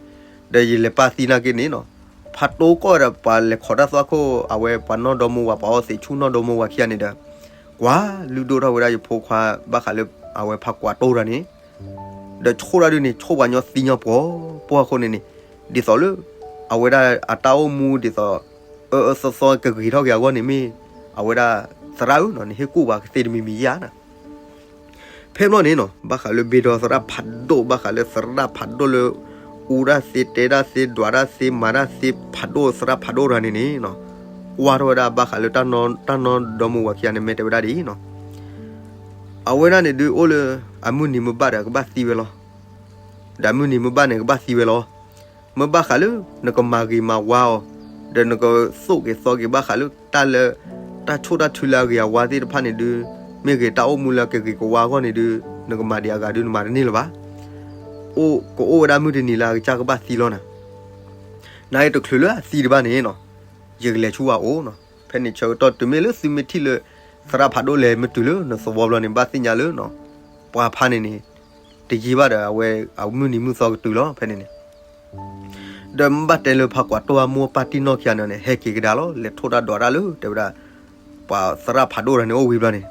ဒီးယလဲၤပာ်သံနာ်က့န့ၣ်နီၤ, ဖးတိၢ်ကီၢ်ဒီးပှၤလဲၤခိးတၢ်သွၣ်ခိၣ် အဝဲပှၤနီၢ်ဒီမါဝၤ ပှၤအီသံးဆူနီၢ်ဒီမါဝၤခံဂၤန့ၣ်ဒီး ကွၢ်လုၢ်ဒိၣ်ထီၣ်ဝဲဒၣ်ယဖိခွါ ဘၣ်ဃးလၢ အဝဲဖးကွၢ်တိၢ်တဂၤန့ၣ် ဒီးဆိၣ်တၢ်ဒုးန့ၣ် ဆိၣ်ပှၤညီသံညီပှီၤပှီၢ်အဃိန့ၣ်န့ၣ်, ဒ်သိးလၢ အဝဲဒၣ်အတၢ်အိၣ်မူဒ်သိး အၢအၢသီသီကဂ့ၤထီၣ်က့ၤအဂီၢ်န့ၣ်မ့ၢ် အဝဲဒၣ်သရၣ်ဧၢနီၤ နဟ့ၣ်ကူၣ်ပှၤကသ့တမံၤမံၤဧါနၤ. ဖဲဘျီန့ၣ်နီၤ ဘၣ်ဃးလၢဘ့ၣ်ဒီသရၣ်ဖးဒိၣ် ဘၣ်ဃးလၢသရၣ်ဖးဒိၣ်လၢ အူတၢ်သ့ တဲတၢ်သ့ ဒွးတၢ်သ့ မၤတၢ်သ့ဖးဒိၣ် သရၣ်ဖးဒိၣ်တဂၤန့ၣ်န့ၣ်နီၤ, ကွၢ်ထီၣ်ဝဲဒၣ်ဘၣ်ဃးလၢ တၢ်နီၢ်ဒီမါဝၤခံဂၤန့ၣ် မ့ၢ်တဲဝဲဒၣ်ဒ်အံၤနီၤ, အဝဲဒၣ်န့ၣ်ဒုးအိၣ်လၢ အမုၢ်နံၤမ့ၢ်ဘၣ်ဒီးကဘၣ်သံဝဲလီၤ. ဒီးအမုၢ်နံၤမ့ၢ်ဘၣ်န့ၣ် ကဘၣ်သံဝဲလီၤ. မ့ၢ်ဘၣ်ဃးလၢ နကမၤဂ့ၤမၤဝါအီၤ, ဒီးနကသိၣ်က့ၤသီက့ၤဘၣ်ဃးလၢတၢ်လၢ တၢ်ဆိၣ်တၢ်ထုလၢအဂ့ၤအဝါသ့ၣ်တဖၣ်န့ၣ်ဒုး, မ့ၢ်ဂ့ၤတၢ်အိၣ်မူလၢကဂ့ၤကဝါအဂီၢ်န့ၣ်ဒုး, နကမၤဒံးအဂၤဒုးနမၤတန့ၢ်လၢၤဘၣ်. အိၣ်ကအိၣ်ဝဲဒၣ်မုၢ်တနံၤလၢအကစၢ်ကဘၣ်သံလီၤနၤ. နတချုးလၢအသံတဘၣ်န့ၣ်နီၤ, ယကလဲၤဆူအအိၣ်နီၤ. ဖဲန့ၣ်ဆၢကတီၢ်တုၤမ့ၢ်လၢသုမ့ၢ်ထံၣ်လၢ သရၣ်ဖးဒိၣ်လဲၤမ့ၢ်တုၤလၢနသဝီဘျီန့ၣ် ဘၣ်သ့ၣ်ညါလၢနီၤ, ပှၤဖးန့ၣ်န့ၣ် တယံာ်ဘၣ်ဒီးအဝဲအမုၢ်နံၤမုၢ်သီကတုၤလီၤ ဖဲန့ၣ်န့ၣ် ဒီးမ့ၢ်ဘၣ်တဲလၢဖးကွၢ်တိၢ်အမိၢ်အပၢ်တံၢ်နီၢ်ခံဂၤန့ၣ်န့ၣ် ဟဲက့ၤကဒါလီၤ လဲၤထိၣ်တၢ်ဒိးတၢ်လၢ တဲဝဲဒၣ် ပှၤသရၣ်ဖးဒိၣ်တဂၤန့ၣ်အိၣ်ဝံၤဘျီန့ၣ်,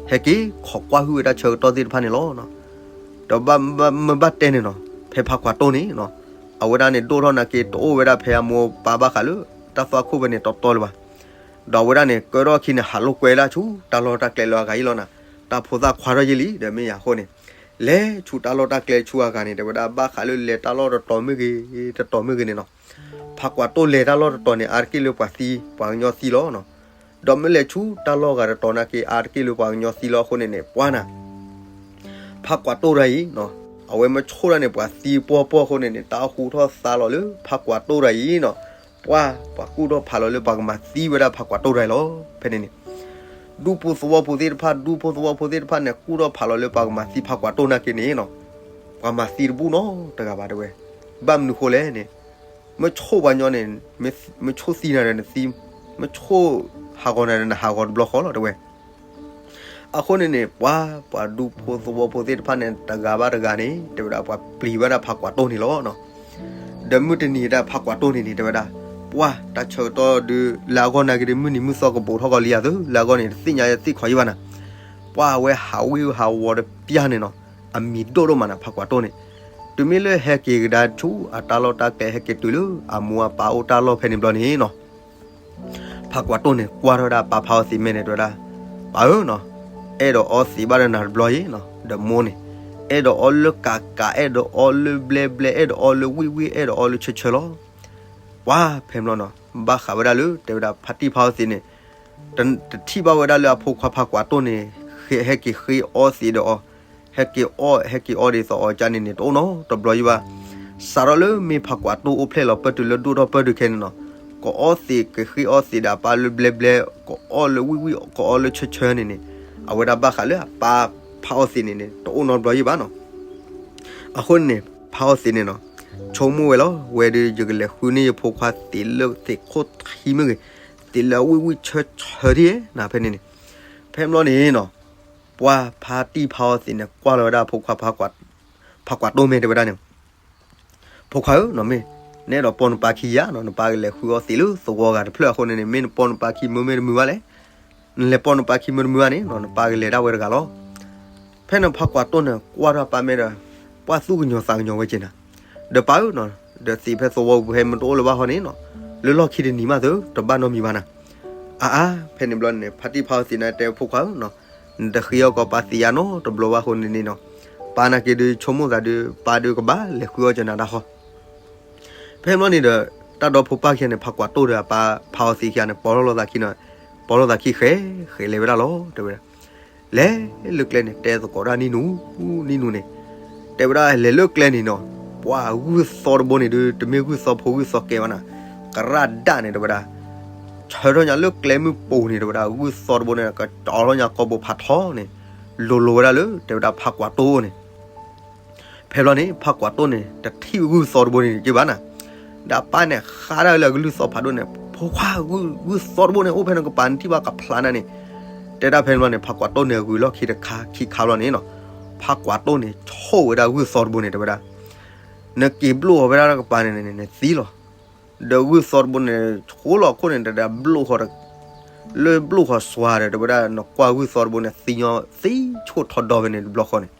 ဟဲက့ၤခိးကွၢ်ဟုၣ်ဝဲဒၣ်ဆၢကတီၢ်သ့ၣ်တဖၣ်န့ၣ်လီၤ. ဒီးဘၣ်မ့ၢ်ဘၣ်တဲန့ၣ်နီၤ ဖဲဖးကွၢ်တိၢ်န့ၣ်နီၤ အဝဲဒၣ်န့ၣ်ဒိၣ်ထီၣ်နာ်က့ တအိၣ်ဝဲဒၣ်ဖဲအမိၢ်အပၢ်ဘၣ်ဃးလၢ တၢ်သွၣ်ခိၣ်ဖဲန့ၣ်တီတီလၢၤဘၣ်. ဒီးအဝဲဒၣ်န့ၣ် ကၢထီၣ်ခံန့ၣ် ဟးလိာ်ကွဲဒၣ်ဆူတၢ်လီၢ်တၢ်ကျဲလၢအဂၤအံၤလီၤနီၤ. တၢ်ဖိသၣ်ခွါထီၣ်ယံာ်လံ ဒီးမ့ၢ်ယၤအဃိန့ၣ် လဲၤဆူတၢ်လီၢ်တၢ်ကျဲဆူအဂၤန့ၣ် တဲဝဲဒၣ် ဘၣ်ဃးလၢလဲၤတၢ်လီၢ်တတီၤမ့ၢ်ဂ့ၤ တတီၤမ့ၢ်ဂ့ၤန့ၣ်နီၤ, ဖးကွၢ်တိၢ်လဲၤတၢ်လီၢ်တတီၤန့ၣ် အါတက့ၢ်လၢပှၤသံ ပှၤကညီသံလီၤနီၤ. ဒီးမ့ၢ်လဲၤဆူတၢ်လီၢ်ဂၤတတီၤနာ်က့ အါတက့ၢ်လၢပှၤကညီသံလီၤအဃိန့ၣ်န့ၣ် ပှၤနၤ ဖးကွၢ်တိၢ်တဂၤအံၤနီၤ အဝဲမ့ၢ်ဆိၣ်တၢ်န့ၣ် ပှၤသံပှီၢ်ပှီၢ်အဃိန့ၣ်န့ၣ် တၢ်ဟူထီၣ်သါလီၤလၢဖးကွၢ်တိၢ်တဂၤအံၤနီၤ, ပှၤ ပှၤကူၣ်ထီၣ်ဖးလီၤလၢပှၤကမၤသံဝဲဒၣ်ဖးကွၢ်တိၢ်တဂၤအံၤလီၤ ဖဲန့ၣ်န့ၣ် ဒူဖိသဝီဖိသ့ၣ်တဖၣ် ဒူဖိသဝီဖိသ့ၣ်တဖၣ်န့ၣ် ကူၣ်ထီၣ်ဖးလီၤလၢပှၤကမၤသံဖးကွၢ်တိၢ်နာ်က့န့ၣ်နီၤ, ပှၤမၤသံတဘူၣ်နီတဂၤဘၣ်တဲဝဲ. ဘၣ်မနုၤဃိလဲၣ်န့ၣ် မ့ၢ်ဆိၣ်ပှၤညီန့ၣ် မ့ၢ်ဆိၣ်သံနၤဒီးနသံ, မ့ၢ်ဆိၣ်ဟးဂီၤနၤဒီးနဟးဂီၤတဘျီဃီလီၤတဲဝဲ. အဃိန့ၣ်န့ၣ် ပှၤ ပှၤဒူဖိသဝီဖိသ့ၣ်တဖၣ်န့ၣ် တဂၤဘၣ်တဂၤန့ၣ် တဲဝဲဒၣ် ပှၤပျံၤဝဲဒၣ်ဖးကွၢ်တိၢ်န့ၣ်လီၤ. ဒီးမုၢ်တနံၤဒၣ်ဖးကွၢ်တိၢ်န့ၣ်န့ၣ် တဲဝဲဒၣ် ပှၤ တၢ်ဆၢကတီၢ်ဒုး လၢအဂီၢ်နာ်က့ဒုး မုၢ်နံၤမုၢ်သီကဘူးထီၣ်ကီးလံယၤသု လၢအဂီၢ်န့ၣ် တသ့ၣ်ညါသ့ၣ်ခီယံဘၣ်နၤ, ပှၤအဝဲဟးဝ့ၢ်ဟးဝီၤတပျၢ်န့ၣ်နီၤ, အမံၤဒိၣ်ဒိၣ်မးနၤ ဖးကွၢ်တိၢ်န့ၣ်, တုၤမ့ၢ်လၢဟဲက့ၤကဒါဆူအတၢ်လီၢ်တၢ်ကျဲ ဟဲက့ၤတုၤလၢအမိၢ်အပၢ်အိၣ်တၢ်လီၢ်ဖဲန့ၣ်ဘျီန့ၣ်နီၤ ဖးကွၢ်တိၢ်န့ၣ် ကွၢ်ထီၣ်ဝဲဒၣ်ပၢ်ဖးအီသံးမဲာ်န့ၣ် တဲဝဲဒၣ်, ပၢ်ဧၢနီၤ, အဲၣ်ဒိးအီသံးဘၣ်ဒီးနၤတဘျီအံၤနီၤ, ဒီးမိၢ်န့ၣ်, အဲၣ်ဒိးအီလၢကးကး, အဲၣ်ဒိးအီလၢဘျဲဘျဲ, အဲၣ်ဒိးအီလၢဝံၣ်ဝံၣ်, အဲၣ်ဒိးအီလၢဆၢဆၢလီၤ. ပှၤဖဲန့ၣ်ဘျီနီၤ ဘၣ်ဃးဝဲဒၣ်လၢ တဲဝဲဒၣ် ဖါတံၢ်ဖးအီသံးန့ၣ် တထံၣ်ဘၣ်ဝဲဒၣ်လၢအဖိခွါဖးကွၢ်တိၢ်န့ၣ် ဟဲက့ၤဃ့အီသံးဒီးအီၤ, ဟဲက့ၤအီ ဟဲက့ၤအီဒ်သိးအီၤကန့ၣ်န့ၣ် တအိၣ်နီတဘျီယံဘၣ်. စးထီၣ်လၢမ့ၢ်ဖးကွၢ်တိၢ်အိၣ်ဖျဲၣ်လီၤ ပၢၢ်တုၤလၢဒိၣ်ထီၣ်ပၢၢ်တုၤခဲန့ၣ်နီၤ, ကအီသံး ကဃ့အီသံးဒီးအပၢ်လၢဘျဲဘျဲ, ကအီလၢဝံၣ်ဝံၣ်, ကအီလၢဆၢဆၢန့ၣ်န့ၣ်, အဝဲဒၣ်ဘၣ်ဃးလၢအပၢ်ဖးအီသံးန့ၣ်န့ၣ် တအိၣ်နီတဘျီယံဘၣ်နီၤ. အဃိန့ၣ် ဖးအီသံးန့ၣ်နီၤ, ဆိကမိၣ်ဝဲလီၤ, ဝဲဒုးယကလဲၤဃုန့ၢ်ယဖိခွါသံးလၢသံးခိၣ်ထံမ့ၢ်ဂ့ၤ, သံးလၢအဝံၣ်ဝံၣ်ဆၢဆၢဒ်နၤဖဲန့ၣ်န့ၣ်, ဖဲန့ၣ်ဘျီန့ၣ်နီၤ, ပှၤဖါတံၢ်ဖးအီသံးန့ၣ် ကွၢ်လီၤဝဲဒၣ်အဖိခွါ ဖးကွၢ်တိၢ်မဲာ် တဲဝဲဒၣ်န့ၣ်, ဖိခွါဧၢနီၤ, မ့ၢ် နအဲၣ်ဒိးပိာ်နပၢ်ခံယၤနီၤ, နပၢ်ကလဲၤဃုအီသံးလၢသဝီဂၤတဖျၢၣ်အဃိန့ၣ်န့ၣ် မ့ၢ်နပိာ်နပၢ်ခံမုာ်မ့ၢ်တမုာ်ဘၣ်လဲၣ်, နလဲၤပိာ်နပၢ်ခံမုာ်တမုာ်ဘၣ်န့ၣ်နီၤ, နပၢ်ကလဲၤဒၣ်ဝဲတဂၤလီၤ. ဖဲန့ၣ်ဖးကွၢ်တိၢ်န့ၣ် ကွၢ်ထီၣ်ပၢ်မဲာ်ဒီး ပှၢ်သူၣ်ကညီၤသးကညီၤဝဲက့ၤနၤ, ဒီးပၢ်ဧၢနီၤ, ဒီးသံးဖဲသဝီပူၤဖဲမ့ၢ်တအိၣ်လၢၤဘၣ်ဟီန့ၣ်နီၤ, လၢလီၢ်ခံတနံၤမးသု တဘၣ်နီတမံၤဘၣ်နၤ. အါအါ ဖဲန့ၣ်ဘျီန့ၣ် ဖါတံၢ်ဖးအီသံးန့ၣ် တဲဖိခွါဧၢနီၤ, နတဃ့အီၣ်ကီးပၢ်သံးယၤနီတဘျီဘၣ်အဃိန့ၣ်န့ၣ်နီၤ, ပၢ်နာ်က့ဒုးဆိကမိၣ်သးဒုး ပၢ်ဒုးကဘၣ်လဲၤဃုအီၣ်က့ၤနၤတၢ်ဃီ ဖဲန့ၣ်ဘျီန့ၣ်ဒီး တၢ်ဒီဖိပၢ်ခံဂၤန့ၣ် ဖးကွၢ်တိၢ်ဒီးအပၢ်ဖးအီသံးခံဂၤန့ၣ် ပိာ်ထီၣ်လိာ်သးခံန့ၣ်, ပိာ်ထီၣ်လိာ်သးခံဃဲၤဃဲၤလဲၤဝဲဒၣ်လီၤ တဲဝဲဒၣ်. လဲၤလၢကျဲန့ၣ် တဲသကိးတၢ်နံၣ်နူ နံၣ်နူန့ၣ်, တဲဝဲဒၣ်လဲၤလၢကျဲန့ၣ်နီၤ, ပှၤဂုၢ်သီတဘိန့ၣ်ဒုး တမ့ၢ်ဂုၢ်သီဖိဂုၢ်သီကဲဘၣ်နၤ, ကရၣ်ဒၣ်န့ၣ် တဲဝဲဒၣ် ဆၢထီၣ်ညါလၢကျဲမုၢ်ပိၤန့ၣ် တဲဝဲဒၣ် ဂုၢ်သီတဘိန့ၣ် ကကၠီထီၣ်ညါကိာ်ဘိဖးထီန့ၣ်, လိၤလိၤဝဲဒၣ်လၢ တဲဝဲဒၣ်ဖးကွၢ်တိၢ်န့ၣ် ဖဲဘျီန့ၣ် ဖးကွၢ်တိၢ်န့ၣ် တထံၣ်ဂုၢ်သီတဘိန့ၣ်က့ၤဘၣ်နၤ, ဒီးအပၢ်န့ၣ်ဃါဒၣ်လၢအကလုၢ်သီဖးဒိၣ်န့ၣ် ဖိခွါ ဂုၢ်သီတဘိန့ၣ် အိၣ်ဖဲနကပၤ နထံၣ်ဘၣ်ကဖျါနၤန့ၣ်, တဲဒၣ်ဖဲန့ၣ်ဘျီန့ၣ် ဖးကွၢ်တိၢ်န့ၣ် ဂုာ်လီၢ်ခံတခါခံခါဘျီန့ၣ်နီၤ, ဖးကွၢ်တိၢ်န့ၣ် ဆိၣ်ဝဲဒၣ်ဂုၢ်သီတဘိန့ၣ် တဲဝဲဒၣ် နက့ၤဘျိၣ်ဃီၤဝဲဒၣ်နကပၤန့ၣ်န့ၣ် နသံလီၤ. ဒီးဂုၢ်သီတဘိန့ၣ် ဆိၣ်လီၤခိၣ်န့ၣ် တဒၣ်ဘျိၣ်ဃီၤ လၢဘျိၣ်ဃီၤစွါဒီး တဲဝဲဒၣ် နကွၢ်ဂုၢ်သီတဘိန့ၣ် သံညီသံဆိၣ်ထီဒီဖဲန့ၣ်တဘျီဃီန့ၣ်,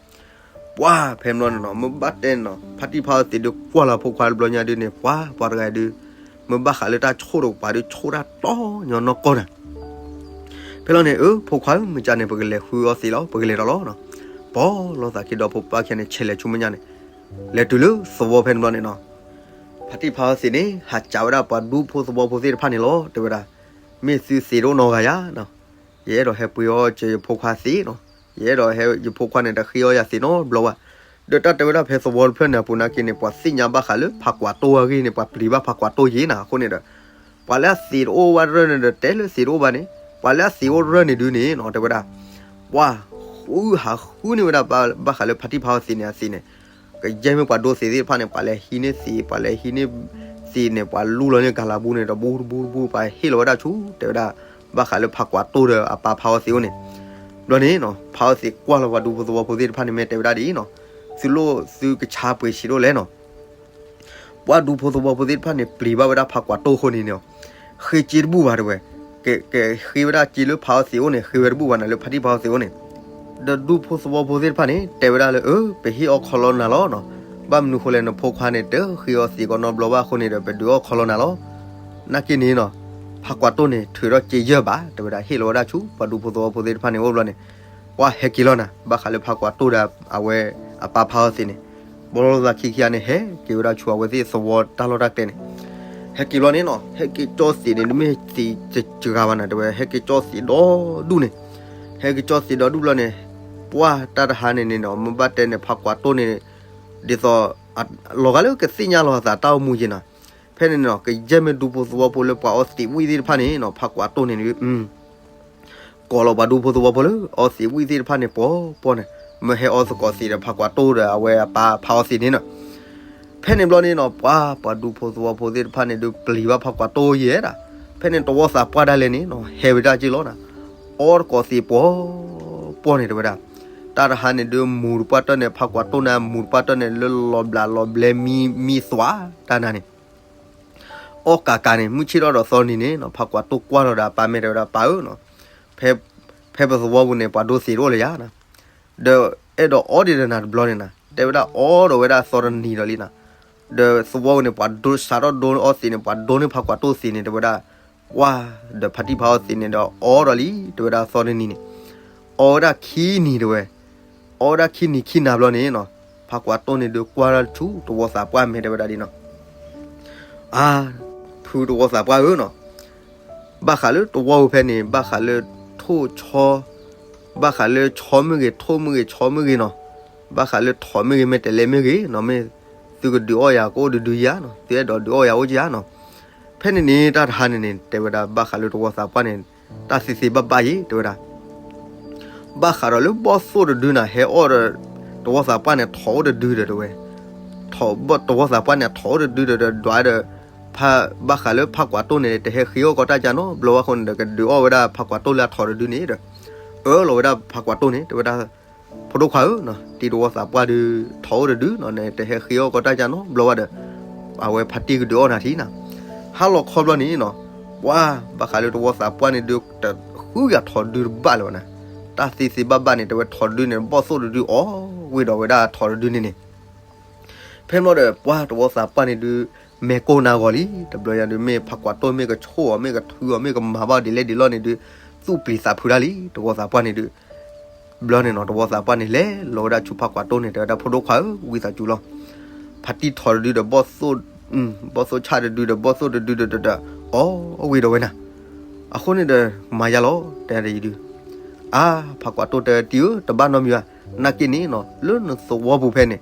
ပှၤဖဲန့ၣ်ဘျီန့ၣ်နီၤ မ့ၢ်ဘၣ်တဲနီၤ ဖါတံၢ်ဖးအီသံးဒုးကွၢ်လီၤဖိခွါတဘျီညါဒုးန့ၣ် ပှၤပှၤတဂၤဒုး မ့ၢ်ဘၣ်ဃးလၢတၢ်ဆိၣ်တကပၤဒုး ဆိၣ်တၢ်တီညီနီၢ်ကီၢ်နၤ ဖဲလီၤန့ၣ် အၢ ဖိခွါဧၢ မ့ၢ်ကန့ၣ် ပကလဲၤဃုအီသံးလီၤ ပကလဲၤဒီးလီၤနီၤ, ပိာ်လိာ်သးခံဒီဖိပၢ်ခံဂၤန့ၣ် ဆဲးလဲၤဆူမဲာ်ညါန့ၣ်, လဲၤတုၤလၢသဝီဖဲန့ၣ်ဘျီန့ၣ်နီၤ, ဖါတံၢ်ဖးအီသံးန့ၣ် ဟးစံးဝဲဒၣ်ပှၤဒူဖိသဝီဖိသ့ၣ်တဖၣ်န့ၣ်လီၤ တဲဝဲဒၣ်, မ့ၢ်သုသံးတအိၣ်နီတဂၤယၤနီၤ, ယအဲၣ်ဒိးဟဲပှ့ၤအီၣ်က့ၤယဖိခွါသံးနီၤ, ယအဲၣ်ဒိးဟဲယဖိခွါန့ၣ် တဃ့အီၣ်ယၤသံးနီတဘျီဘၣ်, ဒီးတၢ်တဲဝဲဒၣ်ဖဲသဝီတဖျၢၣ်န့ၣ်အပူၤနာ်က့န့ၣ် ပှၤသ့ၣ်ညါဘၣ်ဃးလၢဖးကွၢ်တိၢ်အဂ့ၢ်န့ၣ် ပှၤပျံၤဘၣ်ဖးကွၢ်တိၢ်ယံၤနၤ အဃိန့ၣ်ဒီး ပှၤလၢအသံးတအိၣ်ဘၣ်ရၢၢ်န့ၣ်ဒီး တဲလၢသံးတအိၣ်ဘၣ်န့ၣ် ပှၤလၢအသံးအိၣ်ရၢၢ်န့ၣ်ဒုးန့ၣ်နီၤ တဲဝဲဒၣ်, ပှၤဃုဟးဃုန့ၢ်ဝဲဒၣ် ဘၣ်ဃးလၢဖါတံၢ်ဖးအီသံးန့ၣ်အသံးန့ၣ်, ကယဲၢ်မ့ၢ်ပှၤဒိသံးသ့ၣ်တဖၣ်န့ၣ် ပှၤလဲၤဟံးန့ၢ်သံး ပှၤလဲၤဟံးန့ၢ်သံးန့ၣ် ပှၤလူလီၤန့ၢ်ကၤလၤဘူန့ၣ် တဘူတဘူတဘူ ပှၤဟ့ၣ်လီၤဝဲဒၣ်ဆူ တဲဝဲဒၣ် ဘၣ်ဃးလၢဖးကွၢ်တိၢ်ဒီးအပၢ်ဖးအီသံးအိၣ်န့ၣ်, ဘျီန့ၣ်နီၤ ဖးအီသံးကွၢ်လီၤပှၤဒူဖိသဝီဖိသ့ၣ်တဖၣ်န့ၣ် မ့ၢ်တဲဝဲဒၣ်ဒ်အံၤနီၤ, သုလိၣ်သုကဆါပှ့ၤဆံးဒိၣ်လဲၣ်နီၤ ပှၤဒူဖိသဝီဖိသ့ၣ်တဖၣ်န့ၣ် ပျံၤဘၣ်ဝဲဒၣ်ဖးကွၢ်တိၢ်အဃိန့ၣ်န့ၣ်, ဃ့စ့တဘူၣ်ဘၣ်တဲဝဲ, က ကဃ့ဝဲဒၣ်စ့လၢဖးအီသံးအိၣ်န့ၣ် ဃ့ဝဲတဘူၣ်ဘၣ်န့ၣ် လၢဖါတံၢ်ဖးအီသံးအိၣ်န့ၣ်, ဒီးဒူဖိသဝီဖိသ့ၣ်တဖၣ်န့ၣ် တဲဝဲဒၣ်လၢ အၢ ပဟ့ၣ်အီၣ်ခီလီနၤလီၤနီၤ, ဘၣ်မနုၤဃိလဲၣ် နဖိခွါန့ၣ် တဃ့အီသံးကီးနီတဘျီဘၣ်အဃိန့ၣ်ဒီး ပဒုးအီၣ်ခီလီနၤလီၤ. နာ်က့န့ၣ်နီၤ, ဖးကွၢ်တိၢ်န့ၣ် ထုးထီၣ်စ့ယဲၢ်ဘး တဲဝဲဒၣ် ဟ့ၣ်လီၤဝဲဒၣ်ဆူ ပှၤဒူဖိသဝီဖိသ့ၣ်တဖၣ်န့ၣ်အိၣ်ဘျီန့ၣ်, ပှၤဟဲက့ၤလီၤနၤ, ဘၣ်ဃးလၢဖးကွၢ်တိၢ်ဒီးအဝဲအပၢ်ဖးအီသံးန့ၣ်, ဘီလီသးခံခံဂၤန့ၣ် ဟဲက့ၤဝဲဒၣ်ဆူအဝဲသ့ၣ်သဝီတၢ်လီၢ်တၢ်ကျဲန့ၣ်, ဟဲက့ၤဘျီန့ၣ်နီၤ, ဟဲက့ၤကၠီသံးန့ၣ် တမ့ၢ်သံးတစှၤဘၣ်နၤ တဲဝဲ, ဟဲက့ၤကၠီသံးဒီဒူၣ်န့ၣ်, ဟဲက့ၤကၠီသံးဒီဒူၣ်ဘျီန့ၣ်, ပှၤတၢ်တဟါန့ၣ်န့ၣ်နီၤ မ့ၢ်ဘၣ်တဲန့ၣ် ဖးကွၢ်တိၢ်န့ၣ် ဒ်သိး လီၤဂာ်လၢကသ့ၣ်ညါလီၤအသးတၢ်အိၣ်မူက့ၤနီၤ, ဖဲန့ၣ်နီၤ ကယဲၢ်မ့ၢ်ဒူဖိသဝီဖိလၢပှၤအီသံးဝံၣ်သ့ၣ်တဖၣ်န့ၣ်နီၤ ဖးကွၢ်တိၢ်န့ၣ်ဒုး ကိးလီၤပှၤဒူဖိသဝီဖိလၢအီသံးဝံၣ်သ့ၣ်တဖၣ်န့ၣ် ပှီၤပှီၤန့ၣ်, မ့ၢ်ဟဲအီသကိးသံးဒီးဖးကွၢ်တိၢ်ဒီးအဝဲအပၢ်ဖးအီသံးန့ၣ်နီၤ, ဖဲန့ၣ်ဘျီန့ၣ်နီၤ ပှၤ ပှၤဒူဖိသဝီဖိသ့ၣ်တဖၣ်န့ၣ်ဒုး ပျံၤဘၣ်ဖးကွၢ်တိၢ်ယဲၢ်ဒၣ်, ဖဲန့ၣ်တဝီသးပှၢ်ဒၣ်လဲာ်န့ၣ်နီၤ ဟဲဝဲဒၣ်က့ၤလီၤနၤ, အီသကိးသံးပှီၤပှီၤန့ၣ် တဲဝဲဒၣ်, တၢ်တဟါန့ၣ်ဒုး မူၤတပှၢ်တၢၢ်န့ၣ် ဖးကွၢ်တိၢ်န့ၣ် မူၤတပှၢ်တၢၢ်န့ၣ် လၢလီၤဘျးလီၤဘျဲမံမံသွါတၢ်နၤန့ၣ် အီၣ်ကးကးန့ၣ် မုၢ်ဆ့ၣ်ထီၣ်ဒီးသီနံၤန့ၣ်နီၤ ဖးကွၢ်တိၢ်ကွၢ်လီၤဒီးအပၢ်မ့ၢ်တဲဝဲဒၣ် ပၢ်ဧၢနီၤ, ဖဲ ဖဲပသဝီပူၤန့ၣ် ပှၤဒိသံးတအိၣ်လၢၤယၤနီၤ, ဒီးအဲၣ်ဒိးအီဒံးဒီးနၤတဘျီန့ၣ်နၤ တဲဝဲဒၣ်အီဒီးဝဲဒၣ်သီတနံၤဒီးလံနီၤ, ဒီးသဝီပူၤန့ၣ် ပှၤဒိစးထီၣ်ဒိအီသံးန့ၣ် ပှၤဒိန့ၢ်ဖးကွၢ်တိၢ်သံးန့ၣ် တဲဝဲဒၣ်, ပှၤ ဒီးဖါတံၢ်ဖးအီသံးန့ၣ်ဒီးအီဒီးလံ တဲဝဲဒၣ်သီတနံၤန့ၣ်, အီဝဲဒၣ်ခံနံၤတဲဝဲ အီဝဲဒၣ်ခံနံၤခံနၤဘျီန့ၣ်နီၤ, ဖးကွၢ်တိၢ်န့ၣ်ဒုးကွၢ်လီၤဆူတဝီသးပှၢ်မ့ၢ်တဲဝဲဒၣ်ဒ်နီၤ, အါ, ဖုတဝီသးပှၢ်ဧၢနီၤ, ဘၣ်ဃးလၢတဝီပူၤဖဲန့ၣ် ဘၣ်ဃးလၢထိၣ်ဆီ, ဘၣ်ဃးလၢဆီမ့ၢ်ဂ့ၤ ထိၣ်မ့ၢ်ဂ့ၤ ဆီမ့ၢ်ဂ့ၤနီၤ, ဘၣ်ဃးလၢထိၣ်မ့ၢ်ဂ့ၤ မဲာ်တဲးလဲးမ့ၢ်ဂ့ၤနီၤ မ့ၢ်သုကဒုးအီၣ်ယၤကအိၣ်တဒုယၤနီၤ သုအဲၣ်ဒိးဒုးအီၣ်ယၤအိၣ်ကယၤနီၤ, ဖဲန့ၣ်န့ၣ် တၢ်တဟါန့ၣ်န့ၣ် တဲဝဲဒၣ်ဘၣ်ဃးလၢတဝီသးပှၢ်န့ၣ် တၢ်သ့သ့ဘၣ်ဘၣ်ယဲ တဲဝဲဒၣ် ဘၣ်ဃးဒီးလၢဘီၣ်သိၣ်တဒုန့ၣ် ဟဲအီၣ်ဒီး တဝီသးပှၢ်န့ၣ် ထိၣ်အိၣ်တဒုဒီးတဲဝဲ, တဝီသးပှၢ်န့ၣ် ထိၣ်အိၣ်တဒုဒီး ဒွးဒီး ဖး ဘၣ်ဃးလၢဖးကွၢ်တိၢ်န့ၣ် တဟဲဃ့အီၣ်ကီးတၢ်ကၢနီတဘျီဘၣ်အဃိန့ၣ်ဒီး ကဒုးအီၣ်ဝဲဒၣ်ဖးကွၢ်တိၢ်လၢအထိၣ်တဒုန့ၣ်ဒီး အၢၣ်လီၤဝဲဒၣ်ဖးကွၢ်တိၢ်န့ၣ် တဲဝဲဒၣ် ဖိဒိၣ်ခွါဧၢ, တံၤတဝီသးပှၢ်ဒုး ထိၣ်အိၣ်တဒုနီၤ နတဟဲဃ့အီၣ်ကီးတၢ်ကၢနီတဘျီဘၣ်ဒီး အဝဲဖါတံၢ်ကဒုးအီၣ်နၤထံနီၤ, ဟါလီၤခီဘျီန့ၣ်နီၤ, ပှၤ ဘၣ်ဃးလၢတဝီသးပှၢ်န့ၣ်ဒုး တဃုဂၤထိၣ်တဒုတဘၣ်လၢၤဘၣ်နၤ, တၢ်သ့သ့ဘၣ်ဘၣ်န့ၣ် တဲဝဲထိၣ်တဒုန့ၣ် ဘီၣ်သိၣ်တဒုအီၣ်ဝ့ၤဒီးဝဲဒၣ်ထိၣ်တဒုန့ၣ်န့ၣ် ဖဲမ့ၢ်ဒီး ပှၤတဝီသးပှၢ်န့ၣ်ဒုး မဲာ်ကိၢ်နါဂီၤလံ, တဘျီညါဒုး မ့ၢ်ဖးကွၢ်တိၢ် မ့ၢ်ကဆိၣ်အီၤ မ့ၢ်ကထုးအီၤ မ့ၢ်ကမၤဘၣ်ဒ်လဲၣ်ဒ်လဲၣ်န့ၣ်ဒုး သူၣ်ပျံၤသးဖုးတၢ်လံ တဝီသးပှၢ်န့ၣ်ဒုး, ဘျီန့ၣ်နီၤ တဝီသးပှၢ်န့ၣ် လဲၤလီၤဝဲဒၣ်ဆူဖးကွၢ်တိၢ်န့ၣ် တဲဝဲဒၣ်ဖိဒိၣ်ခွါဧၢ ဝံသးစူၤလီၤ, ဖါတံၢ်ထိၣ်တဒုဒီး ဘီၣ်သိၣ်ဆၣ်တဒုဒီး ဘီၣ်သိၣ်တဒုဒီး အီၣ်ဝ့ၤဒီးဝဲနၤ, အဃိန့ၣ်ဒီး မၤယါလီၤ တဲဒ်အံၤဒုး အါ ဖးကွၢ်တိၢ်တဲတံၤဧၢ တဘၣ်နီတမံၤဘၣ်, နာ်က့န့ၣ်နီၤ လၢနသဝီပူၤဖဲန့ၣ်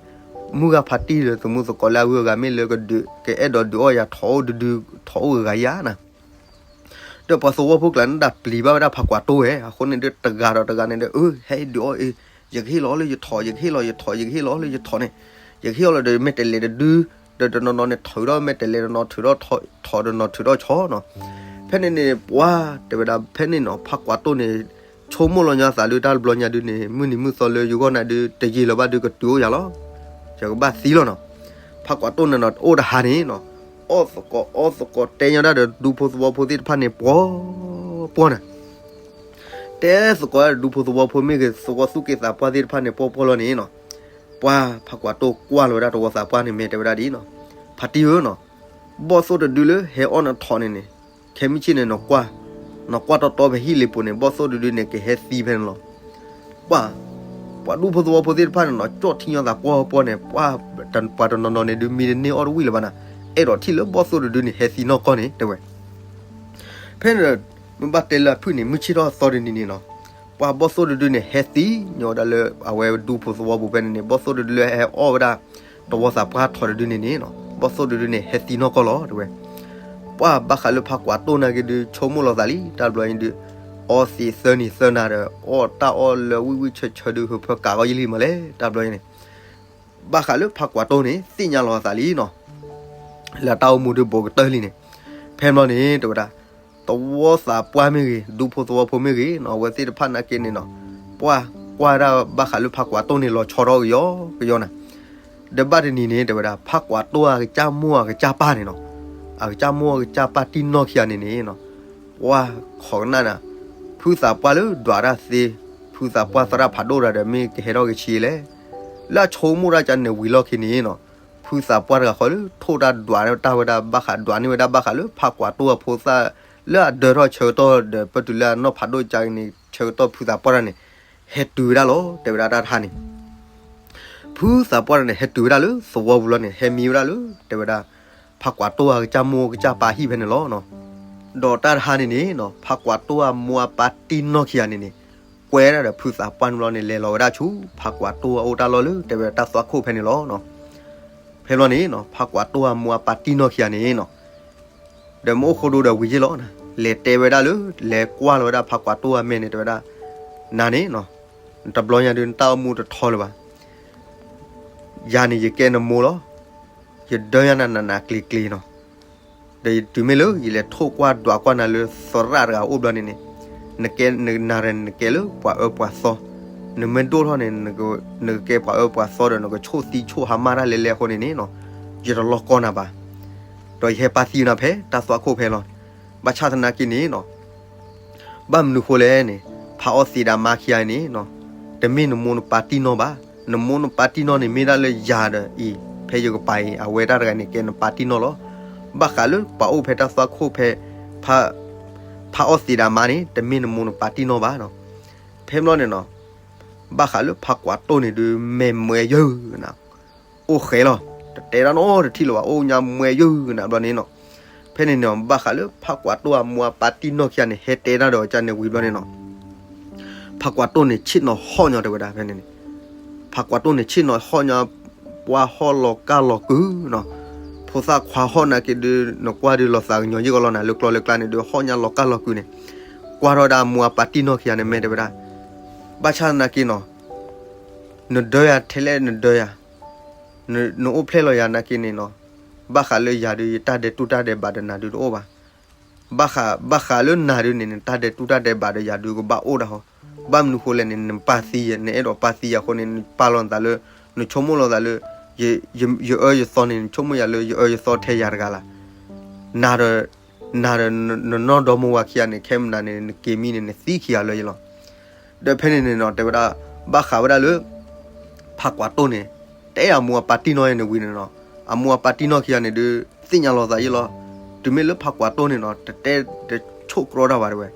မုၢ်ဂၤဖါတံၢ်ဒီးသမူသကိးလၢအဂုၤအဂၤမ့ၢ်လၢကဒုး ကအဲၣ်ဒိးဒုးအီၣ်ယၤထိၣ်အိၣ်တဒု ထိၣ်အိၣ်ဂၤဂၤယၤနၤ, ဒီးပှၤသဝီဖိကျါန့ၣ်ဒၣ်ပျံၤဘၣ်ဝဲဒၣ်ဖးကွၢ်တိၢ်ဝဲ အဃိန့ၣ်ဒီးတဂၤဒီးတဂၤန့ၣ်ဒီး အၢ ဟဲဒုးအီၣ်အ့ ယကဟ့ၣ်လီၤလၢယထိၣ် ယကဟ့ၣ်လီၤယထိၣ် ယကဟ့ၣ်လီၤလၢယထိၣ်န့ၣ်, ယကဟ့ၣ်အီၤလီၤဒီးမဲာ်တဲးလဲးတဒု, ဒီးတနီၤနီၤန့ၣ် ထုးထီၣ်မဲာ်တဲးလဲး တနီၤထုးထီၣ်ထိၣ် တနီၤထုးထီၣ်ဆီနီၤ, ဖဲန့ၣ်န့ၣ် ပှၤ တဲဝဲဒၣ်ဖဲန့ၣ်နီၤ ဖးကွၢ်တိၢ်န့ၣ် ဆိကမိၣ်လီၤညါသးလၢတၢ်တဘျီညါဒုးန့ၣ် မုၢ်နံၤမုၢ်သီလၢယဂီၢ်နၤဒုး တယံာ်လၢၤဘၣ်ဒုးကတုၤအိၣ်ယၤလီၤ, ယကဘၣ်သံလီၤနီၤ, ဖးကွၢ်တိၢ်န့ၣ်နီၤ အိၣ်တဟါန့ၣ်နီၤ, အီၣ်သကိးအီသကိးတဲညီဒၣ်ဒီးဒူဖိသဝီဖိသ့ၣ်တဖၣ်န့ၣ် ပှီၤပှီၤန့ၣ် တဲသကိးဒူဖိသဝီဖိမ့ၢ်ဂ့ၤ သဝီသူၣ်က့သးပှၢ်သ့ၣ်တဖၣ်န့ၣ် ပှီၤပှီၤလီၤန့ၣ်နီၤ, ပှၤဖးကွၢ်တိၢ်ကွၢ်လီၤဝဲဒၣ်တဝီသးပှၢ်န့ၣ် မ့ၢ်တဲဝဲဒၣ်ဒ်နီၤ, ဖါတံၢ်ဧၢနီၤ, ဘီၣ်သိၣ်တဒုလၢဟဲအီၣ်နထိၣ်န့ၣ်န့ၣ် ခဲမုၢ်ဆ့ၣ်န့ၣ် နကွၢ် နကွၢ်တီတီဖဲဟံၣ်လ့ၤပူၤန့ၣ် ဘီၣ်သိၣ်တဒုန့ၣ် ကဟဲသံဖဲန့ၣ်လီၤ, ပှၤ ပှၤဒူဖိသဝီဖိသ့ၣ်တဖၣ်န့ၣ်နီၤ ကၠီၣ်ထံညီသးပှီၤပှီၤန့ၣ် ပှၤ ပှၤတနီၤနီၤန့ၣ်ဒုး မံတန့ၢ်အီၣ်တဝံၣ်လၢၤဘၣ်နၤ, အဲၣ်ဒိးထံၣ်လၢဘီၣ်သိၣ်တဒုန့ၣ် ဟဲသံနီၢ်ကီၢ်န့ၣ် တဲဝဲ ဖဲန့ၣ် မ့ၢ်ဘၣ်တဲလၢအဖုၣ်န့ၣ် မုၢ်ဆ့ၣ်ထီၣ်သီတနံၤန့ၣ်နီၤ, ပှၤဘီၣ်သိၣ်တဒုန့ၣ် ဟဲသံညီဝဲဒၣ်လၢအဝဲဒူဖိသဝီပူၤဖဲန့ၣ်န့ၣ် ဘီၣ်သိၣ်တဒုလၢဟဲအီၣ်ဝဲဒၣ် တဝီသးပှၢ်ထိၣ်တဒုန့ၣ်န့ၣ်နီၤ ဘီၣ်သိၣ်တဒုန့ၣ် ဟဲသံနီၢ်ကီၢ်လီၤ တဲဝဲ, ပှၤဘၣ်ဃးလၢဖးကွၢ်တိၢ်နာ်က့ဒုး ဆိကမိၣ်လီၤသးလံ တၢ်ဘျီအံၤဒုး အီသံးသၢနံၤသၢနၤဒီး အီၣ်တၢ်အီၣ်လၢဝံၣ်ဝံၣ်ဆၢဆၢဒုး ဟၢဖၢကးဂီၢ်ယလံမးလဲၣ် တၢ်ဘျီအံၤန့ၣ် ဘၣ်ဃးလၢဖးကွၢ်တိၢ်န့ၣ် သ့ၣ်ညါလီၤအသးလံနီၤ, လၢတၢ်အိၣ်မူဒုးဘူးကတၢၢ်လံန့ၣ်, ဖဲမ့ၢ်န့ၣ် တဲဝဲဒၣ်, တဝီသးပှၢ်မ့ၢ်ဂ့ၤ ဒူဖိသဝီဖိမ့ၢ်ဂ့ၤနီၤ အဝဲသ့ၣ်တဖၣ်နာ်က့န့ၣ်နီၤ, ပှၤကွၢ်ဒၣ်ဘၣ်ဃးလၢဖးကွၢ်တိၢ်န့ၣ် လီၤဆီထီၣ်ကယီကယီနၤ, ဒီးဘၣ်တနံၤန့ၣ် တဲဝဲဒၣ် ဖးကွၢ်တိၢ်အကစၢ်မိၢ်အကစၢ်ပၢ်န့ၣ်နီၤ, အကစၢ်မိၢ်အကစၢ်ပၢ်တံၢ်နီၢ်ခံဂၤန့ၣ်န့ၣ်နီၤ, ပှၤခိးကနၣ်နၤ, ဖုသးပှၢ်လၢဒွးတၢ်သ့, ဖုသးပှၢ်သရၣ်ဖးဒိၣ်တဂၤဒီး မ့ၢ်ကဟဲထီၣ်ကဆံလဲၣ်, လၢအဆိကမိၣ်တၢ်ကန့ၣ်ဝံၤလီၢ်ခံန့ၣ်နီၤ, ဖုသးပှၢ်တဂၤဃီလၢထိၣ်တၢ်ဒွးတၢ်ဝဲဒၣ်ဘၣ်ဃး ဒွးန့ၢ်ဝဲဒၣ်ဘၣ်ဃးလၢဖးကွၢ်တိၢ်အဖိသၣ် လၢအဒၢထီၣ်ဆၢကတီၢ်ဒီး ပတုၤလၢအနီၢ်ဖးဒိၣ်ကန့ၣ် ဆၢကတီၢ်ဖုသးပှၢ်တဂၤန့ၣ် ဟဲတုၤဝဲဒၣ်လီၤ တဲဝဲဒၣ်တၢ်တဟါန့ၣ် ဖုသးပှၢ်တဂၤန့ၣ် ဟဲတုၤဝဲဒၣ်လၢသဝီပူၤလီၤန့ၣ် ဟဲမံဝဲဒၣ်လၢ တဲဝဲဒၣ် ဖးကွၢ်တိၢ်အကစၢ်မိၢ်ကစၢ်ပၢ်ဟံၣ်ဖဲန့ၣ်လီၤ. ဒီးတၢ်တဟါန့ၣ်န့ၣ်နီၤ ဖးကွၢ်တိၢ်အမိၢ်အပၢ်တံၢ်နီၢ်ခံဂၤန့ၣ်န့ၣ် ကွဲဒၣ်ဒီးဖုသးပှၢ်န့ၣ်ဘျီန့ၣ် လဲၤလီၤဝဲဒၣ်ဆူ ဖးကွၢ်တိၢ်အအိၣ်တၢ်လီၢ်လၢ တဲဝဲဒၣ်တၢ်သွၣ်ခိၣ်ဖဲန့ၣ်လီၤ. ဖဲဘျီန့ၣ်နီၤ ဖးကွၢ်တိၢ်အမိၢ်အပၢ်တံၢ်နီၢ်ခံဂၤန့ၣ်နီၤ ဒီးမ့ၢ်အိၣ်ဃိဒိဒီးဝံၤယ့ၢ်လီၤ, လဲၤတဲဝဲဒၣ်လၢ လဲၤကွၢ်လီၤဝဲဒၣ်ဖးကွၢ်တိၢ်အမဲာ်န့ၣ် တဲဝဲဒၣ် နၤန့ၣ်နီၤ တဘျီညါဒုးနတၢ်အိၣ်မူတထီလၢၤဘၣ်. ယၤန့ၣ်ယကဲနမိၢ်လီၤ. ယဒၢယၤနၤနးနးကျ့ၤကျ့ၤနီၤ. ဒီးတုၤမ့ၢ်လၢယလဲၤထိၣ်ကွၢ်ဒွးကွၢ်နၤလၢသရၣ်တဂၤအိၣ်ဘျီန့ၣ်န့ၣ် နကဲနနၤဒီး နကဲလၢပှၤအၢပှၤသီ, နမ့ၢ်ဒိၣ်ထီၣ်န့ၣ် နကကဲပှၤအၢပှၤသီဒီး နကဆိၣ်သံဆိၣ်ဟါမၢ်တၢ်လဲၤလဲၤအဃိန့ၣ်န့ၣ်နီၤ ယတလီၢ်ကီနၤဘၣ်. ဒီးယဟဲပာ်သံနၤဖဲတၢ်သွၣ်ခိၣ်ဖဲလီၤ. ဘၣ်ဆၣ်သနာ်က့န့ၣ်နီၤ ဘၣ်မနုၤဃိလဲၣ်န့ၣ် ဖးအီသံးဒၣ်မါခံဂၤန့ၣ်နီၤ တမ့ၢ်နမိၢ်နပၢ်တံၢ်နီၢ်ဘၣ်. နမိၢ်နပၢ်တံၢ်နီၢ်န့ၣ် မ့ၢ်ဒၣ်လၢယၤဒီးအံၤ ဖဲယကပၤအံၤ အဝဲတၢ်တဂၤန့ၣ် ကဲနပၢ်တံၢ်နီၢ်လီၤ. ဘၣ်ဃးလၢပှၤအိၣ်ဖဲတၢ်သွၣ်ခိၣ်ဖဲ ဖး ဖးအီသံးဒၣ်မါန့ၣ် တမ့ၢ်နမိၢ်နပၢ်တံၢ်နီၢ်ဘၣ်နီၤ. ဖဲဘျီန့ၣ်နီၤ ဘၣ်ဃးလၢဖးကွၢ်တိၢ်န့ၣ်ဒုး မဲာ်မှဲယၢၢ်နၤ အိၣ်ဃဲလီၤ. တတဲဒၣ်နီတထံၣ်လၢၤဘၣ် အိၣ်ညါမှဲယၢၢ်နၤဘျီန့ၣ်နီၤ. ဖဲန့ၣ်န့ၣ် ဘၣ်ဃးလၢဖးကွၢ်တိၢ်အမိၢ်အပၢ်တံၢ်နီၢ်ခံဂၤန့ၣ် ဟဲတဲဒၣ်ဒီးကန့ၣ်ဝံၤဘျီန့ၣ်နီၤ ဖးကွၢ်တိၢ်န့ၣ် ဆ့ၣ်နီၤဟီၣ်ညီတဲဝဲဒၣ်ဖဲန့ၣ်န့ၣ် ဖးကွၢ်တိၢ်န့ၣ် ဆ့ၣ်နီၤဟီၣ်ညီ ပှၤဟီၣ်လီၤကၢ်လီၤကုၤနီၤ. ဖိသၣ်ခွါဟီၣ်နာ်က့ဒုး နကွၢ်ဒုးလီၤသးကညီၤယ့ၢ်ကီးလီၤနၤ လၢကျီလၢကျါန့ၣ်ဒုး ဟီၣ်ညါလီၤကၢ်လီၤကုၤန့ၣ် ကွၢ်ထီၣ်ဝဲဒၣ်အမိၢ်အပၢ်တံၢ်နီၢ်ခံဂၤန့ၣ် မ့ၢ်တဲဝဲဒၣ် ဘၣ်ဆၣ်သနာ်က့နီၤ နဒၢယၤထဲလဲၣ်နဒၢယၤ နအိၣ်ဖျဲၣ်လီၤယၤနာ်က့န့ၣ်နီၤ ဘၣ်ဃးလၢယၤဒုး ယတၢ်ဒဲးတူၢ်တၢ်ဒဲးဘးဒီးနၤဒုးတအိၣ်ဘၣ်. ဘၣ်ဃး ဘၣ်ဃးလၢနၤဒုးန့ၣ် နတၢ်ဒဲးတူၢ်တၢ်ဒဲးဘးဒီးယၤဒုးကဘၣ်အိၣ်ဒၣ်ဟီ. ဘၣ်မနုၤဃိလဲၣ်န့ၣ် နပၢ်သံယၤ နအဲၣ်ဒိးပၢ်သံယၤအဃိန့ၣ် နပာ်လီၤနသးလၢ နဆိကမိၣ်လီၤသးလၢ ယ ယ ယအၢယသီန့ၣ် နဆိကမိၣ်ယၤလၢယအၢယသီထဲယၤတဂၤလၢ်. နၤဒီး နၤဒီးနနီၢ်ဒီမါဝၤခံဂၤန့ၣ် ခဲမုၢ်နၤန့ၣ် နက့ၤမံန့ၣ် နသံခံဂၤလၢယလီၤ. ဒီးဖဲန့ၣ်န့ၣ်နီၤ တဲဝဲဒၣ် ဘၣ်ဃးဝဲဒၣ်လၢ ဖးကွၢ်တိၢ်န့ၣ် တဲအမိၢ်အပၢ်တံၢ်နီၢ်ယၤန့ၣ်ဝံၤန့ၣ်နီၤ အမိၢ်အပၢ်တံၢ်နီၢ်ခံဂၤန့ၣ်ဒုး သ့ၣ်ညါလီၤသးယ့ၢ်လီၤ. တုၤမ့ၢ်လၢဖးကွၢ်တိၢ်န့ၣ်နီၤ တတဲတဆိၣ်ကြီတၢ်ဘၣ်တဲဝဲ.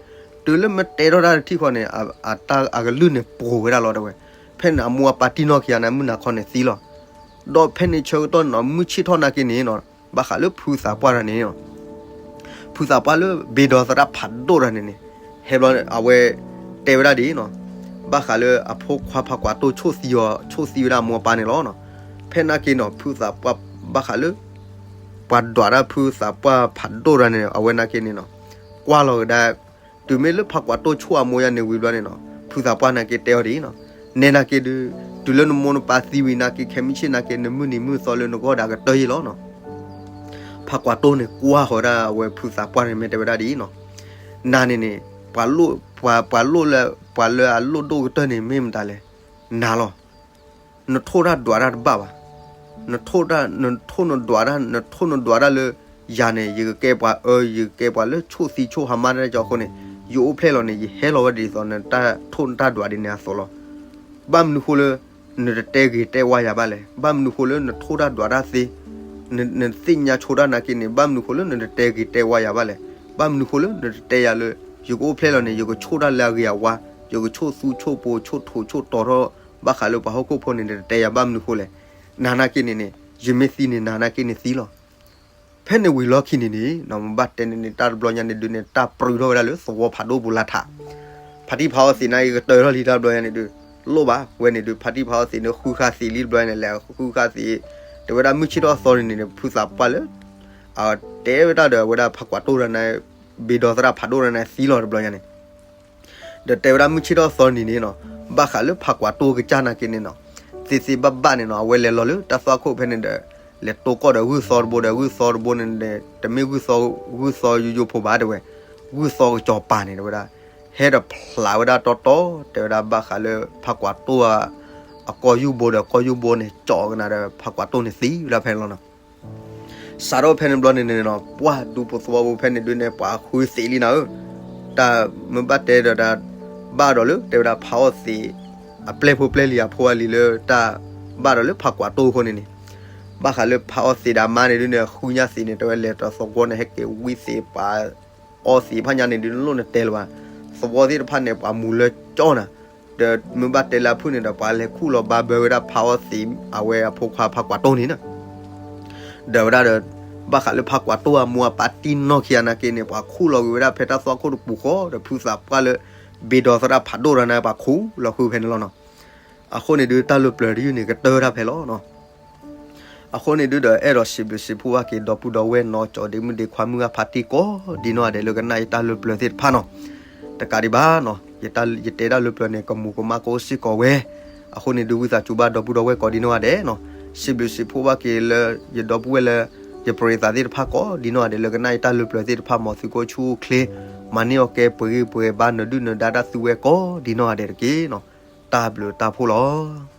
တုၤလၢမ့ၢ်တဲထီၣ်တၢ်တထံၣ်ဃီန့ၣ် အတၢ်အကလုၢ်န့ၣ်ပိၤဝဲဒၣ်လီၤတဲဝဲ. ဖဲန့ၣ်အမိၢ်အပၢ်တံၢ်နီၢ်ခံဂၤန့ၣ် မုၢ်နၤခီန့ၣ်သံလီၤ. ဒီးဖဲန့ၣ်ဆၢကတီၢ်န့ၣ်နီၤ မုၢ်ဆ့ၣ်ထီၣ်နာ်က့န့ၣ်နီၤ ဘၣ်ဃးလၢဖုသးပှၢ်တဂၤန့ၣ်နီၤ ဖုသးပှၢ်လၢဘ့ၣ်ဒီသရၣ်ဖးဒိၣ်တဂၤန့ၣ်န့ၣ် ဟဲဘျီ အဝဲတဲဝဲဒၣ်ဒ်အံၤနီၤ ဘၣ်ဃးလၢအဖိခွါဖးကွၢ်တိၢ်ဆိၣ်သံအီၤ ဆိၣ်သံဝဲဒၣ်အမိၢ်အပၢ်န့ၣ်လီၤ. ဖဲနာ်က့နီၤ ဖုသးပှၢ်ဘၣ်ဃးလၢ ပှၤဒွးတၢ်ဖုသးပှၢ်ဖးဒိၣ်တဂၤန့ၣ် အဝဲနာ်က့န့ၣ်နီၤ ကွၢ်လီၤကဒါ တုၤမ့ၢ်လၢဖးကွၢ်တိၢ်ဆိၣ်အမိၢ်ယၤန့ၣ်ဝံၤဘျီန့ၣ်နီၤ ဖုသးပှၢ်နာ်က့တဲအီၤဒ်အံၤနီၤ နဲနာ်က့ဒုး တုၤလၢနမိၢ်နပၢ်သံဝံၤနာ်က့ ခဲမုၢ်ဆ့ၣ်နာ်က့ နမုၢ်နံၤမုၢ်သီလၢနဂီၢ်ဒၣ်ကတၢၢ်ယ့ၢ်လီၤနီၤ. ဖးကွၢ်တိၢ်န့ၣ် ကွၢ်ဃီၤဒၣ်အဝဲဖုသးပှၢ်န့ၣ် မ့ၢ်တဲဝဲဒၣ်ဒ်အံၤနီၤ နၤန့ၣ်န့ၣ် ပှၤလိၣ် ပှၤ ပှၤလိၣ်လၢ ပှၤလၢအလိၣ်ဒိၣ်ကတၢၢ်န့ၣ် မ့ၢ်မတၤလဲၣ် နၤလီၤ. နထိၣ်တၢ်ဒွးတၢ်တဘၣ်ဘၣ်. နထိၣ်တၢ် နထိၣ်နဒွးတၢ် နထိၣ်နဒွးတၢ်လၢ ယၤန့ၣ် ယကကဲပှၤအၢ ယကကဲပှၤလၢဆိၣ်သံဆိၣ်ဟါမၢ်တၢ်ကၠီအဃိန့ၣ် ယအိၣ်ဖျဲၣ်လီၤန့ၣ် ယဟဲလီၤဝဲဒ်သိး နတၢ်ထိၣ်နတၢ်ဒွးဒ်န့ၣ်အသိးလီၤ. ဘၣ်မနုၤဃိလၢ နတတဲဂ့ၤတဲဝါယၤဘၣ်လဲၣ်. ဘၣ်မနုၤဃိလၢနထိၣ်တၢ်ဒွးတၢ်သ့ နသ့ၣ်ညါဆိတၢ်နာ်က့န့ၣ် ဘၣ်မနုၤဃိလၢနတတဲဂ့ၤတဲဝါယၤဘၣ်လဲၣ်. ဘၣ်မနုၤဃိလၢနတတဲယၤလၢ ယကအိၣ်ဖျဲၣ်လီၤန့ၣ် ယကဆိၣ်တၢ်လၢအဂ့ၤအဝါ, ယကဆိၣ်သူဆိၣ်ပိၤဆိၣ်ထိးဆိၣ်တီၤထီၣ် ဘၣ်ဃးလၢပှၤဟီၣ်ခိၣ်ဖိန့ၣ် နတတဲယၤဘၣ်မနုၤဃိလဲၣ်. နၤနာ်က့န့ၣ်န့ၣ် ယမ့ၢ်သံန့ၣ် နၤနာ်က့န့ၣ်သံလီၤ. ဖဲန့ၣ်ဝံၤလီၢ်ခံန့ၣ်န့ၣ် နမ့ၢ်ဘၣ်တဲန့ၣ်န့ၣ် တၢ်တဘျီညါန့ၣ်ဒုးန့ၣ် တၢ်ပြူထီၣ်ဝဲဒၣ်လၢသဝီဖးဒိၣ်ပူၤလၢထး ဖါတံၢ်ဖးအီသံးနာ်က့ ကတၢၢ်ထီၣ်လံတၢ်တဘျီညါန့ၣ်ဒုး လိၣ်ဘၣ်ဝဲန့ၣ်ဒုး ဖါတံၢ်ဖးအီသံးန့ၣ် ဃုဃာ်သံးလံတဘျီညါန့ၣ် လဲၤဃုဃာ်သံး တဲဝဲဒၣ်မုၢ်ဆ့ၣ်ထီၣ်သီန့ၣ်န့ၣ် ဖုသးပှၢ်လၢ တဲဝဲဒၣ်ဒီးအဝဲဒၣ်ဖးကွၢ်တိၢ်တဂၤန့ၣ် ဘ့ၣ်ဒီသရၣ်ဖးဒိၣ်တဂၤန့ၣ်သံလီၤတဘျီညါန့ၣ် ဒီးတဲဝဲဒၣ်မုၢ်ဆ့ၣ်ထီၣ်သီန့ၣ်န့ၣ်နီၤ ဘၣ်ဃးလၢဖးကွၢ်တိၢ်ကစၢ်နာ်က့န့ၣ်နီၤ သ့သ့ဘၣ်ဘၣ်န့ၣ်နီၤ အဝဲလဲၤလီၤလၢတၢ်သွၣ်ခိၣ်ဖဲန့ၣ်ဒီး လဲၤတိၢ်ကီၢ်ဒီးဂုၢ်သီတဘိဒီး ဂုၢ်သီတဘိန့ၣ် တမ့ၢ်ဂုၢ်သီ ဂုၢ်သီယိယိဖိဘၣ်တဲဝဲ ဂုၢ်သီကစီၤပၤန့ၣ်တဲဝဲဒၣ် ဟဲဒီးဖျးဝဲဒၣ်တီတီ တဲဝဲဒၣ်ဘၣ်ဃးလၢဖးကွၢ်တိၢ်ဧါ အကီၢ်ယူၢ်ဘိဒီး ကီၢ်ယူၢ်ဘိန့ၣ် ကၠီကနၤဒီး ဖးကွၢ်တိၢ်န့ၣ်သံဝဲဒၣ်ဖဲန့ၣ်လီၤနီၤ. စးထီၣ်ဖဲန့ၣ်ဘျီန့ၣ်န့ၣ်နီၤ ပှၢ်ဒူဖိသဝီဖိဖဲန့ၣ်ဒုးန့ၣ် ပှၤဃုသံးလံနၤဧၢ, တၢ်မ့ၢ်ဘၣ်တဲဒီးတၢ်ဘၣ်ဒီးလၢ တဲဝဲဒၣ်ဖးအီၣ်သံး အပျဲၢ်ဖိပျဲၢ်လံၤအဖိအလံၤလၢတၢ်ဘၣ်ဒီးလၢဖးကွၢ်တိၢ်အဃိန့ၣ်န့ၣ်, ဘၣ်ဃးလၢဖးအီၣ်သံးဒီးအမါန့ၣ်ဒုးန့ၣ် ဃုညါသံးန့ၣ် တဲဝဲလဲၤတသဝီန့ၣ် ဟဲက့ၤဝံသံးပှၤ အီသံးဖးညါန့ၣ်ဒုး လိၣ်နတဲလၢၤဘၣ်, သဝီသ့ၣ်တဖၣ်န့ၣ် ပှၤမူၤလၢကၠီနၤ, ဒီးမ့ၢ်ဘၣ်တဲလၢအဖုၣ်န့ၣ်ဒီး ပှၤလဲၤခူၣ်လီၤဘၣ်ဘၢဝဲဒၣ်ဖးအီၣ်သံး အဝဲအဖိခွါဖးကွၢ်တိၢ်န့ၣ်နီၤ. ဒီးဝဲဒၣ်ဒီး ဘၣ်ဃးလၢဖးကွၢ်တိၢ်အမိၢ်အပၢ်တံၢ်နီၢ်ခံဂၤနာ်က့န့ၣ် ပှၤခူၣ်လီၤက့ၤဝဲဒၣ်ဖဲတၢ်သွၣ်ခိၣ်တပူၤဃီ ဒီးဖုသးပှၢ်လၢ ဘ့ၣ်ဒီသရၣ်ဖးဒိၣ်တဂၤန့ၣ် ပှၤခူၣ်လီၤဃုဖဲန့ၣ်လီၤနီၤ. အဃိန့ၣ်ဒုး တၢ်လၢပျၢၤတယုၢ်န့ၣ် ကတၢၢ်တၢ်ဖဲလီၤနီၤ. အဃိန့ၣ်ဒုးဒီး အဲၣ်ဒိးစံးဘျုးစံးဖှိၣ်ဘၣ်က့ၤ ဒီပုၢ်ဒီဝဲၢ်နီၢ်ကၠီဒ့မုၣ်ဒ့ခွါမုၢ်ဂၢ်ဖါတံၢ်ကိးဒ်နီၢ်ဂၤဒဲးလၢကနၣ်ယတၢ်လၢပျၢၤသ့ၣ်တဖၣ်နီၤ. တကးဒံးဘၣ်နီၤ ယတဲတၢ်လၢပျၢၤန့ၣ် ကမူၤကမၣ်ကအိၣ်စ့ၢ်ကီးဝဲ, အဃိန့ၣ်ဒုး ဝံသးစူၤဘၣ်ဒီပုၢ်ဒီဝဲၢ်ကိးဒ်နီၢ်ဂၤဒဲးနီၤ, စံးဘျုးစံးဖှိၣ်ဘၣ်က့ၤလၢ ယဒီပုၢ်ဝဲၢ်လၢ ယပရံးသးသ့ၣ်တဖၣ်ကိးဒ်နီၢ်ဂၤဒဲးလၢကနၣ်ယတၢ်လၢပျၢၤသ့ၣ်တဖၣ် မ်သုကအိၣ်ဆူၣ်အိၣ်ချ့, မၤန့ၢ်အီၣ်ကဲပှဲၤဂံၢ်ပှဲၤဘါ နဒုၣ်နဒါတၢ်သုဝဲကိးဒ်နီၢ်ဂၤဒဲးတက့ၢ်နီၤ. တၢ်ဘျုးတၢ်ဖှိၣ်လီၤ.